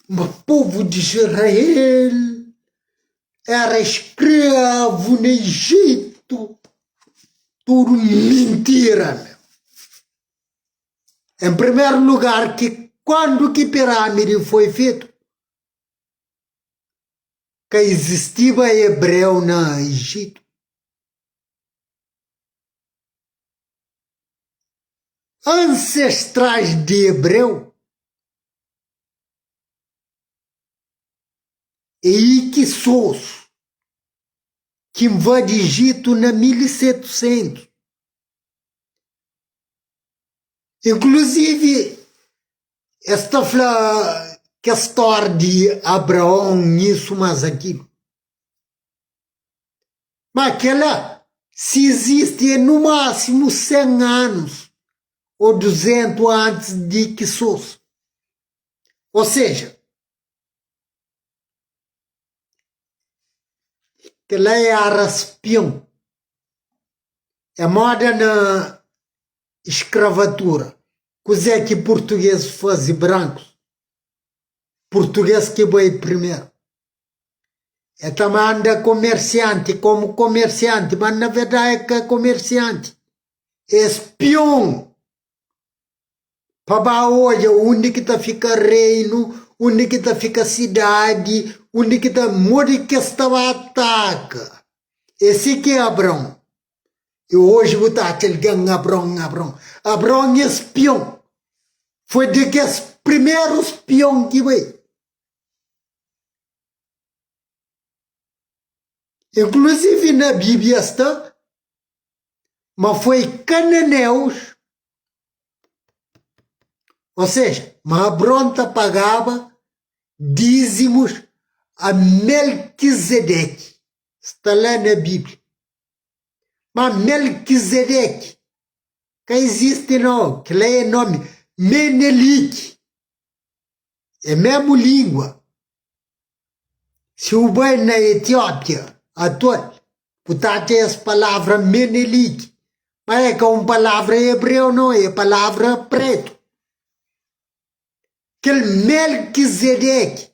ma povu di Israel éra skravu na Ijitu. Tudu mintira. En primeru lugar ki kuandu ki piramidi foi fetu ka izistiba ebreu na Ijitu. Ansestrais di ebreu é Ikisos ki nvadi Ijitu na 1700. Inkluzivi es ta fla kes stória di Abraon isu más akilu. Má kel-la, si izisti é nu másimu 100 anus ô 200 antis di Kisus. Ô seja, kel-la éra spion. É moda na eskravatura. Kuzé ki purtugês faze brankus? Purtugês ki bai primeru. E ta manda komersianti komu komersianti, ma na verdadi e ka komersianti, é spion pa ba odja undi ki ta fika reinu, undi ki ta fika sidadi, undi ki ta modi ki es ta ba ataka. É si ki é Abraon. I oji bu ta atxa algen Abraon, Abraon. Abraon é spion. Foi di kes primeru spion ki bai. Inkluzivi na Bíblia sta ma foi kananeus, ou seja, ma Abron ta pagaba dízimus a Melkizedeki. Sta la na Bíblia. Ma Melkizedeki ka izisti nau, kila é nomi Meneliki. É mesmu língua. Si bu bai na Etiópia atual, bu ta atxa es palavra Menelik, ma é ka un palavra ebreu nau, é palavra pretu. Kel Melkizedeki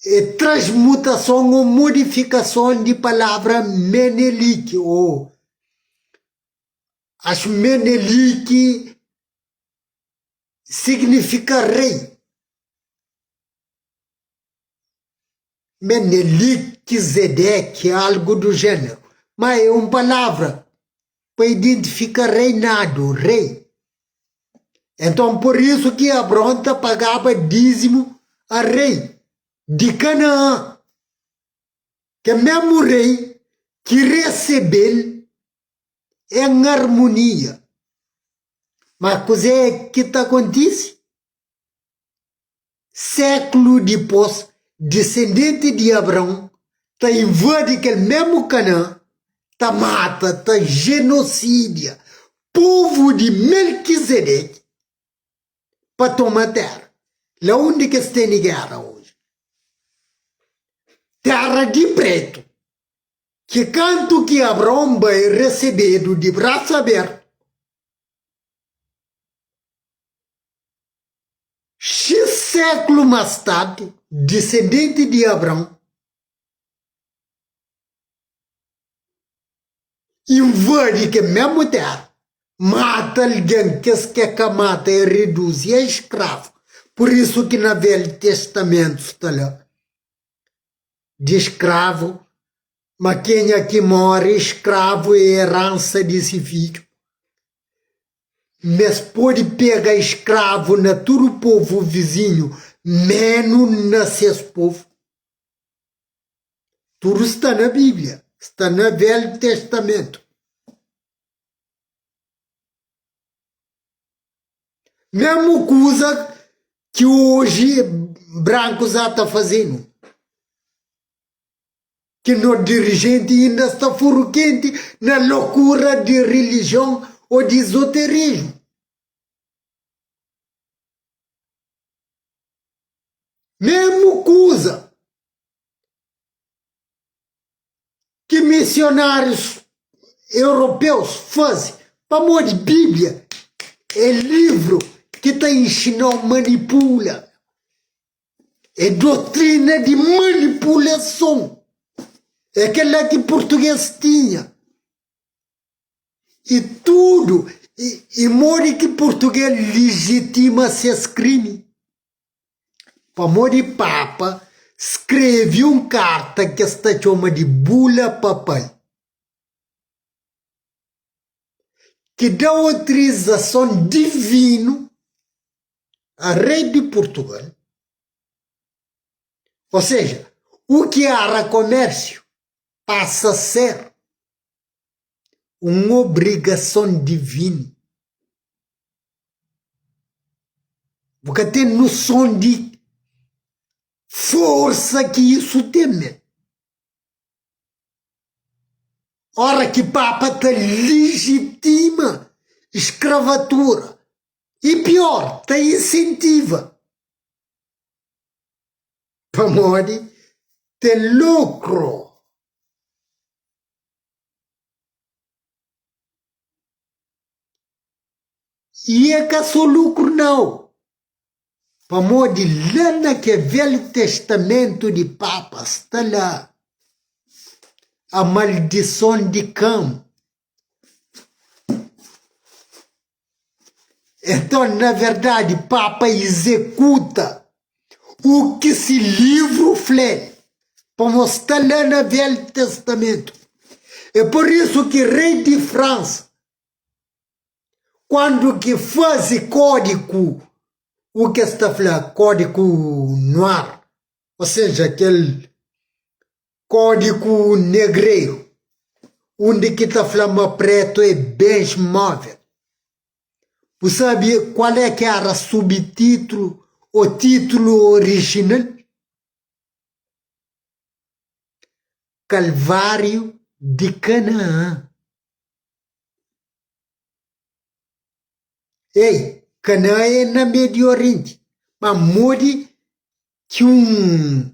é transmutason ô modifikason di palavra Menelik ô axu Menelik signifika rei. Menelikizedeki, algu du jéneru. Má é un palavra pa identifika reinadu, rei. Enton, pur isu ki Abraon ta pagaba dízimu a rei di Kanaã, kel mésmu rei ki resebe-l en armonia. Má kuzê ki ta kontise? Séklu dipôs, disendenti di Abraon ta invadi kel mésmu Kanaan, ta mata, ta jenosídia povu di Melkizedeki pa toma téra. La undi ki es tene géra oji. Téra di pretu, ki kantu ki Abraon bai resebedu di brasu abertu. Xis séklu más tardi, disendenti di Abraon invadi kel mésmu téra, mata algen, kes ki el ka mata el reduzi a skravu. Pur isu ki na Velhu Testamentu sta la di skravu, ma kenha ki móre skravu é eransa di se fidju. Ma es pode pega skravu na tudu povu vizinhu, menu na ses povu. Tudu sta na Bíblia, sta na Velhu Testamentu. Mesmu kuza ki oji brankus ata fazenu, ki no dirijenti inda sta furu kenti na lokura di rilijion o di izoterismu. Mesmu kuza ki misionárius europeus faze, pamodi Bíblia é livru ki ta inxina-u manipula, é dotrina di manipulason, é kel-la ki purtugês tinha. I tudu, i modi ki purtugês lijitima ses krimi? Pamodi Papa skrebe un karta ki es ta txoma di Bula Papal, ki da otrizason divinu a rei di Purtugal, o seja, u ki era komérsiu pasa ser un obrigason divinu. Bu ka ten noson di forsa ki isu ten men. Ora ki Papa ta lijitima skravatura i pior, ta insentiva. Pamodi ten lukru. I é ka sô lukru nau, pamodi la na ke Velhu Testamentu di Papa sta la a maldison di Kam. Enton, na verdadi, Papa izekuta u ki si livru fla-l, pamodi sta la na Velhu Testamentu. É pur isu ki rei di Fransa Kuandu ki faze kódiku, u ke es ta fla kódiku noir, o seja, kel kódiku negreru, undi ki ta fla ma pretu é bens móvel. Bu sabe kual é ki era subtitlu o titlu orijinal? Kalváriu di Kanaã. Ei, Kanaã é na Médiu Orienti, má modi ki un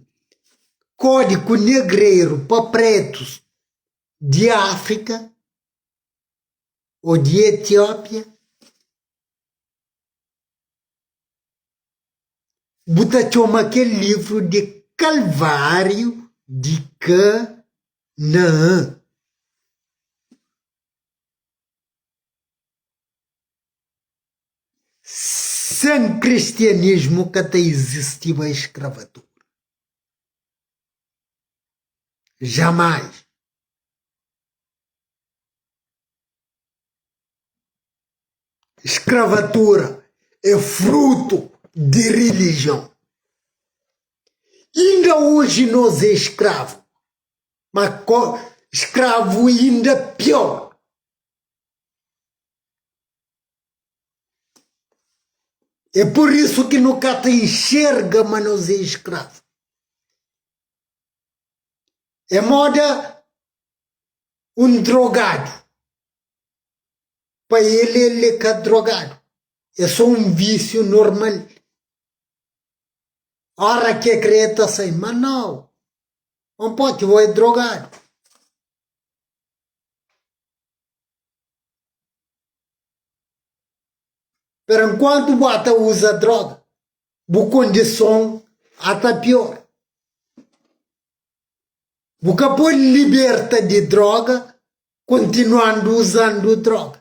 kódiku negreru pa pretus di Áfrika ô di Etiópia Bu ta txoma kel livru di Kalváriu di Kanaã. Sen kristianismu ka ta izistiba skravatura. Jamais. Skravatura é frutu di rilijion. Inda oji nos é skravu, ma skravu inda pior. É pur isu ki nu ka ta inxerga ma nos é skravu. É moda un drogadu. Pa el, el é ka drogadu, é sô un vísiu normal. Ora ki e kre e ta sai, ma nau. Un poti bo é drogadu. Pero enkuantu bu ata uza droga, bu kondison ata pior. Bu ka pode liberta di droga kontinuandu uzandu droga.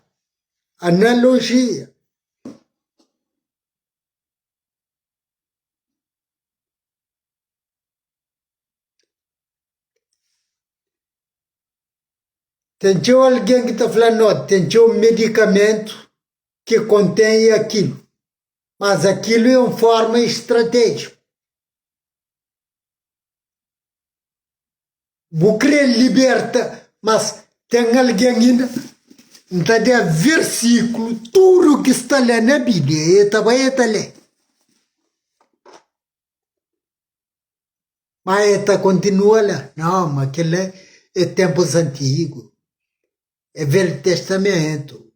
Analogia. Ten txeu algen ki ta fla no, ten txeu medikamentu ki kontén akilu, mas akilu é un forma estratéjiku. Bu krê liberta, mas ten algen inda N ta da versíkulu tudu ki sta la na Bíblia, e ta bai e ta lé. Ma e ta kontinua la, Nau, ma kel-la é ténpus antigu, é Velhu Testamentu,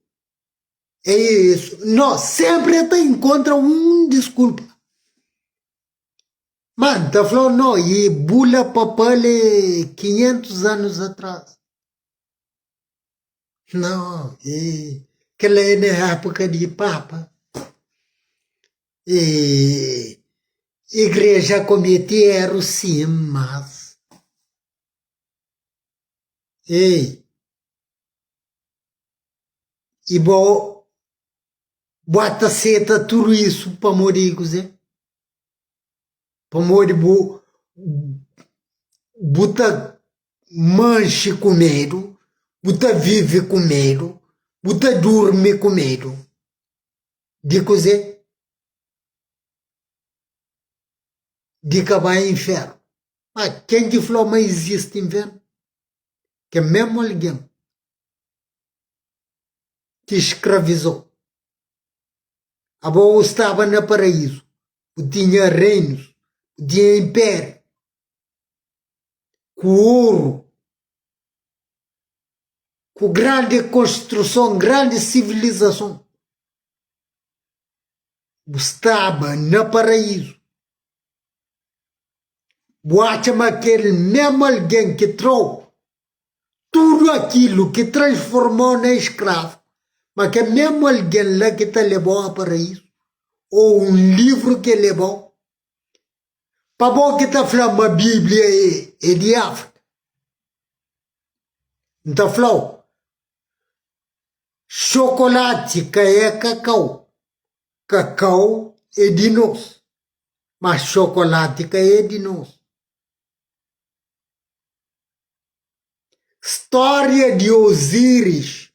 é isu. No, sénpri e ta inkontra un diskulpa. Ma N ta fla-u, no, e bula papal é 500 anus atras. Nau, e kel-la é na épuka di Papa. E igreja komete eru sim, mas ei, i bo bo ta seta tudu isu pamodi kuzê? Pamodi bu bu ta manxe ku medu, bu ta vive ku medu, bu ta durmi ku medu. Di kuzê? Di ka bai infernu. Ma ken ki fla-u ma izisti infernu? Kel mésmu algen ki skravizou. Abo bu staba na paraízu, bu tinha reinus, bu tinha inpériu, ku oru, ku grandi konstruson, grandi sivilizason. Bu staba na paraízu. Bu atxa ma kel mésmu algen ki tra-u tudu akilu ki transforma-u na skravu, ma kel mésmu algen la ki ta leba-u a paraízu ô un livru ki el leba-u? Pa bo ki ta fla ma Bíblia é di Áfrika, N ta fla-u, xokolati ka é kakau, kakau é di nos, ma xokolati ka é di nos. Stória di Ozíris,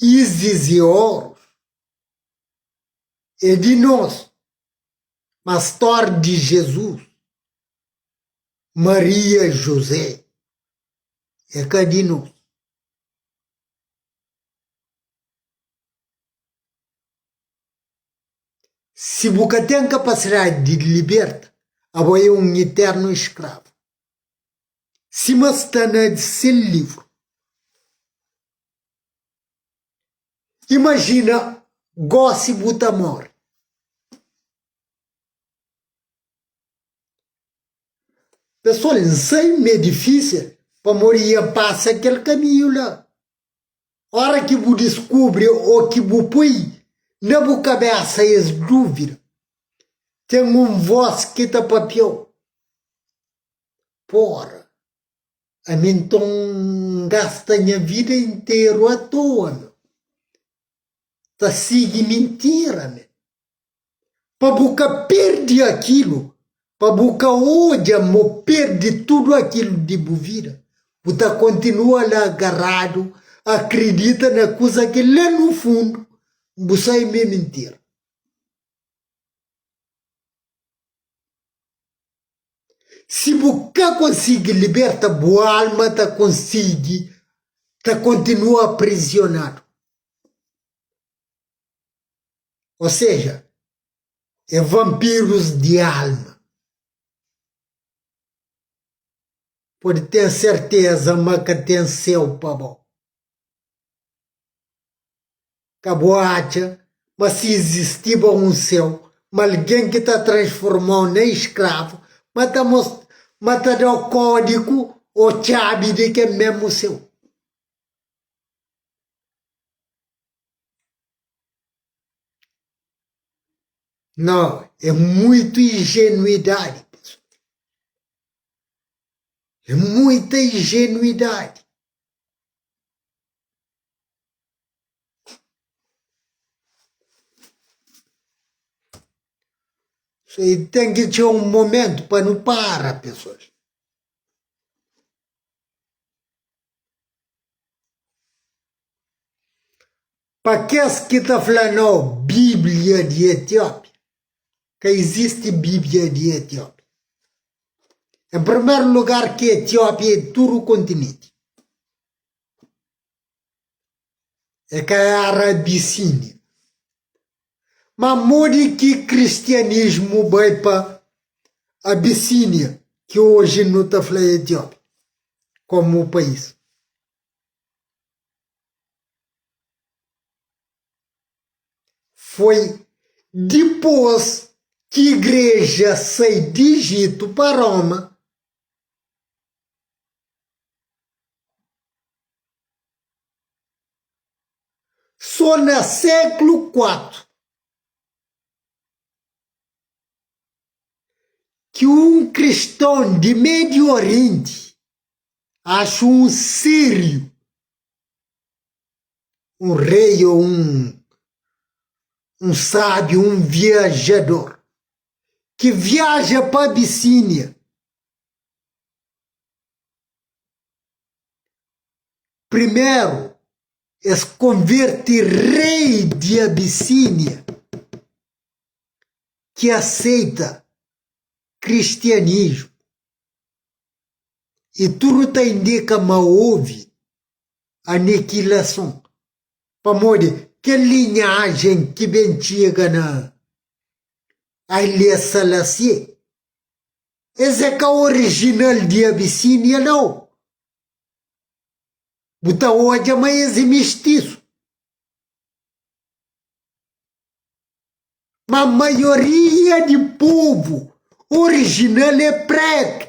Ízis i Orus é di nos, ma stória di Jezus, Maria, Juzé é ka di nos. Si bu ka ten kapasidadi di liberta, abo é un iternu skravu. Sima sta na se livru. Imajina gósi bu ta móre. Pesoal, N sai ma é difísil pamodi N pasa kel kaminhu la. Ora ki bu diskubri ô ki bu poi na bu kabésa es dúvida, ten un vós ki ta papia-u, Pora, ami nton N gasta nha vida interu atoa, meu, ta sigi mintira, meu. Pa bu ka perde akilu, pa bu ka odja ma bu perde tudu akilu di bu vida, bu ta kontinua la agaradu, akridita na kuza ki la nu fundu bu sabe ma é mintira. Si bu ka konsigi liberta, bu alma ta konsigi ta kontinua aprisionadu. Ou seja, é vanpirus di alma. Pode ten serteza ma ka ten séu pa bo. Ka bo atxa ma si izistiba un séu. Ma algen ki ta transforma-u na eskravu, ma ta ma ta da-u kódigu ô txabi di kel mésmu séu. Não, é muita ingenuidade, pessoal. É muita ingenuidade. Isso aí tem que ter um momento para não parar, pessoas. Pa kes ki ta fla no Bíblia di Etiópia, ka izisti Bíblia di Etiópia. En primeru lugar ki Etiópia é tudu kontinenti. É ka éra Abisínia. Ma modi ki kristianismu bai pa Abisínia, ki oji nu ta fla Etiópia, komu país? Foi dipôs ki igreja sai di Ijitu pa Roma. Sô na séklu 4 ki un kriston di Médiu Orienti Acho um sírio, um rei ou um, um sábio, um viajador, que viaja para Abissínia. Primeiro, es converte rei de Abissínia, que aceita cristianismo. I tudu ta indika ma ovi anikilason, pamodi kel linhajen ki ben txiga na Haile Selassie, es é ka orijinal di Abisínia nau. Bu ta odja ma es é mistisu. Ma maioria di povu orijinal é pretu,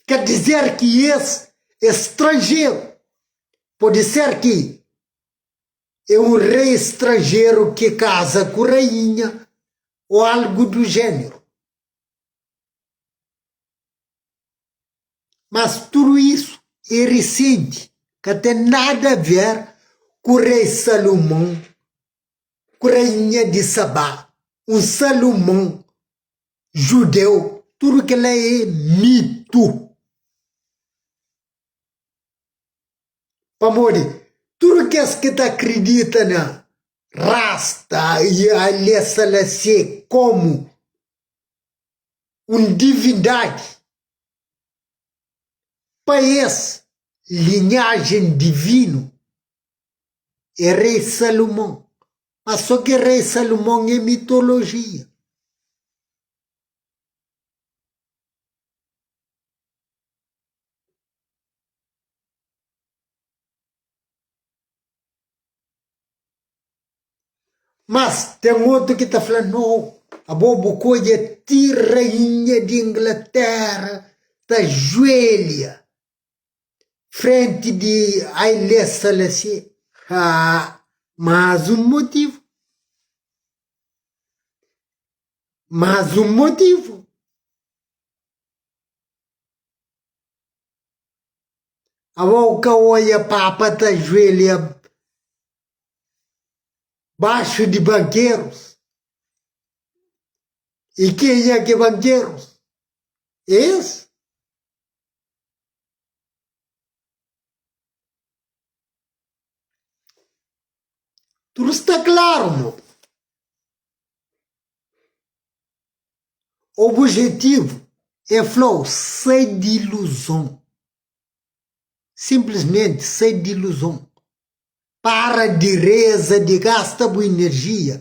ker dizer ki es é stranjeru. Pode ser ki é un rei stranjeru ki kaza ku rainha ô algu du jéneru. Mas tudu isu é risenti, ka ten nada a ver ku rei Salumon ku rainha di Sabá, un Salumon judeu, tudu kel-la é mitu. Pamodi tudu kes ki ta kridita na Rasta i Haile Selassie komu un divindadi, pa es linhajen divinu É rei Salumon. Ma so ki rei Salumon é mitolojia. Mas ten otu ki ta fla, No, abo bu ka odja ti rainha di Inglatéra ta juelha Frenti di Haile Selassie, haa, más un motivu. Más un motivu. Abo ka oia Papa ta juelha baxu di bankerus. I kenha ki bankerus? Es? Tudu sta klaru, meu povu. Obijetivu é fla-u sai di iluzon. Sinplismenti sai di iluzon. Para di reza, di gasta bu inerjia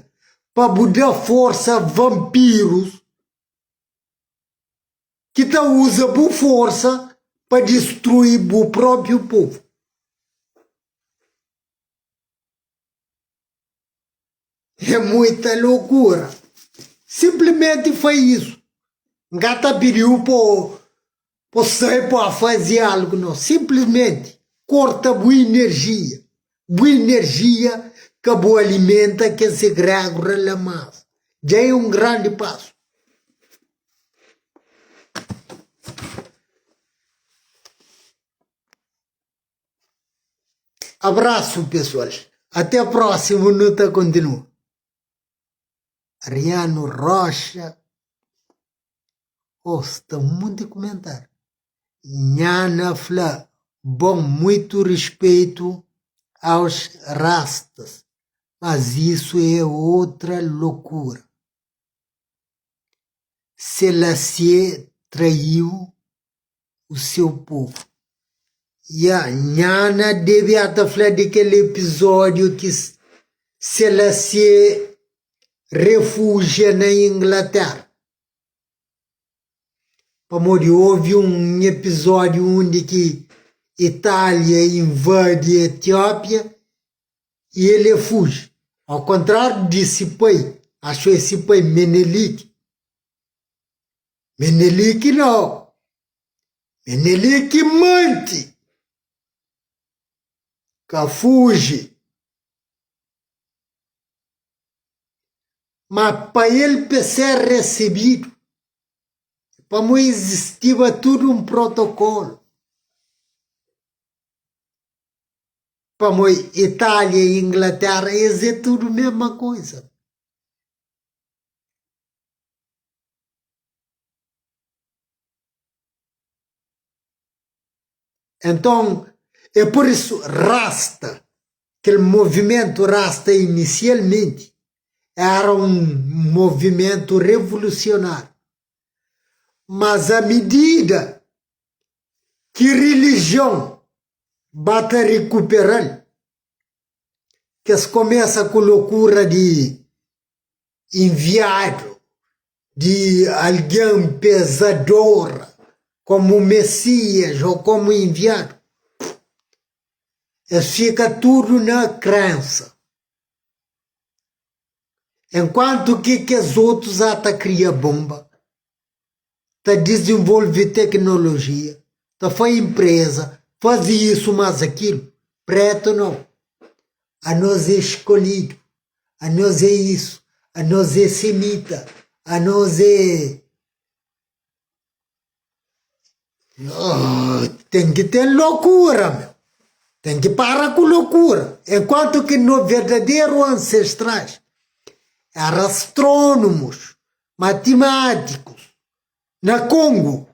pa bu da forsa vanpirus ki ta uza bu forsa pa distrui bu propiu povu. É muita lokura. Simplesmente foi isso. N ka ta pidiu pa pa sai pa faze algo não. Simplesmente corta bu energia. Bu energia ka bu alimenta kes egrégora la mas. Dja é um grande passo. Abraço pessoal. Até próximo nu ta continua. Ariano Rocha. Oh, sta munti kumentáriu. Nhana fla, Bom, muito respeito aos rastas, mas isso é outra loucura. Selassie traiu o seu povo. Ya, Nhana debe ata fla di kel episódiu ki Selassie refugia na Inglaterra. Pamodi houve un episódiu undi ki Itália invadi Etiópia i el e fuji. Ao kontráriu di si pai, axu é si pai Menelik. Menelik nau, Menelik manti, ka fuji. Ma pa el pa ser resibidu, pamo izistiba tudu un protokolu. Pamo Itália i Inglatéra es é tudu mesma kuza. Enton, é pur isu rasta, kel movimentu rasta inisialmenti éra un movimentu revolusionáriu, mas a midida ki rilijion ba ta rikupera-l, ki es kumesa ku lokura di enviadu di algen pa es adora komu Mesias ô komu enviadu, es fika tudu na krensa, enkuantu ki kes otus ata kria bonba, ta dizenvolve teknolojia, ta fai inpreza, faze isu mas akilu, pretu nau, anos é skolhidu. Anos é isu, anos é semita, anos é. Ten ki ten lokura, meu. Ten ki para ku lokura. Enkuantu ki no verdaderu ansestrais era astrónomus, matimátikus, na Kongu,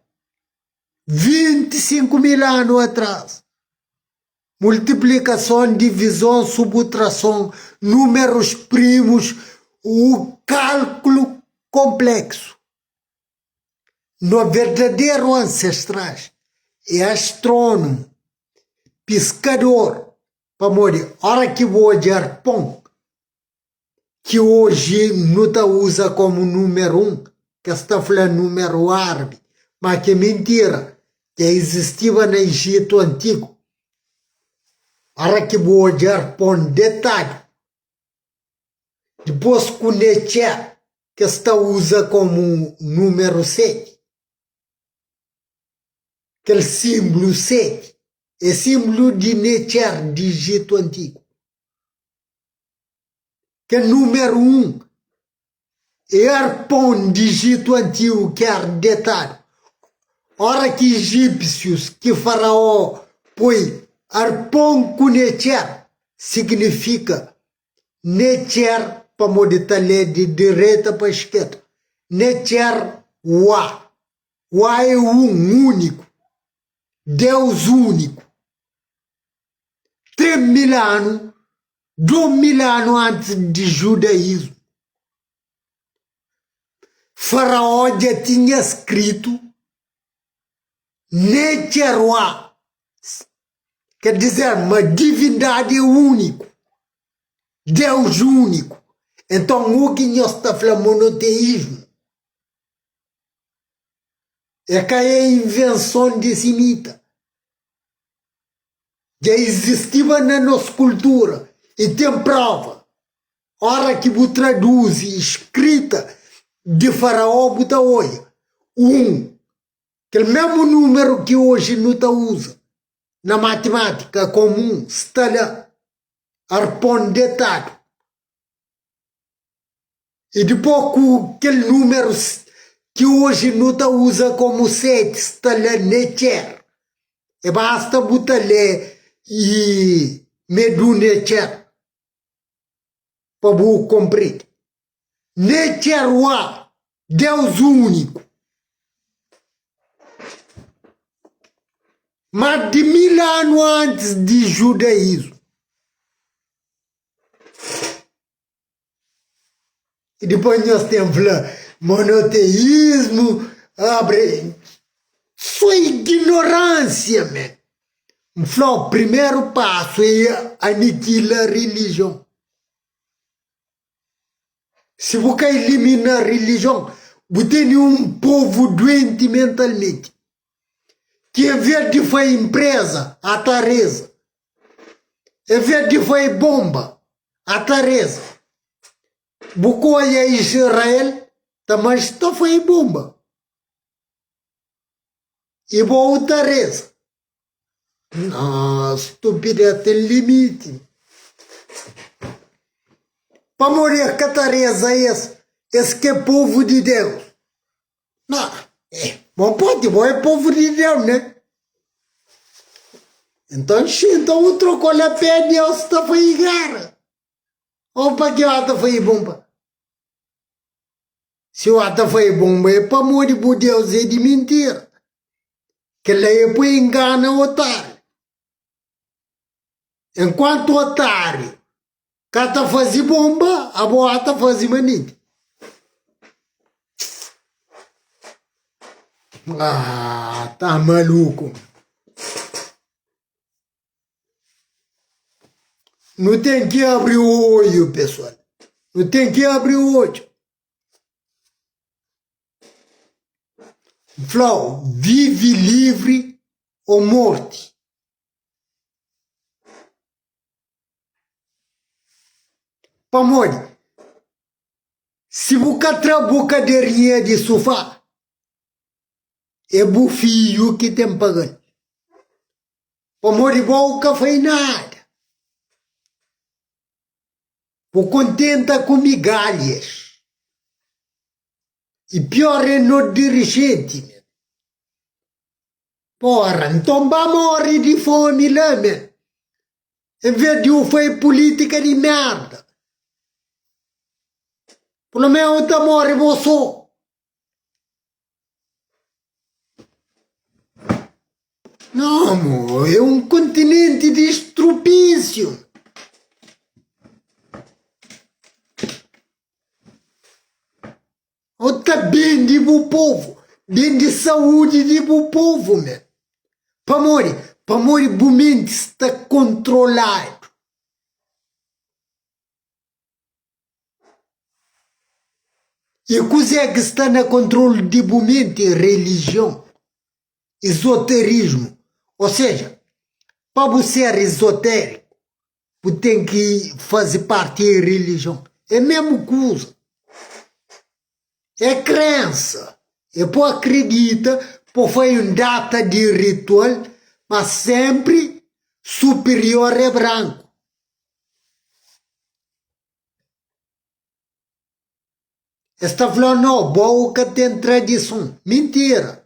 25 mil anu atras. Multiplikason, divizon, subutrason, númerus primus, u kálkulu konpleksu. No verdaderu ansestrais é astrónomu, piskador, pamodi ora ki bu odja arpon, ki oji nu ta uza komu númeru un, kes ta fla númeru árabi, má ki é mintira, dja izistiba na Ijitu antigu. Ora ki bu odja arpon detadu, dipôs ku netxer, kes ta uza komu númeru seti. Kel sinblu seti é sinblu di netxer di Ijitu antigu. Kel númeru un é arpon di Ijitu antigu ki éra detadu. Óra ki ijípsius ki Faraó poi arpon ku netxer, siginifika netxer pamodi ta lé di direita pa skerda. Netxer Wa. Wa é un, úniku, Deus úniku. 3000 anu, 2000 anu antis di judaísmu, Faraó dja tinha skritu Netjeruá, ker dizer ma divindadi é úniku, Deus úniku. Enton, o ki nhos ta fla monoteísmu é ka é invenson di simita. Dja izistiba na nos kultura i ten prova. Ora ki bu traduzi skrita. di Faraó bu ta odja un, kel mésmu númeru ki oji nu ta uza na matimátika komu un sta la, arpon detadu. I dipôs ku kel númeru ki oji nu ta uza kómu 7 sta la Necher. É basta bu ta lé i Medu Necher pa bu konprende. Necher wa Deus úniku. Más di mil anu antis di judaísmu. E depois nhos ten fla monoteísmo abre só ignorância man. N fla-u primeru pasu é anikila relijion. Si bu ka ilimina relijion, bu tene un povu duenti mentalmenti ki en vez di fai inpreza ata reza, en vez di fai bomba Ata reza. Bu ka oja Israel ta mas ta fai bomba. I bo ta reza. Na stupidez ten limiti. Pamodi es ka ta reza es, es ke povu di Deus. Na, eh, bo pode, bo é povu di Deus, né? Então, xinta outro cola pé Deus ta fai guerra. Ou pa ki ata fai bomba? Se o ata fai bomba é pamodi bu Deus é di mentira. Kel-la é pa engana otário. Enquanto otário ka ta faze bomba, abo ata faze manenti. Ah, tá maluco. Nu tem que abrir o olho, pessoal. Nu tem que abrir o olho. Flau, vive livre ou morte. Pamodi, si bu ka tra bu kaderinha di sufá, é bu fidju ki ten paga-l. Pamodi bo ka fai nada. Bu kontenta ku migalhas. I pior é no dirijenti. Porra, nton ba morre di fomi la men. En vez di u fai pulitika di merda. Pelo menos u ta morre bo so. Não, mo, é um continente de estrupício. O ta bende bu povu, bende saúdi di bu povu men. Pamodi? Pamodi bu menti sta kontroladu. I kuzê ki sta na kontrolu di bu menti? Relijion, izoterismu. Ô seja, pa bu ser izotériku, bu ten ki faze parti di relijion. É mesmu kuza. É krensa. É pa akredita, pa fai un data di ritual, ma senpri supirior é branku. Es ta fla, no, bo ka ten tradison. Mintira!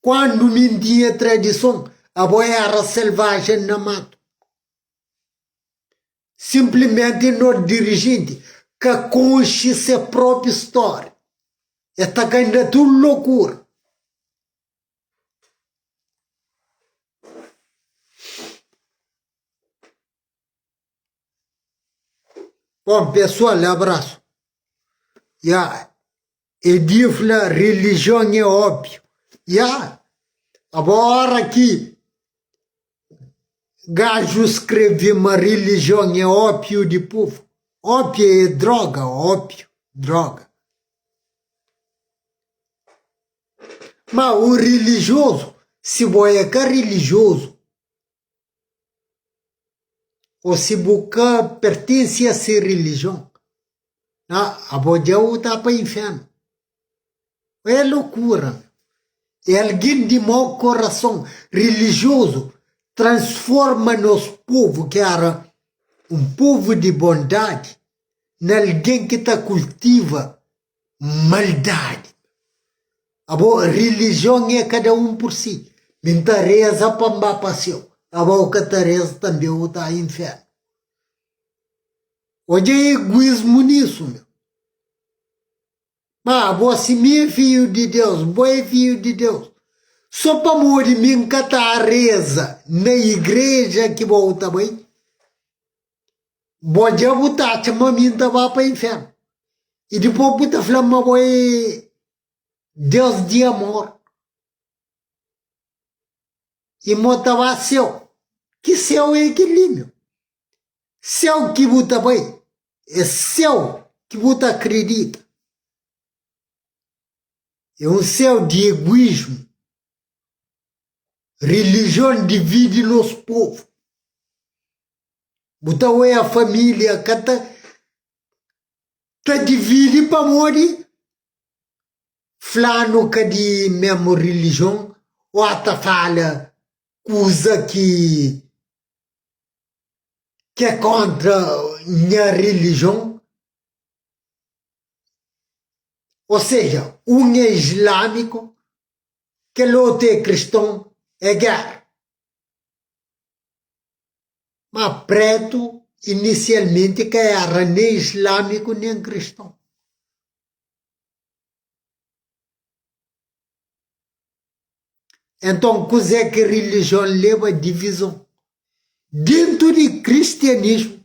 Kuandu mi N tinha tradison, abo era selvajen na matu. Sinplimenti no dirijenti ka konxe se propi stória. Es ta kai na tudu lokura. Bom pessoal abraço ya e di fla religion é ópio ya abo ora ki gaju skreve ma religion é ópio di povo ópio é droga ópio droga ma o religioso si bo é ka religioso Ô si bu ka pertense a se rilijion, abo dja u ta pa infernu. É lokura meu. É algen di mau korason, rilijiozu, transforma nos povu ki era un povu di bondadi na algen ki ta kultiva maldadi. Abo rilijion é kada un pur si. Mi N ta reza pa N ba pa séu, abo ka ta reza tanbe bu ta infernu. Odja eguismu nisu meu. Ma abo si mi é fiju di Deus, bo é fiju di Deus. So pamodi mi N ka ta reza na igreja ki bo ta bai, bo dja bu ta atxa ma mi N ta ba pa infernu. I dipôs bu ta fla ma bo é Deus di amor i ma ta ba séu. Ki séu é kel-li, meu? Séu ki bu ta bai é séu ki bu ta akredita. É un séu di egoísmu. Relijion dividi nos povu. Bu ta oia família ka ta ta dividi pamodi flanu ka di mesmu relijion o ta fala kuza ki ki é kontra nha relijion. O seja, un é islamiku, kel otu é kriston, é géra. Ma pretu inisialmenti ka éra nen islamiku nen kriston. Enton, kuzê ki rilijion leba? Divizon. Dentu di kristianismu,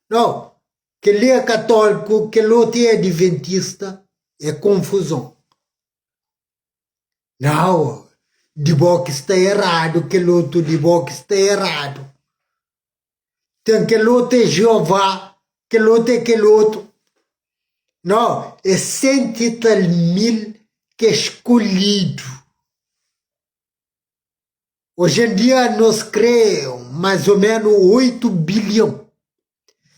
nau, kel-li é katóliku, kel otu é adiventista, é konfuzon. Nau, di bo ki sta eradu, kel otu di bo ki sta eradu. Ten kel otu é Jeová, kel otu é kel otu. Nau, é senti i tal mil ki é skolhidu. Oji en dia nos kre más o ménu 8 bilhon.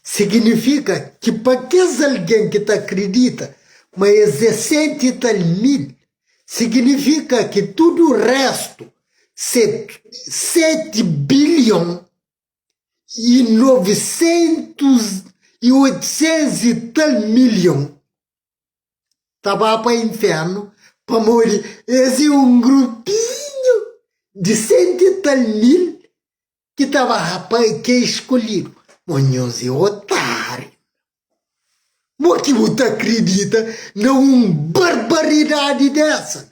Siginifika ki pa kes algen ki ta kridita ma es é senti i tal mil, siginifika ki tudu réstu, 7 bilhon i 900 i 800 i tal milhon, ta ba pa infernu pamodi es é un grupinhu di sentu i tal mil ki ta ba pa ki é skolhidu. Mo nhos é otáriu! Mo ki bu ta kridita na un barbaridadi desa?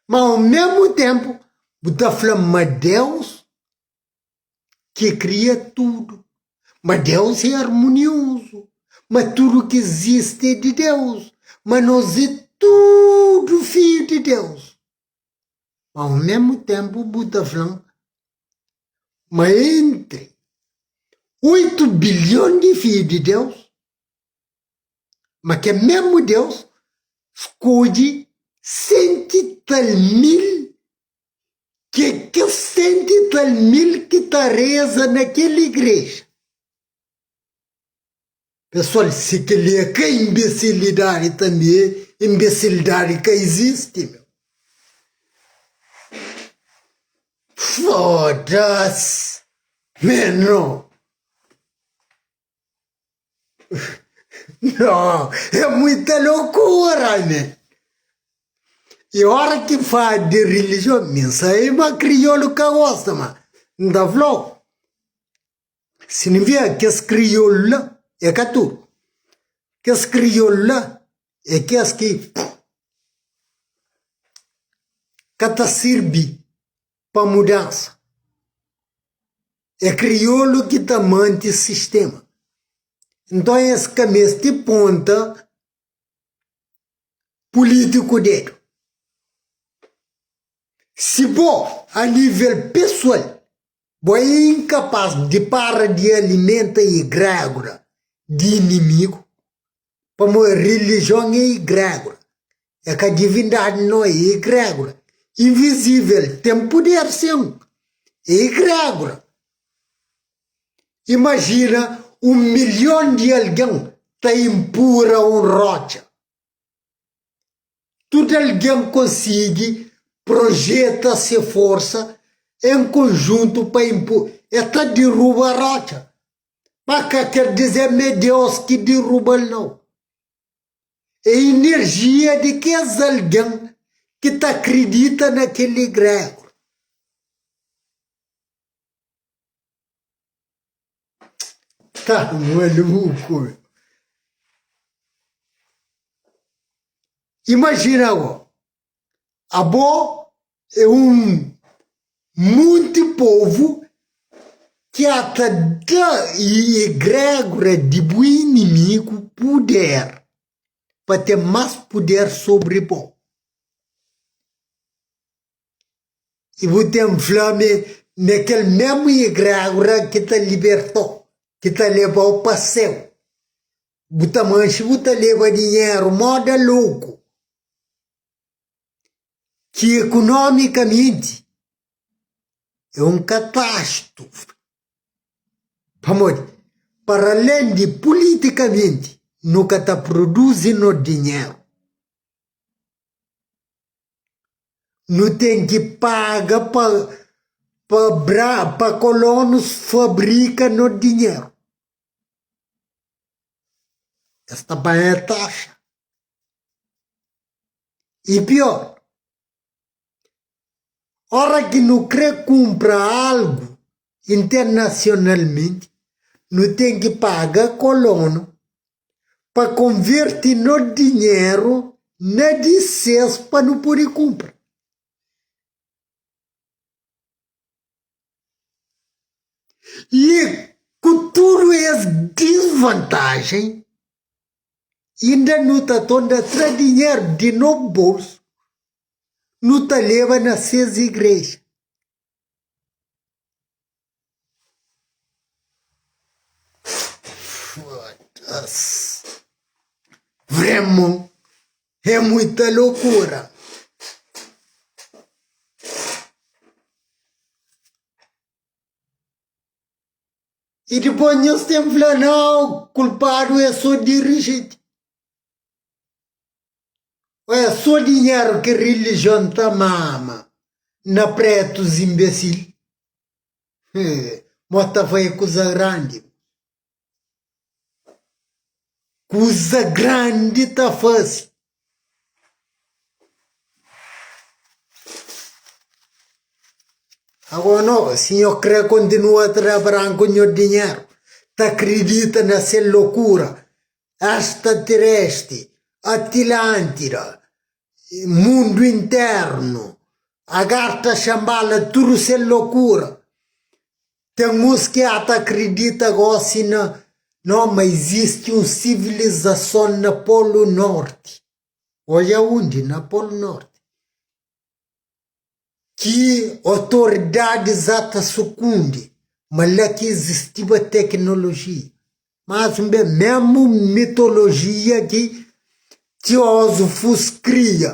Ma au mesmu tenpu bu ta fla ma Deus ki kria tudu, ma Deus é armuniozu, ma tudu ki izisti é di Deus, ma nos é tudu fidju di Deus. Ma au mesmu tenpu bu ta fla-m ma entri 8 bilhon di fidju di Deus, ma kel mesmu Deus skodje senti tal mil ki é kes sentu i tal mil ki ta reza na kel igreja. Pesoal, si kel-li é ka inbesilidadi tanbê, inbesilidadi ka izisti, meu. Foda-s! Menu! Não, é muita loucura, né? E ora ki fala di religion, mi sabe ma kriolu ka gosta, ma N ta fla-u, si N vê kes kriolu la, é ka tudu, kes kriolu la é kes ki ka ta sirbi pa mudansa. É kriolu ki ta mante sistema. Nton es ka meste ponta pulítiku dedu. Si bo, a nível pesoal, bo é inkapás di para di alimenta igrégura di inimigu, pamodi rilijion é igrégura, é ka divindadi no, é igrégura invisível, ten puder sin, é igrégura. Imajina un milhon di algen ta inpura un rotxa. Tudu algen konsigi projeta se forsa en konjuntu pa inpu. E ta diruba rotxa. Ma ka ker dizer ma é Deus ki diruba-l, nau. É inerjia di kes algen ki ta kridita na kel igregor. Ta maluku meu. Imajina ago, abo é un monti povu ki ata da igregora di bu inimigu puder pa ten mas puder sobri bo. I bu ten fla ma é kel mésmu igregora ki ta liberta-u, ki ta leba-u pa séu. Bu ta manxe, bu ta leba dinheru móda loku, ki ekunomikamenti é un katastrofi. Pamodi, paralén di pulitikamenti nu ka ta produzi nos dinheru. Nu ten ki paga pa pa bra pa kolonus fabrika no dinheru. Es ta panha taxa. I pior, ora ki nu kre kunpra algu internasionalmenti, nu ten ki paga kolonu pa konverti no dinheru na di ses pa nu pudi kunpra. I ku tudu es disvantajen, inda nu ta torna tra dinheru di no bolsu, nu ta leba na ses igreja. Foda-se. Vraiment, é muita loucura. E depois nhos tem fla, não, culpado é só dirigente. É só dinheiro que religião ta mama na pretos imbecil. Mo ta fai kuza grandi. Kuza grandi ta fasi. Agora no, si nho kre kontinua tra branku nho dinheru, ta kridita na se lokura, Extraterestri, Atilântida, mundu internu, Agarta, Xambala, tudu se lokura. Ten uns ki ata akridita gosi na no ma izisti un sivilizason na Polu Norti. Odja undi? Na Polu Norti. Ki otoridadis ata sukundi ma la ki izistiba teknolojia. Mas un bes, mesmu mitolojia ki teózufus kria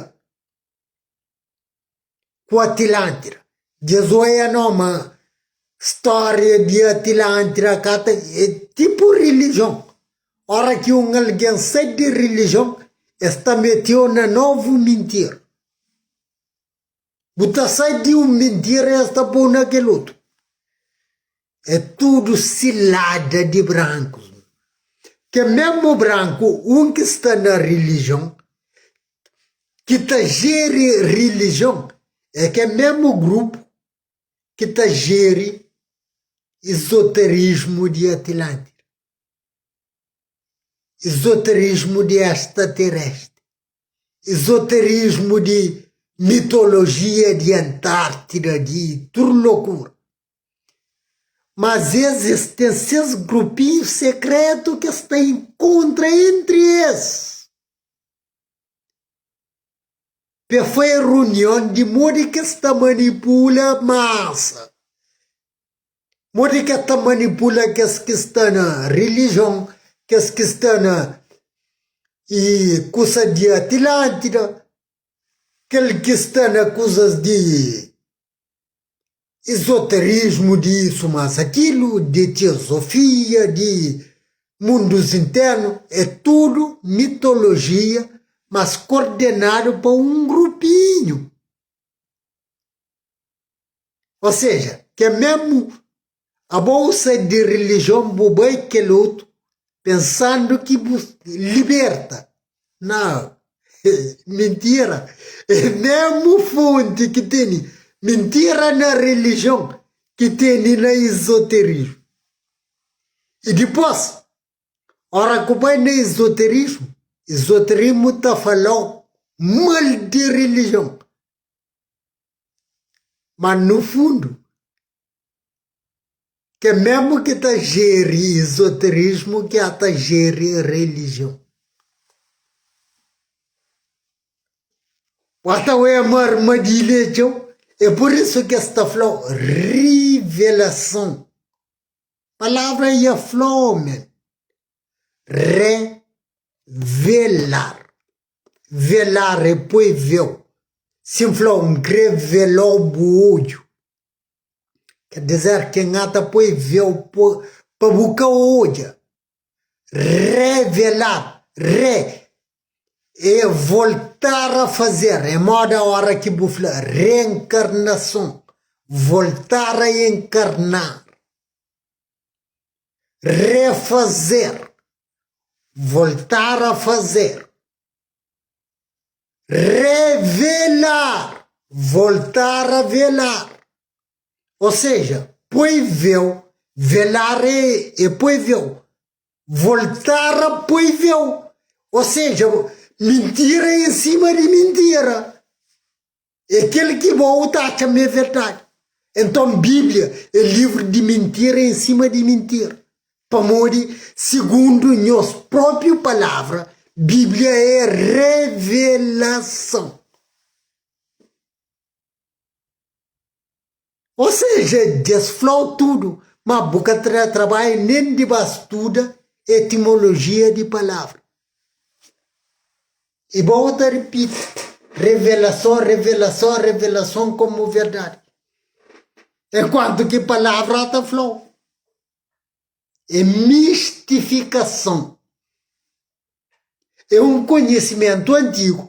ku Atilântida. Dja-s oia no ma stória di Atilântida ka ta é tipu rilijion. Ora ki un algen sai di rilijion, es ta mete-u na novu mintira. Bu ta sai di un mintira es ta pô-u na kel otu. É tudu silada di brankus. Ke mesmu branku, un ki sta na rilijion, ki ta jeri rilijion, é ke mesmu grupu ki ta jeri izoterismu di Atilântida, izoterismu di extraterestri. Izoterismu di mitolojia di Antártida, di tudu lokura. Mas es, es ten ses grupinhu sekretu ki es ta inkontra entri es pa fai runion di modi ki es ta manipula masa, modi ki es ta manipula kes ki sta na rilijion, kes ki sta na i kusa di Atilântida, kel ki sta na kusas di izoterismu, di isu mas akilu, di teozofia, di mundus internu, é tudu mitolojia. Mas kordenadu pa un grupinhu. Ou seja, ke mesmu abo bu sai di rilijion bu bai kel otu pensandu ki bu liberta. Nau, mintira! É mesmu fonti ki tene mintira na rilijion ki tene na izoterismu. I dipos, ora ku bai na izoterismu, izoterismu ta falau mal di rilijion. Ma no fundu, ke mesmu ki ta jeri izoterismu ki a ta jeri relijion. Bo ta oia ma armadilha é txeu, é pur isu ki es ta fla-u rivelason. Palavra ia fla-u, men, revelar. Velar é poi véu. Si N fla-u N kre velau bu odju, ker dizer ki N ata poi véu pa bu ka odja. Revelar, re, é voltar a fazer, é moda ora ki bu fla reenkarnason, voltar a enkarnar. Refazer, voltar a fazer. Revelar, voltar a velar. Ou seja, poi véu, velar é, é poi véu. Voltar a poi véu. Ou seja, mintira em cima de mintira. É kel ki bo ta atxa ma é verdadi. Enton, Bíblia é livru di mintira en sima di mintira, pamodi, sigundu nhos própi palavra, Bíblia é revelason. Ô seja, dja-s fla-u tudu, má bu ka ta da trabadju nen di ba studa etimolojia di palavra. I bo ta ripiti revelason, revelason, revelason komu verdadi. Enkuantu ki palavra ta fla-u é mistifikason. É un konhisimentu antigu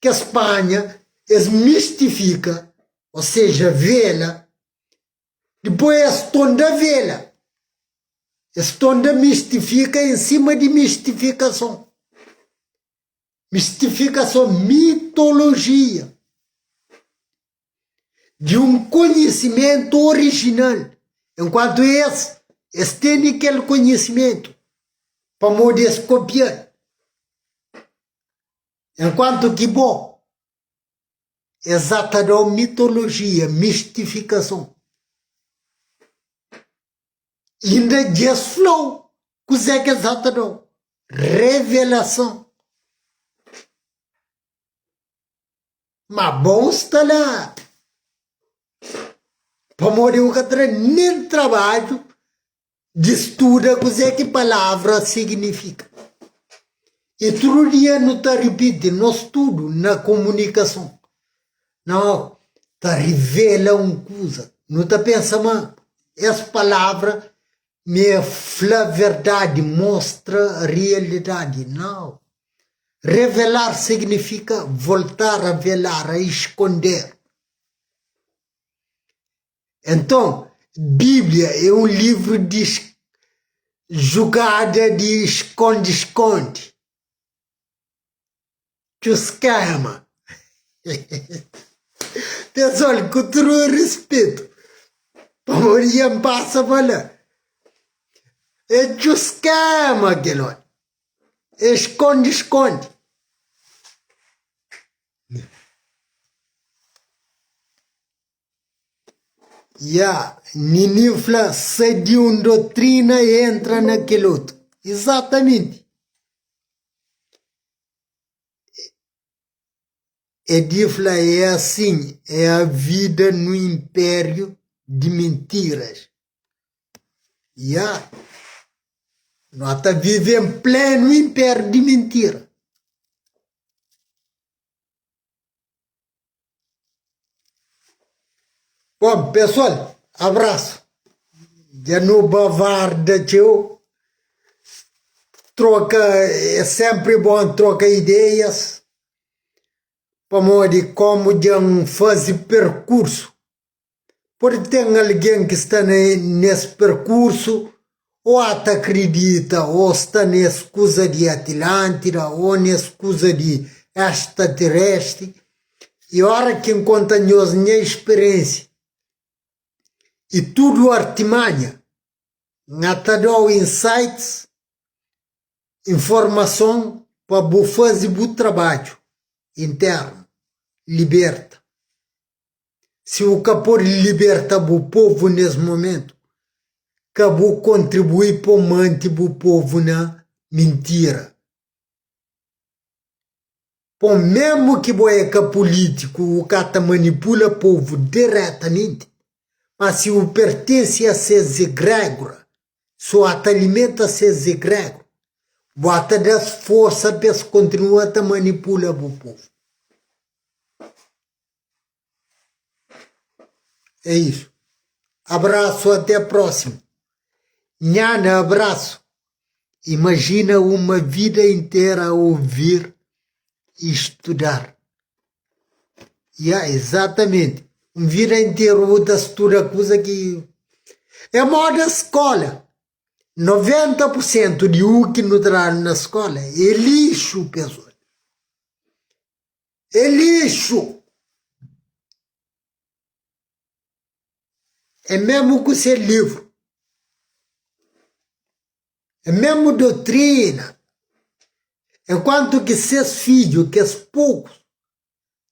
ki es panha, es mistifika, ô seja, vela, dipôs es tonda vela, es tonda mistifika en sima di mistifikason. Mistifikason, mitolojia di un konhisimentu orijinal, enkuantu es, es tene kel konhisimentu pamodi es kopia-l, enkuantu ki bo, es ata da-u mitolojia, mistifikason. Inda dja-s fla-u kuzê ki es ata da-u, revelason. Ma bo sta la pamodi bu ka tra nen trabadju di studa kuzê ki palavra signifika. I tudu dia nu ta ripiti nos tudu na komunikason. No ta rivela un kuza, nu ta pensa ma es palavra mi e fla verdadi, mostra rialidadi. Nau. Revelar signifika voltar a velar, a esconder. Enton, Bíblia é un livru di jugada di skonde-skonde. Txu skema. Pessoal, ku tudu rispitu, pamodi dja N pasa pa la. É txu skema kel oi. É skonde-skonde. Ya, Nini fla, sai di un dotrina e entra na kel otu. Izatamenti. Edi fla, é asin, é a vida no império de mentiras. Ya, no ta vive en pleno império de mentira. Bom, pessoal, abraço. Dja nu bavarda txeu. Troka é sempre bom troka ideias. Pamodi komu dja N faze perkursu, pode ten algen ki sta nes perkursu ô ata kridita ô sta nes kuza di Atlântida ô nes kuza di extraterestri i ora ki N konta nhos nha spiriénsia i tudu artimanha, N ata da-u insights Informason pa bu faze bu trabadju internu, liberta. Si bu ka pode liberta bu povu nes momentu, ka bu kontribui pa manti bu povu na mintira. Pon memu ki bo é ka pulítiku u ka ta manipula povu diretamenti, ma si u pertensi a ses egrégora, si u ata alimenta ses egrégora, bu ata da-s forsa pa es kontinua ta manipula bu povu. É isu. Abrasu até prósimu. Nhana abrasu. Imajina uma vida inteira a ouvir e estudar. Ya, exatamente. Un vida interu bu ta studa kuza ki é moda skola. 90 por sentu di u ki nu tradu na skola é lixu, pesoal. É lixu. É mesmu ku se livru, é mesmu dotrina. Enkuantu ki ses fidju, kes pokus,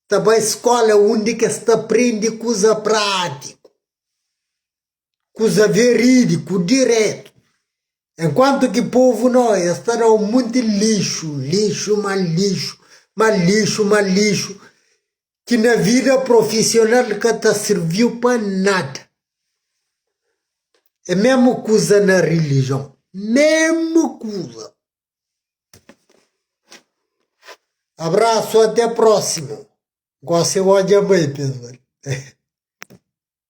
ta bai skola undi ki es ta prende kuza prátiku, kuza verídiku, diretu. Enkuantu ki povu no, es ta da un monti lixu, lixu, ma lixu, ma lixu, ma lixu. Ki na vida profisional ka ta sirviu pa nada. É mesmu kuza na rilijion, mesmu kuza. Abrasu até prósimu. Gosi odja bai pessoal.